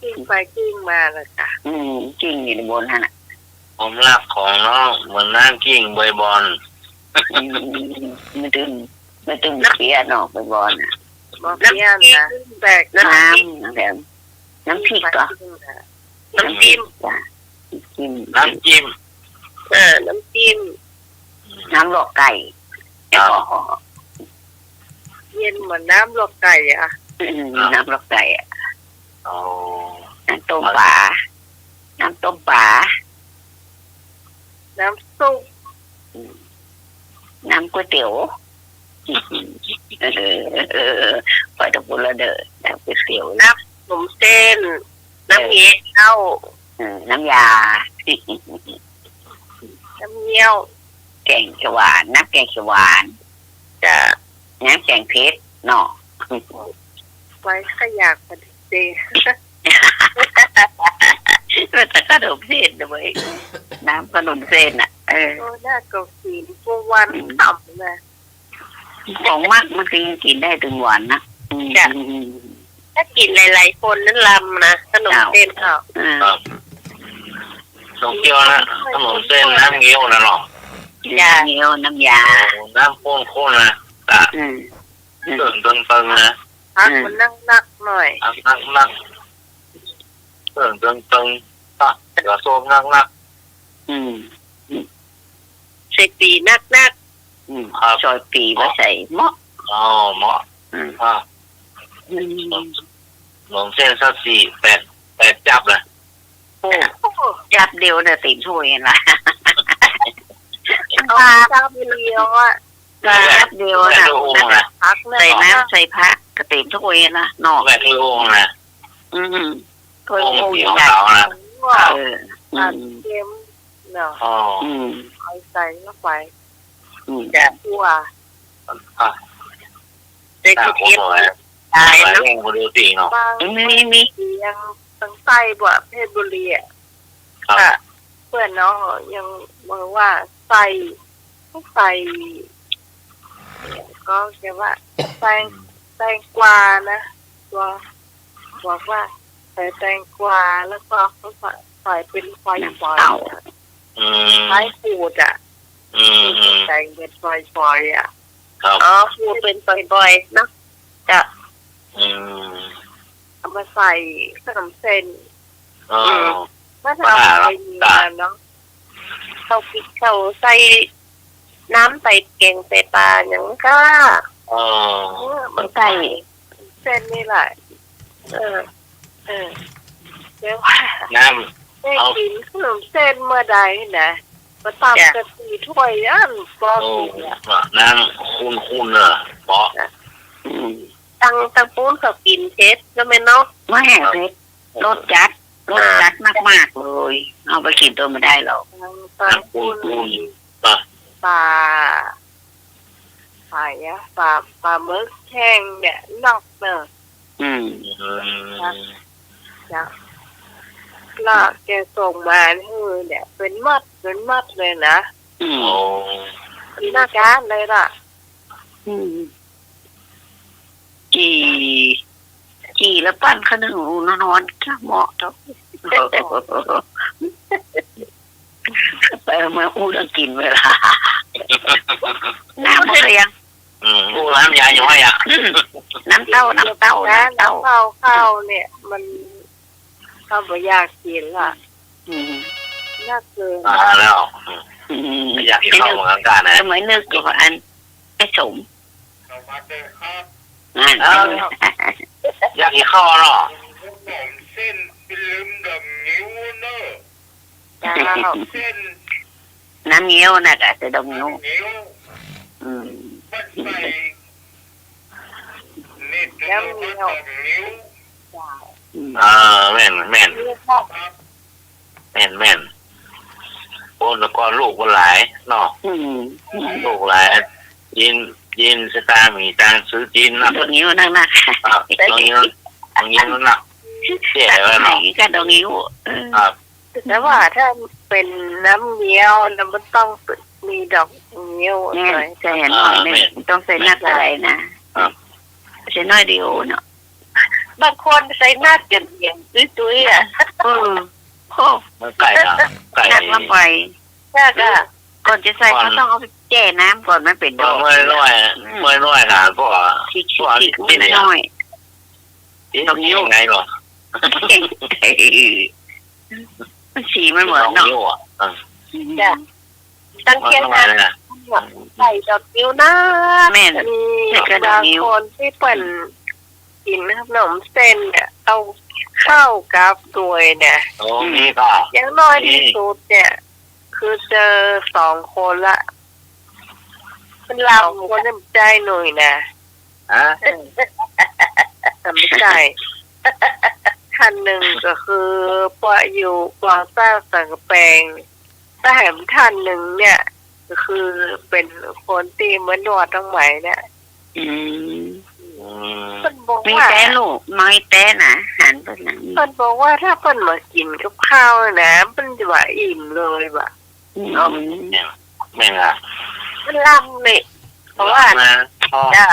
กิ้งไปกิ้งมาเลยค่ะ อืม กิ้งอยู่ในบนนั่นน่ะ ความรักของน้องเหมือนน้ำกิ้งใบบอน อืม ไม่ต้อง ไม่ต้องเปียกเนาะ ใบบอนน่ะ บ่เปียกนะ น้ำพริก แตก น้ำพริก น้ำ น้ำพริกก็ น้ำจิ้ม จ้ะ น้ำจิ้ม น้ำจิ้ม เออ น้ำจิ้ม น้ำลวกไก่ ครับ เย็นเหมือนน้ำลวกไก่อะ อืม น้ำลวกไก่อะ อ๋อ น้ำต้มปลา น้ำต้มปลา น้ำซุป อืม น้ำก๋วยเตี๋ยว เออ ไปตะปูละเด้อ น้ำก๋วยเตี๋ยว น้ำขนมเส้น น้ำเงี้ยว เออ น้ำยา น้ำเงี้ยว แกงเขียวหวาน น้ำแกงเขียวหวาน จ้ะ น้ำแกงเผ็ดเนาะ ไว้ขยะพอดีเจ แต่ขนมเส้นนะเว้ย น้ำขนมเส้นน่ะ เออ โอ้ น่าก็กิ๋นกู้วัน อืม ค่ำนะ ของมากมันก็ยังกิ๋นได้เถิงวันนะ อืม จ้ะ ถ้ากิ๋นหลายๆ คนนั้นลำนะ ขนมเส้นเขา เออ ครับ ขนมเกี้ยวนะ ขนมเส้นน้ำเงี้ยวนะเนาะ จ้ะ น้ำเงี้ยว น้ำยา โอ้ น้ำข้นๆ นะ จ้ะ อืม อืม เติ่งตึงๆ นะ ผักมันนักๆ หน่อย ผักนักๆ เติ่งตึงๆ ผักกระโซมนักๆ อืม อืม ใส่ปี๋นักๆ อืม ครับ ซอยปี๋มาใส่เมาะ อ๋อ เมาะ อืม อ่ะ อืม ขนมเส้นสักสี่ แปด แปดจับนะ โอ้ จับเดียวน่ะเต๋มถ้วยละ เอาจับเดียวอะ จับเดียวน่ะ แปดถ้วยนะ ผักน่ะ ใส่น้ำใส่ผักก็เต๋มถ้วยละเนาะ แปดถ้วยนะ อืม ถ้วยโอ่งใหญ่ โอ่งสีขาวนะ เออ อืม เค็มเนาะ อ๋อ อืม เอาใส่ลงไป อืม จ้ะ คั่ว อ่ะ ใส่กระเทียม ตายเนาะ แรงกว่าเดิมอีกเนาะ บาง มี มี มี ยัง ตังใต้บ่ เพชรบุรีอะ ครับ ค่ะ เปื้อนน้องยังบอกว่าใส่ ใส่ ก็จะว่าแตง แตงกวานะ ตัว บอกว่าใส่แตงกวา แล้วก็เขาใส่ ใส่เป็นฝอยๆ น้ำเต้า อืม คล้ายขูดอะ อืม อืม แต่งเป็นฝอยๆ อะ ครับ อ๋อ ขูดเป็นฝอยๆ เนาะ จ้ะ อืม เอามาใส่ขนมเส้น อ๋อ อืม มาทำ มาหา อะไรนี่ จ้ะ เนาะ เขากิ๋น เขาใส่น้ำใส่แกงใส่ปลาอย่างนั้นก็ อ๋อ เออ มันก็ ใช่ เส้นนี่แหละ เออ เออ เดี๋ยวว่า น้ำ ได้ เอา กิ๋นขนมเส้นเมื่อใดนะ มาตำ จ้ะ กะตี้ถ้วยอั้น ปอ โอ้ กิ๋นอะ น้ำขุ่นๆ เนอะ ปอ จ้ะ อืม ตัง ตังปู๊นเขากิ๋นเผ็ด แล้วแม่นเนาะ แม่นเผ็ด รสจัด รสจัดมากๆ เลย เอาไปกิ๋นโตไม่ได้หรอก ตัง ตังปู๊น น้ำขุ่นๆ ปะ ปลา ปลาอะ ปลา ปลาหมึกแห้งเนี่ย นอกเนอะ อืม อืม จ้ะ แล้วแกส่งมาหื้อเนี่ย เป๋นมัด เป๋นมัดเลยนะ อืม โอ้ กิ๋นก้านเลยล่ะ อืม จี่ จี่แล้วปั้นข้าวนึ่ง โอ้ นอนๆ ก็เหมาะเถาะ ไปเอามาอู้เรื่องกิ๋นเวลา น้ำมันก็ยัง อืม อู้น้ำยาย้อยอะ อืม น้ำเต้า น้ำเต้า น้ำเต้า น้ำเต้า ข้าวเนี่ย มัน ข้าบ่อยากกิ๋นละ อืม นักเกิน อ่า แล้ว อืม อยากกิ๋นข้าวเหมือนกั๋นนะ สมัยนึกก็ว่าอัน ไอ้สม นั่น เอ้า อยากกิ๋นข้าวเนาะ เส้นเป๋นลืมดอกงิ้วเนอะ เจ้า เส้น น้ำเงี้ยวน่ะ กะจะดอกงิ้ว น้ำเงี้ยว อืม มันใส่ น้ำเงี้ยว ดอกงิ้ว เจ้า อืม เออ แม่น แม่น แม่น แม่น โอ้ แต่ก่อนลูกมันหลายเนาะ อืม ลูกหลาย จีน จีนสตางค์มีตังค์ซื้อจีนนะ ดอกงิ้วนักๆ อ่ะ ดอกงิ้ว ดอกงิ้วนักๆ แจ๋วอะเนาะ ไหนก็ดอกงิ้ว เออ ครับ แต่ว่าถ้าเป๋นน้ำเงี้ยวนะ มันต้องมีดอกงิ้ว แม่น ใส่ ใส่หน่อยนึ่ง อ่า แม่น ต้องใส่นักเต้าใดนะ ครับ ใส่น้อยเดียวเนาะ บางคนใส่นักจนเหยียงตุ้ยๆ อะ เออ โอ้ มันใก้อะ ใก้ นักลงไป นักอะ ก่อนจะใส่ ก่อน เขาต้องเอาไปแจ้น้ำก่อน มันเป๋นดอก เมื่อน้อยอะ อืม เมื่อน้อยหาก็ ขีดๆ พวก ขีดๆ นี่ น้อย เอ๊ะ ดอกงิ้ว ยังไงหรอ มันสีมันเหมือนเนาะ ดอกงิ้วอะ อ่ะ จ้ะ สังเกต มันทำไมนะ ใส่ดอกงิ้วนะ แม่น มี ใส่กะดอกงิ้ว บางคนตี้เปิ้นกิ๋นขนมเส้นเนี่ย เอาข้าวกับตวยเนี่ย โอ้ มีค่ะ อย่างน้อยตี้สุดเนี่ย คือเจอสองคนละ มันลำคนเนี่ยมันใจ้หน่อยนะ ฮะ เออ แต่ไม่ใจ้ ท่านนึ่งก็คือป้ออยู่กวางเจ้าสันกำแปง แต่แหมท่านนึ่งเนี่ย ก็คือเป๋นคนตี้เมืองดอดตังไหมเนี่ย อืม อืม เปิ้นบอกว่า มีแต่ลูกน้อยแต่นะ หันไปนั่ง เปิ้นบอกว่าถ้าเปิ้นมากิ๋นกับข้าวนะ เปิ้นจะว่าอิ่มเลยว่ะ อืม เนาะ แม่น แม่นอะ มันลำนี่ เพราะว่า ลำนะ อ๋อ จ้ะ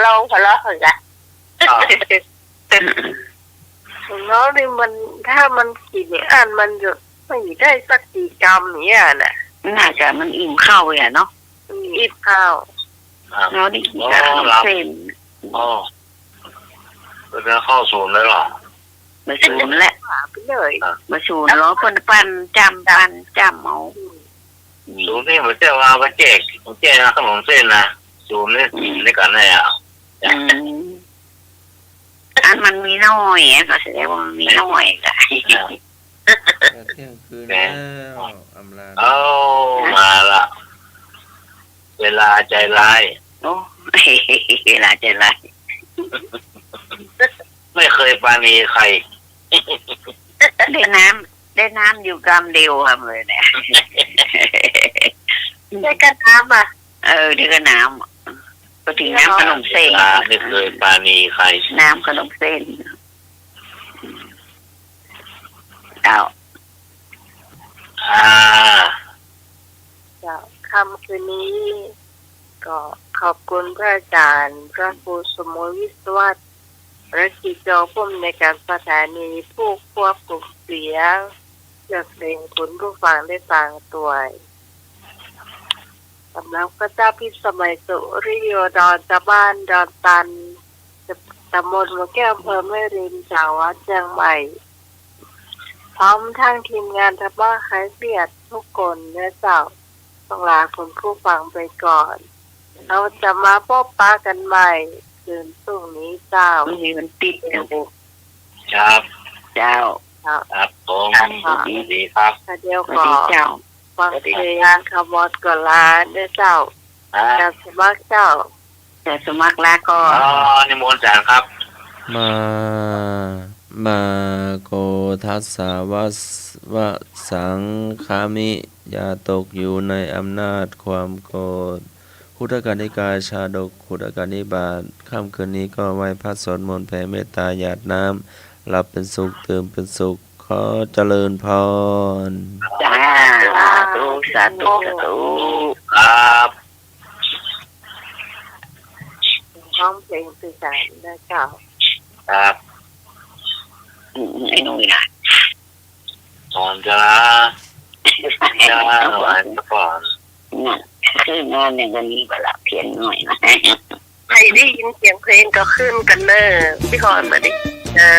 ลองทะเลาะกันจ้ะ อ๋อ ของน้องนี่มัน ถ้ามันกิ๋นอย่างอั้นมันจะไม่ได้สักกี่กำเนี่ยน่ะ น่าจะมันอิ่มข้าวอ่ะเนาะ อืม อิ่มข้าว ครับ น้องได้กิ๋นกับขนมเส้น อ๋อ เปิ้นเอาเข้าศูนย์เลยเหรอ บ่ศูนย์แหละ หาไปเลย อ่ะ บ่ศูนย์หรอก เปิ้นปั้นจ้ำ ปั้นจ้ำเอา อืม อืม ศูนย์นี่บ่ใจ้ว่าไปแจก แจกขนมเส้นนะ ศูนย์นี่ อืม กิ๋นด้วยกั๋นเนี่ยอะ อืม อันมันมีน้อยอะ ก็แสดงว่ามันมีน้อยอะ จะเที่ยงคืนแล้ว อำลา เอา มาละ เวลาใจร้าย โอ้ เวลาใจร้าย ไม่เคยปราณีใคร ได้น้ำ ได้น้ำอยู่กำเดียวอะ มื้อเนี่ย ได้กะน้ำอะ เออ ได้กะน้ำ ก็ถึงน้ำขนมเส้น เวลาไม่เคยปราณีใคร น้ำขนมเส้น เจ้า อ่า เจ้า ค่ำคืนนี้ ก็ขอบคุณพระอาจารย์ พระครูสมุย วิศวัตร และกิจจอผู้อำนวยการสถานี ผู้ควบคุมเสียง เพื่อเสียงคุณผู้ฟังได้ฟังตวย สำหรับข้าเจ้าพิสมัย สุริโยดร ชาวบ้านดอนตัน ตำบลหัวแก้ว อำเภอแม่ริม จังหวัดเชียงใหม่ พร้อมทั้งทีมงานธรรมะคลายเครียดทุกคนนะเจ้า ต้องลาคุณผู้ฟังไปก่อน เราจะมาพบปะกันใหม่ คืนพรุ่งนี้เจ้า พรุ่งนี้วันติด ครับ เจ้า เจ้า ครับผม ครับ สวัสดีครับ ค่ะ เดี๋ยวก็ สวัสดีเจ้า ฟังเพลง ขมวดก็ลาเด้อเจ้า ครับ อาจารย์สมัครเจ้า อาจารย์สมัครลาก่อน อ๋อ นิมนต์อาจารย์ครับ มา มาโกทัสสะวะ วะสังคามิ อย่าตกอยู่ในอำนาจความโกรธ คุตตกนิกาย ชาดก คุตตกนิบาต ค่ำคืนนี้ก็ไหว้พระสวดมนต์แผ่เมตตาหยาดน้ำ หลับเป็นสุข ตื่นเป็นสุข ขอเจริญพร จ้า สาธุ สาธุ สาธุ ครับ ร้องเพลงสื่อสารนะเจ้า ครับ อืม ไอ้นุ่ยล่ะ ก่อนจะลา จะลาก่อน น่ะ คืนนอนเนี่ยวันนี้บ่หลับเพี้ยนหน่อยนะ ใครได้ยินเสียงเพลงก็ขึ้นกันเนอะ พี่กรณ์มาดิ นะ